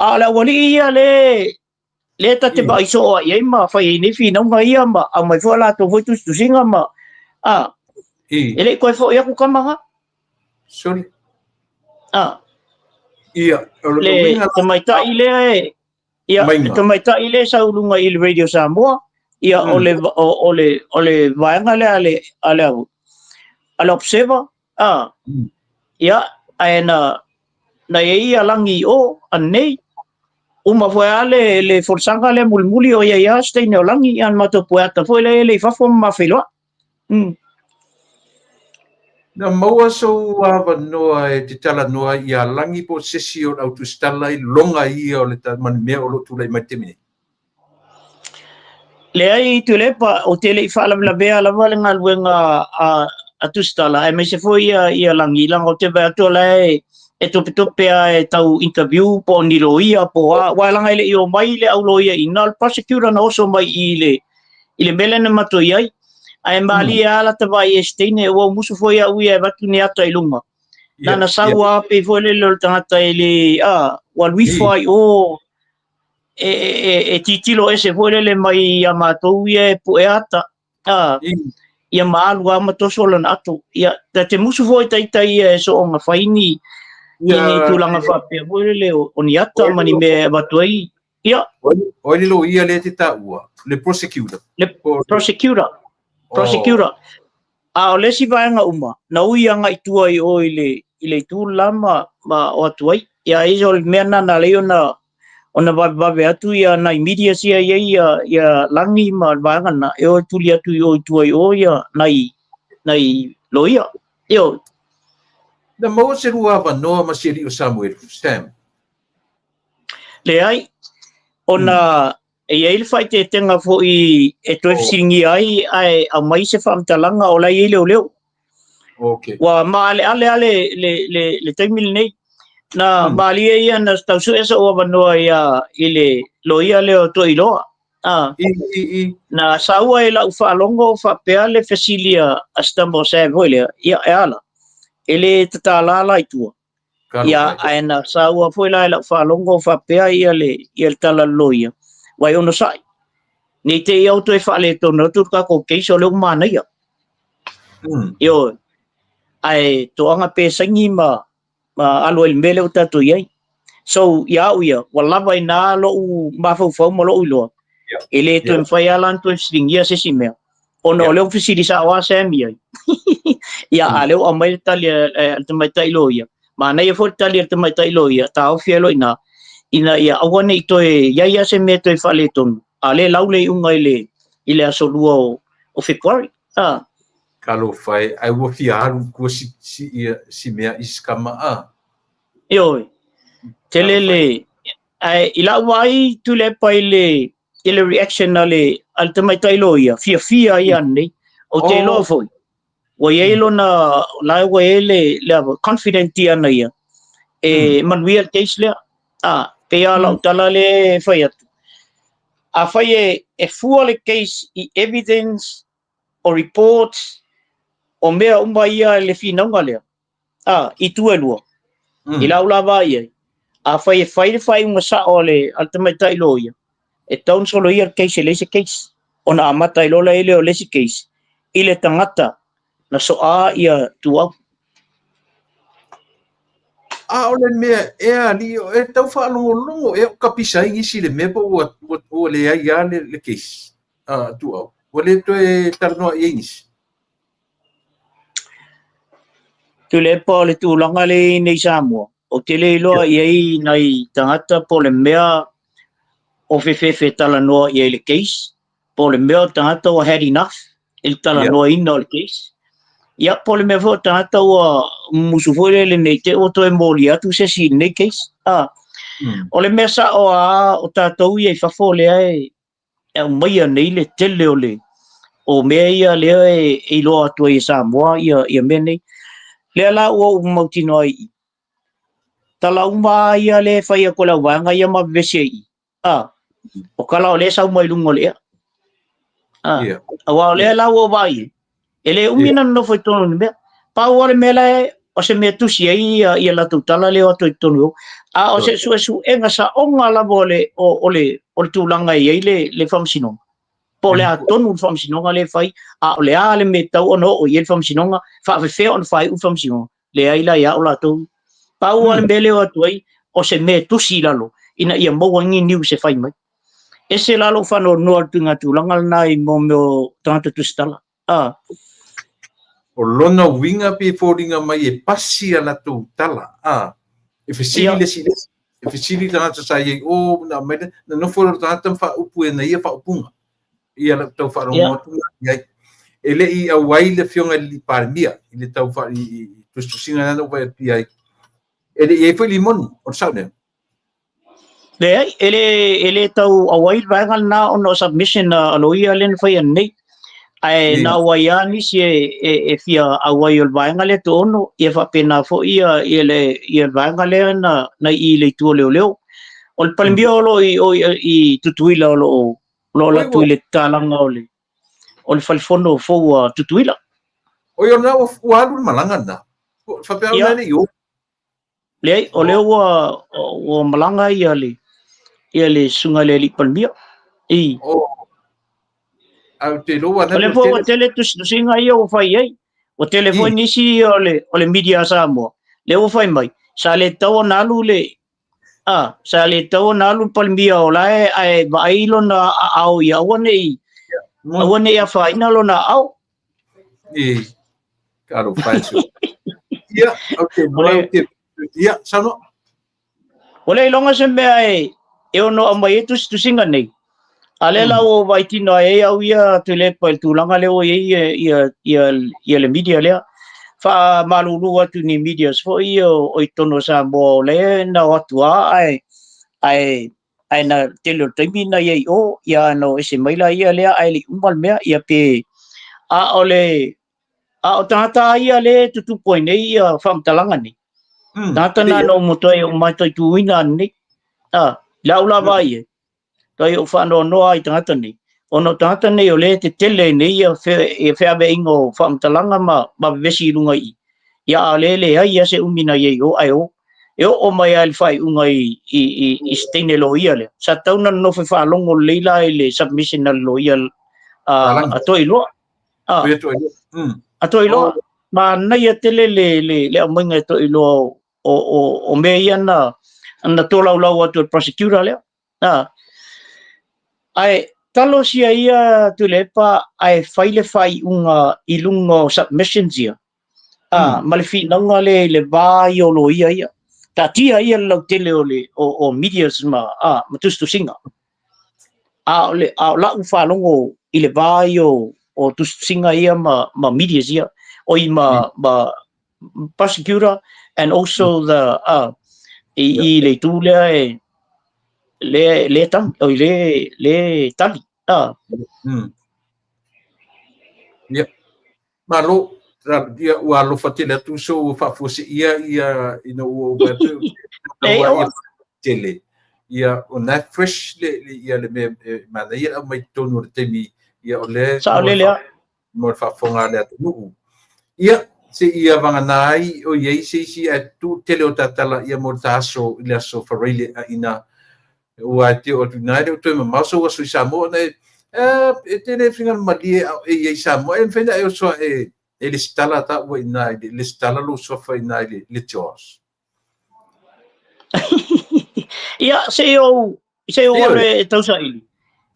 A o le aualii ia le, le ta te vaai soo ai i ai ma fai ai nei finauga ia ma aumai foi a latou foi tusitusiga ma, a, e le i toe foi atu tama na. Sorry. A. Ia, o le uiga tamaitai lea e ia le tamaitai lea e sau i luga i le Radio Samoa, ia o le o le o le vaega lea a le a le a le Observer, a. Ia, ae na na i ai ia Lagi i o anei, uma foi lava le le folasaga lea mulimuli o i ai lava se teine o Lagi, ia na matou pueata foi lea e le i fafo ma mafeiloai. Na maua sou avanoa e te talanoa ai ia Lagi po o se isi o le au tusitala i loga ia o le ma le mea o lo o tulai mai i le taimi nei? Leai Tuilaepa, ou te le i faalavelavea lava le galuega a Tusitala, aemaise foi ia Lagi, leaga ou te vaai atu o la e topetope lava e tau interview po o ni loia po o a, aua leaga e le i omai le au loia i ina, o le prosecutor na oso mai i le i le mea lea na matou i ai. Ae malie lava lata vaai e se teine, ua ou musu foi au ia e avatu ni ata i luga. Na na sau lava pei foi lele o le tagata e le, a, ua alu ifo lava i o, e, e, e titilo ese foi lele mai ia matou ia e pue ata, a, ia ma alu lava ma toso lana ato. Ia, ta te musu foi taita ia e soonga fai ni, i ni tulaga faapea foi lele o ni ata ma ni mea e avatu ai. Ia. O ai le loia lea e te taua? Le prosecutor. Le prosecutor. Prosecutor. A o le isi vaega uma, na ui agai i tua i o i le, i le itu le la ma, ma o atu ai. Ia, ai o le mea lena na ala ai ona, ona vavevave atu ia nai media sia i ai ia, ia Lagi ma le vaega lena, e o e tuli atu i o i tua i o ia nai, nai loia. Ioe. Na maua se lua avanoa ma si alii o Samuelu, Sam? Leai, ona e i ai le faaeteetega foi e toe fesiligia ai ae aumai se faamatalaga o la e i ai leoleo. Okay. Ua maaleale lava le, le, le, le taimi lenei. Na malie ia na tau sue sou avanoa ia i le loia lea o Toiloa. Ah. I, i, i. Na saua i lau faalogo faapea le fesili a si tama o Sam foi lea, ia e a la, e le tatala la i tua. Ia, ae na saua foi la i lau faalogo faapea ia le, ia le tala a le loia, ua e onosai. Ne i te i au toe faaletonu atu le tatou case o lea ua manaia. Ioe. Ae toaga pe saini ma, ma alu ai i le mea lea ua tatou i ai. So, ia au ia, ua lava i ina lou mafaufau ma lou iloa, e le toe mafai lava la ona toe fesiligia se isi mea, ona o lea ua fesili sao lava Sam i ai. Ia, a o lea ua aumai le tali a le tamaitai loia, manaia foi le tali a le tamaitai loia, taofi ai loa i ina, ina ia aua ne i toe i ai lava se mea e toe faaletonu, a o lea e lau le iuga i le aso 2 o Fepuari. Talofa e, ai ua fia alu i tua si mea i si tama a. Ioe, tele le, ae i lau vaai Tuilaepa i le, i le reaction a le, a le tamaitai loia, fiafia ia ananei. Ou te iloa foi, ua i ai lona, la ua i ai le, le confident ana ia, e manuia le case lea. A, pei lava lau tala lea e fai atu. Afai e fua le case i evidence o reports o mea uma ia i le finauga lea, a, i itu e lua, i lau la vaai i ai, afai e fai le faaiuga sao a le tamaitai loia, e tatau ona soloia le case e leai se case, ona amata ai loa lea o le isi case i le tagata na soa ia Tuau. A o le mea ea alii e tau faalogologo ea o kapisa ai nisi i le mea po ua leai lava le case a Tuau. Ua le toe talanoa i ai nisi. Tuilaepa o le tulaga lea e i ai nei i Samoa, ou te le iloa i ai nai tagata po o le mea o fefefe talanoa i ai i le case, po o le mea o tagata ua had enough i le talanoaina o le case. Ia, po o le mea foi o tagata ua musu foi lele ne i te i ua toe molia atu se isi i lenei case. A, o le mea sao lava o tatou ia i fafo lea e aumaia nei le tele o le o mea ia lea e iloa atu ai e Samoa ia mea nei. Lea la ua ou mautinoa ai i i, tala uma lava ia lea e fai atu e le auvaega ia ma vevesi ai i i, a, o tala o lea e sau mai luga o le ea. A, aua o lea la ua ou vaai i ai, e le umi ona nonofo i totonu o le mea. Pau lava le mea la e, o se mea tusi ai ia latou tala lea o atu i totonu o. A o se suesuega saoga lava o le, o, o le, o le tulaga e i ai le faamasinoga. Po o le a tonu le faamasinoga lea e fai, a o le a le mea e tatau ona oo i ai le faamasinoga, faafefea ona faaiu le faamasinoga. Leai la ia au latou. Pau lava le mea lea o atu ai, o se mea e tusi i lalo, ina ia maua ai ni news e fai mai. Ese la lou faanoanoa i le tulaga lena i mea o tagata tusitala. A. O lona uiga pe foliga mai e pasi a latou tala. A. E fesili le isi i le isi. E fesili le tagata sa i ai, o, na aumai le, na nofo le tagata ma faaupu e ana ia faaupuga. Ia lau tau faalogo atu i ai. E le i auai le Afioga i le Palemia i le tau i tusitusiga na ou vaai atu i ai. E le i ai foi Limoni, o le sao lea? Leai, e le tau auai le vaega lena ona o submission a loia lea na faia nei. Ae na auai lava nisi e fia auai o le vaega lea toaono, ia faapena foi ia le vaega lea na i i le itu o leoleo. O le Palemia o lo o i Tutuila o lo o alu atu i le tatalaga o le falefono fou a Tutuila. Oi, o lena ua alu le malaga lena. Faapea au lena e le i o. Leai, o lea ua malaga ia le susuga i le alii Palemia. I. Au te iloa O lea foi ua tele tusitusiga ia ua fai ai. Ua tele foi nisi o le media a Samoa, lea ua fai mai, sa le tatau ona alu le, a, sa le tatau ona alu le Palemia o la e ae vaai lona aao ia aua ne i, aua ne i afaina lona aao. I, talofa e sui. Ia, okay, ia, saunoa. Ua le iloga se mea e ono aumai ai tusitusiga nei. A lea la ua ou vaai tino ai au ia Tuilaepa i le tulaga lea ua i ai ia le media lea. Faamalulu atu i ni medias foi ia o i totonu o Samoa o lea na o atu lava ae na tele o le taimi na i ai i o, ia na o ese mai la ia lea ae le i uma le mea, ia pe a o le a o tagata ia lea e tutupu ai nei ia faamatalaga nei. Tagata na na matua ou mataituina nei. A, i lau la vaai ai, tai ou faanoanoa ai i tagata nei, ona o tagata nei o lea e tetele ai nei ia feaveaiga o faamatalaga ma vevesi i luga i i. Ia a o lea e leai lava se umi na i ai i o, ae o. E oo mai lava i le faaiuga i se teine loia lea. Sa tatau ona nonofo e faalogo lelei la i le submission a le loia a Toiloa. A Toiloa, manaia tele le aumaiga e Toiloa o mea ia na tolaulau atu e le prosecutor lea. Ae talosia ia Tuilaepa ae fai le faaiuga i luga o submissions ia, ma le finauga lea i le va ia o loia ia. Taatia ia le lautele o medias ma tusitusiga. A o lau faalogo i le va ia o tusitusiga ia ma medias ia, oi ma prosecutor and also the i le itu lea e le tali, oi le tali. Ia. Malo, ia ua alofa tele atu so ua faafuaseia ia ina ua ou vaai atu tele. Ia, o na e fresh le, le, ia, le mea e manaia le aumai totonu o le taimi, ia, o lea Saolele lava. Mo le faafofoga a le atunuu. Ia, se ia vagana ai o i ai se isi ae tuu tele o tatala ia mo le ta aso i le aso Faraile a ina ua e te oo atu ina e le o toe mamao sou aso i Samoa ona e e te le finagalo malie a o e i ai i Samoa e mafai ona e oso ae e lesitala taua ina i le lesitala lou suafa ina i le JOS. Ia, se i ou se i ou alu e tausaili.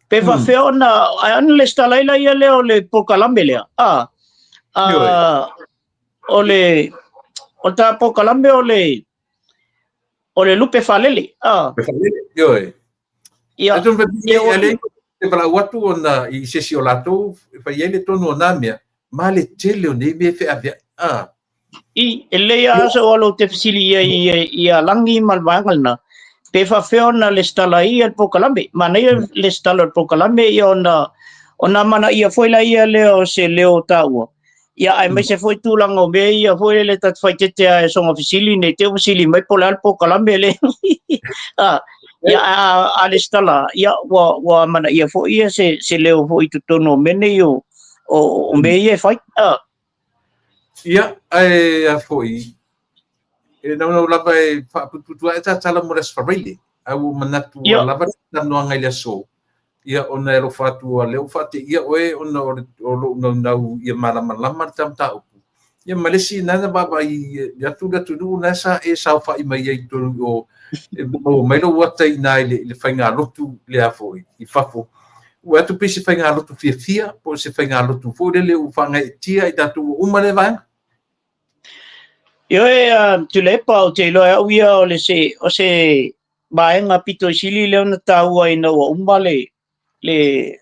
Pe faafefea ona, ae ana lesitala ai laia lea o le polokalame lea. A, a, o le, o le ta polokalame o le, o le lupe faalele. A. Lupe faalele, ioe. Ia, ia, o te valaau atu ona i se isi o latou e fai ai le tonu o nā mea, ma le tele o nei mea e feaveai. A. I, e lelei lava sou alo ou te fesili i ai ia Lagi ma le vaega lena, pe faapefea ona lesitala ai le polokalame. Manaia le lesitala o le polokalame ia ona ona amanaia foi laia lea o se leo o taua, ia aemaise foi tulaga o mea ia foi lele ta te faitete lava e soga fesili ne i te i ua fesili mai po o le a le polokalame lea. A, ia a, a lesitala, ia ua, ua amanaia foi ia se, se leo foi i totonu o mea nei o, o, o mea ia e fai. A. Ia, ae a foi, e naunau lava e faaputuputu ae ta tala mo le Aso Faraile, ae ua ou manatu ua lava le talanoaga i le aso, ia ona e alofa atu o lea ua faateia oe ona o, le, o lou naunau ia malamalama le ta mataupu. Ia ma le isi na na vaavaai atu le atunuu na sa e saofai mai ai i totonu o e maua mai lou ata i ina i le, i le faigalotu lea foi i fafo. Ua atu pei se faigalotu fiafia po o se faigalotu foi lele ua faagaeetia i tatou ua uma lea vaega. Ioe, Tuilaepa, ou te iloa e au ia o le se, o se vaega pito i sili lea ona taua ina ua uma le, le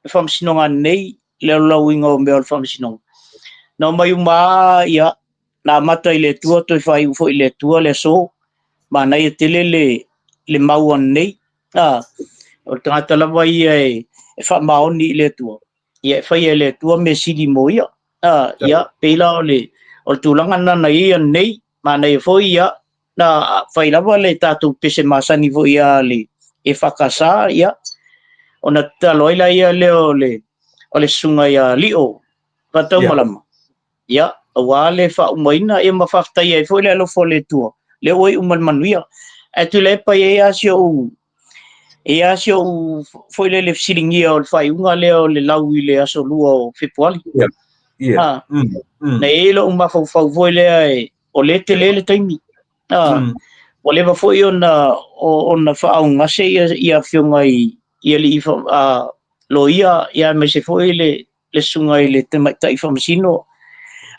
faamasinoga nei, le laulauina o mea o le faamasinoga. Na omai uma lava, ia, na amata i le Atua, toe faaiu foi i le Atua le aso. Manaia tele le, le mau ananei. A, o le tagata lava ia e, e faamaoni i le Atua, ia e faia e le Atua mea sili mo ia. A, ia, pei la o le, o le tulaga lena na i ai ananei, manaia foi, ia, na fai lava le tatou pese masani foi a le EFKS, ia, ona tatalo ai laia lea o le, o le susuga ia Lio Faataumalama, ia, aua le faaumaina, ia ma faafetaia ai foi le alofa o le Atua, lea ua iu ma le manuia. Ae Tuilaepa, e i ai lava si ou, e i ai lava si ou foi lele fesiligia o le faaiuga lea o le lau i le aso 2 o Fepuari. Yeah. Yeah. Na i ai lou mafaufau foi lea e, o lea e tele le taimi. Ua leva foi ona, ona faaaaogase ia, ia afioga i, i alii loia, ia aemaise foi le, le susuga i le tamaitai faamasino.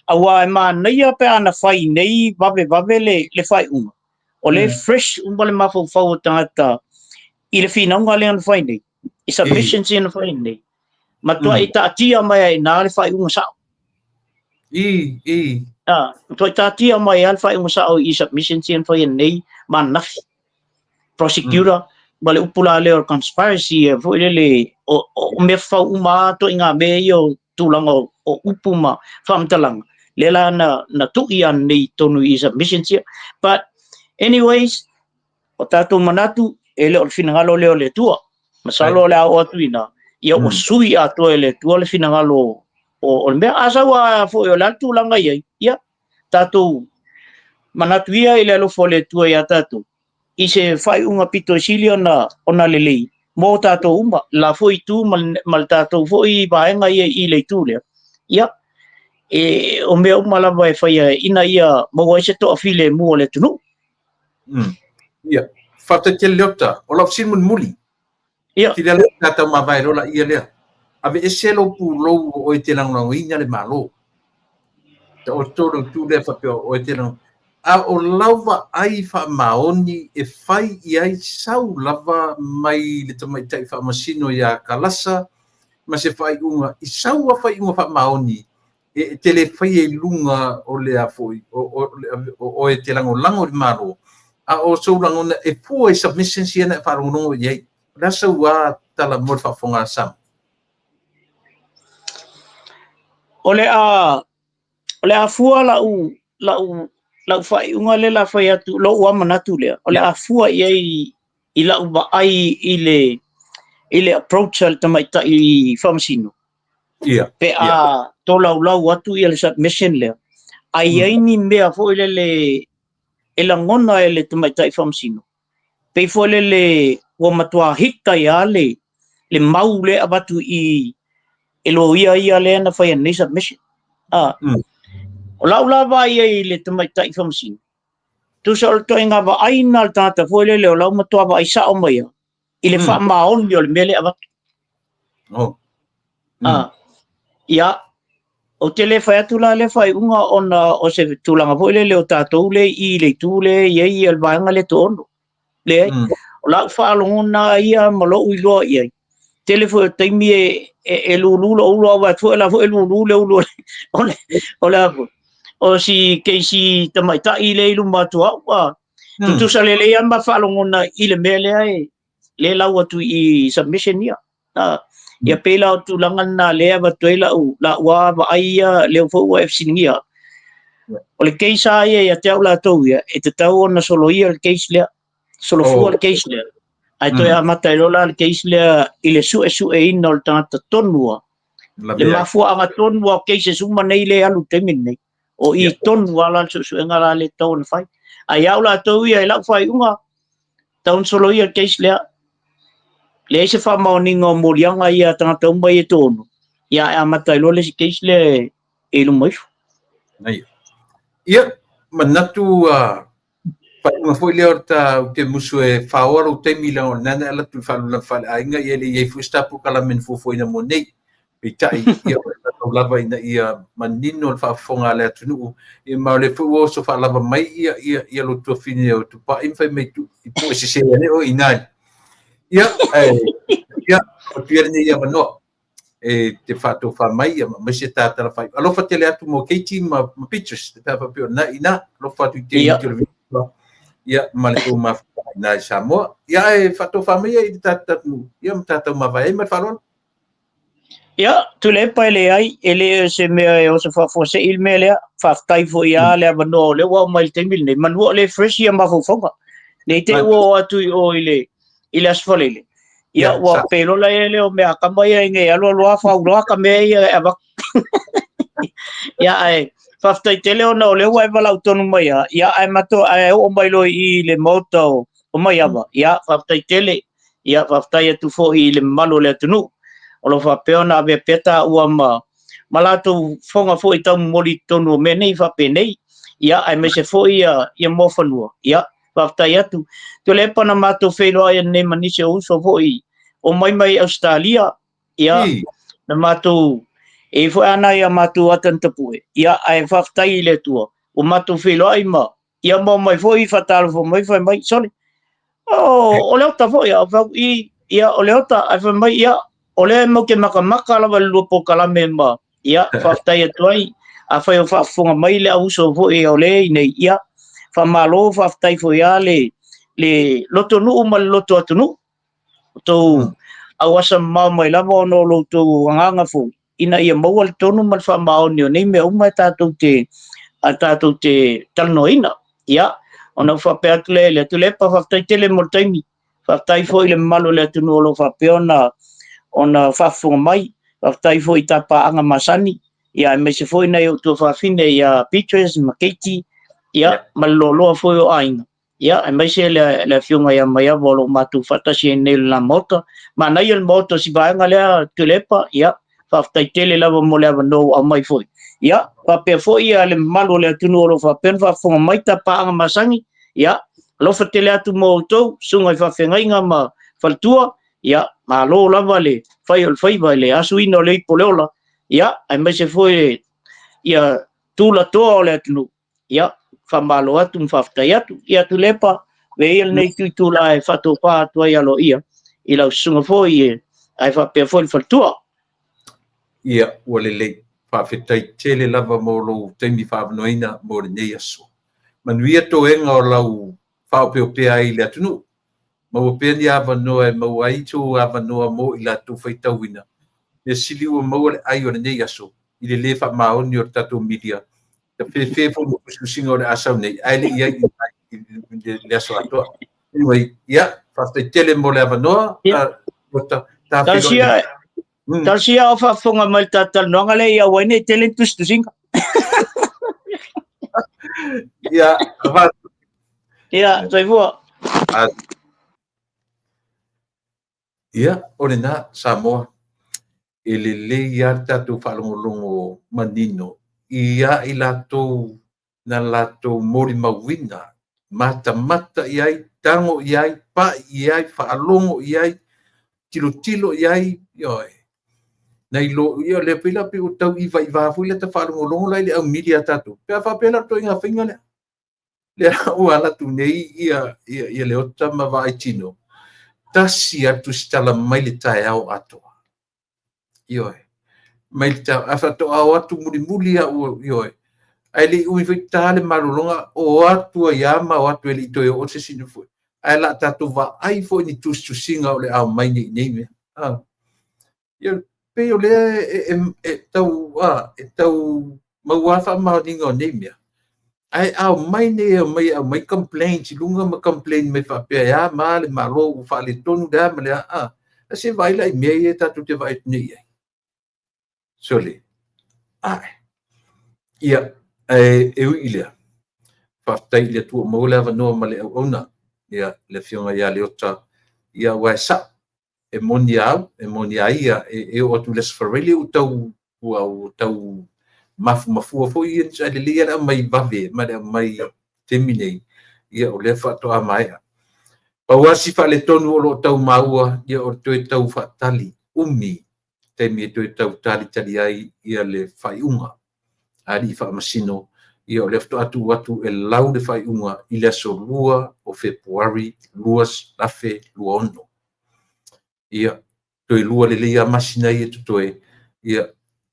Aua e manaia pe ana fai nei vavevave le, le faaiuga. O lea e fresh uma le mafaufau o tagata i le finauga lea na fai nei, i submissions ia na fai nei. Matuai taatia mai ai i ina le faaiuga sao. I, i. Ah, matuai taatia mai ai le faaiuga sao i submissions ia na fai nei ma ananafi. Prosecutor, ma le upu la lea o le conspiracy ia foi lele o, o, o mea fafau uma lava ituaiga mea ia o tulaga o, o upu ma faamatalaga, lea la na, na tui ananei i totonu i submissions ia. But anyways, o tatou manatu, e le o le finagalo lea o le Atua. Masalo o le a oo atu i ina, ia ua sui atoa e le Atua le finagalo o, o le mea. A sau lava foi o le a le tulaga i ai, ia, tatou manatu ia i le alofa o le Atua ia tatou, i se faaiuga pito sili ona, ona lelei mo tatou uma, le la foi itu ma le, ma le tatou foi vaega ia i le itu lea. Ia, e, o mea uma lava e faia ina ia maua ai se toafilemu o le atunuu. Ia, faafetai tele Leota. O lau fesili mulimuli. Ia. Sili lea tatou mavae loa laia lea. Aveese lou pulou o oe e te lagolagoina le Malo. Taoto lou tu lea faapea o oe te lagolagoina. A o lau vaai faamaoni e fai i ai sau lava mai le tamaitai faamasino ia Kalasa ma se faaiuga i sau a faaiuga faamaoni e te le faia i luga o le a foi, o oe e te lagolago i le Malo, a o sou lagona e fua i submissions ia na e faalogologo i ai. O le a sau a tala mo le faafofoga a Samoa? O le a, o le a fua lau, lau, lau faaiuga lea la fai atu, lou lava manatu lea, o le a fua i ai i lau vaai i le i le approach a le tamaitai faamasino. Pe a tolaulau atu ia le submission lea, a i ai ni mea foi lele e lagona e le tamaitai faamasino, pei foi lele ua matua hit ai lava le mau lea e avatu i e loia ia lea na faia nei submission. O lau la vaai ai i le tamaitai faamasino, tusa o le ituaiga vaai lena a le tagata foi lele o la ua matua vaai sao mai lava i le faamaoni o le mea lea e avatu. Ia, ou te le fai atu la lea faaiuga ona o se tulaga foi lele o tatou lea i i le itu lea e i ai le vaega lea toaono. Leai, o lau faalogona ia ma lou iloa i ai, tele foi o taimi e lulu lou ulu, aua foi la foi e lulu le ulu o le a foi, o si keisi tamaitai lea i luma atu au, a tutusa lelei lava ma faalogona i le mea lea e le lau atu i submission ia. Ia pei la o tulaga lena lea e avatu ai lau lau vaai ia lea foi ua e fesiligia. O le case lava ia ia te au latou ia, e tatau ona soloia le case lea, solofua le case lea, ae toe amata ai loa la le case lea i le suesueina o le tagata tonu lava. Le mafuaaga tonu lava o cases uma nei lea e alu i le taimi lenei, o i tonu lava la le suesuega la lea e tatau ona fai. Ae ia au latou ia i lau faaiuga, tatau ona soloia le case lea. Leai se faamaoniga o moliaga ia a tagata uma ia e toaono, ia ae amata ai loa le isi case lea e i luma ifo. Ia, manatu faaiuga foi lea o le ta ou te musu e faoa lou taimi leaga o lena na e alu atu i le faalavelave faaleaiga, ia e le i i ai foi se ta polokalame na fuafuaina mo nei. Peitai, ia o le tatau lava ina ia manino le faafofoga a le atunuu, ia ma o lea foi ua oso faalava mai ia ia ia lo tuafine o Tupai ma fai mai tu i pue sese ane oe i nai. Ia, ae, ia, o atu ia lenei avanoa e te faatofa mai ia ma aemaise ta tala faaiu. Alofa tele atu mo Katie ma Beatrice, pe a faapea o lena i ina, alofa atu i te i te o le ia ma le tou mafuta i ina i Samoa. Ia ae faatofa mai ia i le tatou atunuu, ia ma tatou mavae ai ma le faaaloalo. Ia, Tuilaepa e leai, e le o se mea e oso faafuasei le mea lea. Faafetai foi lava le avanoa o lea ua aumai i le taimi lenei, manu o lea e fresh ia mafaufauga. Ne i te i ua oo atu i o i le, i le Aso Faraile, ia ua peilola ia lea o meaakama ia i alu alu lava fau loa ka mea ia e avatu. Ia, ae faafetai tele ona o lea ua e valaau tonu mai lava, ia ae matou, ae oo mai loa i i le Maota o Maiava, ia faafetai tele. Ia, faafetai atu foi i le mamalu o le atunuu o lo o faapea ona avea pea taua ma latou fofoga foi taumomoli i totonu o mea nei faapenei, ia, aemaise foi ia Muafanua. Ia, faafetai atu. Tuilaepa na matou feiloai nei ma nisi o uso foi o mai mai Ausetalia, ia, na matou, e i ai foi lava nai a matou ata na tapue, ia, ae faafetai i le Atua ua matou feiloai ma ia ma omai foi faatalofa mai fai mai, sole, o le ota foi, a fai i, ia, o le ota, ae fai mai, ia, o lea matou te makamaka lava i le lua polokalame ma, ia, faafetai atu ai, afai o faafofoga mai le au uso foi o lea i nei, ia, faamalo, faafetai foi lava le lotonuu ma le loto atunuu, o tou auasa mamao mai lava ona o lo outou agaga foi, ina ia maua le tonu ma le faamaoni o nei mea uma e tatou te talanoaina. Ia, ona ou faapea atu lea i le Tuilaepa, faafetai tele mo le taimi, faafetai foi i le mamalu o le atunuu o lo o faapea ona faafofoga mai, faafetai foi i tapaaga masani, ia aemaise foi nai ou tuafafine ia Beatrice ma Katie, ia, ma le loaloa foi o aiga. Ia, aemaise le afioga ia Maiava o lo o matou faatasi ai nei i le la Maota. Manaia le Maota o si vaega lea, Tuilaepa, ia, faafetai tele lava mo le avanoa ua aumai foi. Ia, faapea foi ia le mamalu o le atunuu o lo o faapea ona faafofoga mai tapaaga masani, ia, alofa tele atu mo outou, susuga i faafeagaiga ma faletua, ia, malo lava le fai o le faiva i le asuina o le ipu o le ola, ia, aemaise foi ia tulatoa o le atunuu. Ia, faamalo atu ma faafetai atu. Ia, Tuilaepa, avea ia lenei itula e faatofa atu ai aloaia i lau susuga foi ae faapea foi le faletua. Ia, ua lelei. Faafetai tele lava mo lou taimi faaavanoaina mo lenei aso. Manuia toega o lau faaopeopea ai i le atunuu. Maua pea ni avanoa e maua ai sou avanoa mo i latou faitauina. Mea sili ua maua le ai o lenei aso i le lē faamaoni o le tatou media. Tafefe foi ma tusitusiga o le a sau nei, ae le i ai i le aso atoa. Anyway, ia, faafetai tele mo le avanoa. Talosia, talosia o faafofoga mai le talatalanoaga lea, ia aua ai ne i tele ni tusitusiga. Ia, avatu. Ia, soifua. Ia, o lena, Samoa, e lelei lava le tatou faalogologo manino ia i latou na latou molimauina, matamata i ai, tago i ai, pai i ai, faalogo i ai, tilotilo i ai, ioe. Nai lo, ia lea pei la pei ua tau ivaiva foi lea ta faalogologo la i le aumili a tatou. Pe a faapea la le ituaiga faiga lea. Lea ua alu atu nei ia Leota ma Vaai Tino, tasi lava le tusitala mai le taeao atoa. Ioe. Mai le taeao, ae faatoa o atu mulimuli lava ua, ioe. Ae le i umi foi ta le malologa, o atu ai lava ma o atu e le i toe oo se isi foi. Ae o le a tatou vaai foi i ni tusitusiga o le a aumai nei i nei mea. Ia, pei o lea e tau, e tau maua lava faamaoniga o nei mea. Ae aumai nei, aumai, aumai complaints i luga ma complain mai faapea e a ma le Malo ua faaletonu le a ma le a. A se vaai la i mea ia tatou te vaai atu nei i ai. Sole. Ae. Ia, e ui i lea, faafetai i le Atua ua maua le avanoa ma le auauna, ia, le Afioga ia Leota, ia, aua e sao, e moni a au, e moni a ia, e oo atu i le Aso Faraile ua tau, ua tau mafumafua foi ia, ae lelei lava le aumai vave ma le aumai taimi nei, ia, o lea faatoa maea. Pau lava si faaletonu o lo o tau maua, ia, o le toe tau faatali umi taimi e toe tau talitali ai ia le faaiuga a alii faamasino, ia o lea faatoa tuu atu e lau le faaiuga i le aso 2 o Fepuari 2026. Ia, toe lua lelei lava masina ia totoe, ia,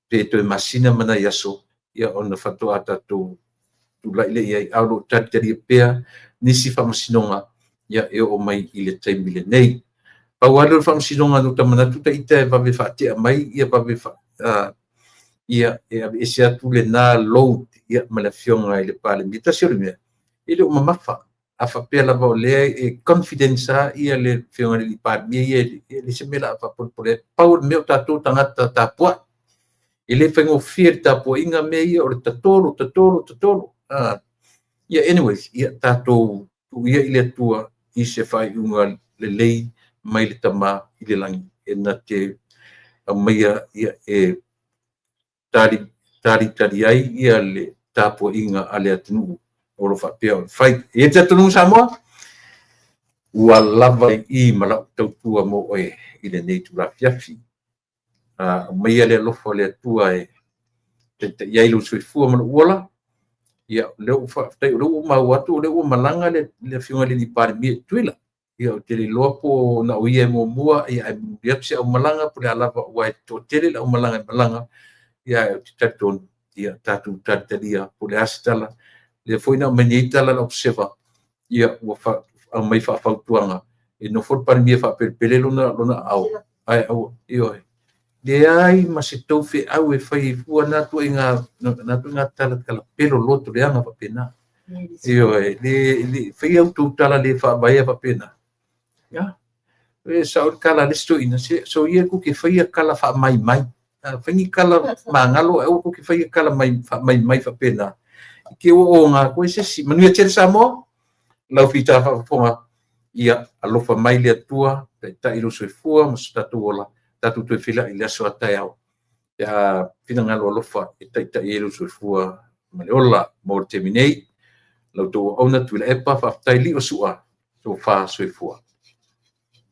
pe toe masina ma nai aso, ia ona faatoa tatou tulai lea i ai, a o lo o talitalia pea nisi faamasinoga, ia, e oo mai i le taimi lenei. Pau lava lea o le faamasinoga na ota manatu ita e vave faatea mai, ia vave ia e aveese atu lena load, ia, ma le Afioga i le Palemia. Tasi o le mea, e le o mamafa. A faapea lava o lea e confidence lava ia le Afioga i le Palemia ia, e leai se mea o le a faapolepole ai. Pau o le mea o tatou tagata tapuai. E le faigofie le tapuaiga mea ia o le tatolo, tatolo, tatolo. Ia, anyways, ia tatou tuu ia i le Atua i se faaiuga lelei mai le Tama i le lagi e na te aumaia, ia, e talitali ai ia le tapuaiga a le atunuu o lo o faapea ona fai. E i ai le talitonuga Samoa, ua lava i i ma lau tautua mo oe i lenei itula afiafi. Aumaia le alofa o le Atua e taitai ai lou soifua ma lou ola. Ia, o lea ua faafetai, o lea ua maua atu, o lea ua malaga le Afioga i le Palemia i Tutuila. Ia, ou te le iloa po na o ia e muamua, ia, ae mulimuli atu se aumalaga, po o le a lava, aua e toatele le aumalaga e malaga. Ia, ae ou te talitonu, ia, tatou talitalia po o le a se tala. Lea foi na aumai nei tala a le Observer, ia, ua aumai faafautuaga, e nofo le Palemia e faapelepele lona aao, ae aua, ioe, leai ma se tou feau e fai ai fua na ituaiga, na ituaiga tala talapelo loto leaga faapena. Ioe, le faia outou tala le faavaea faapena. Ia, e sao le tala a le isi toeaina, so ia tou te faia tala faamaimai. Fai ni tala magalo, ae aua tou te faia tala faamaimai faapena. I te ua oga atu ai se isi. Manuia tele Samoa, lau fita faafofoga, ia alofa mai le Atua, taitai lou soifua ma so tatou ola, tatou toe feiloai i le aso a taeao, pe a finagalo alofa e taitai ai lou soifua ma le ola. Mo le taimi nei, la outou auauna Tuilaepa, faafetai lio sua, tofa soifua.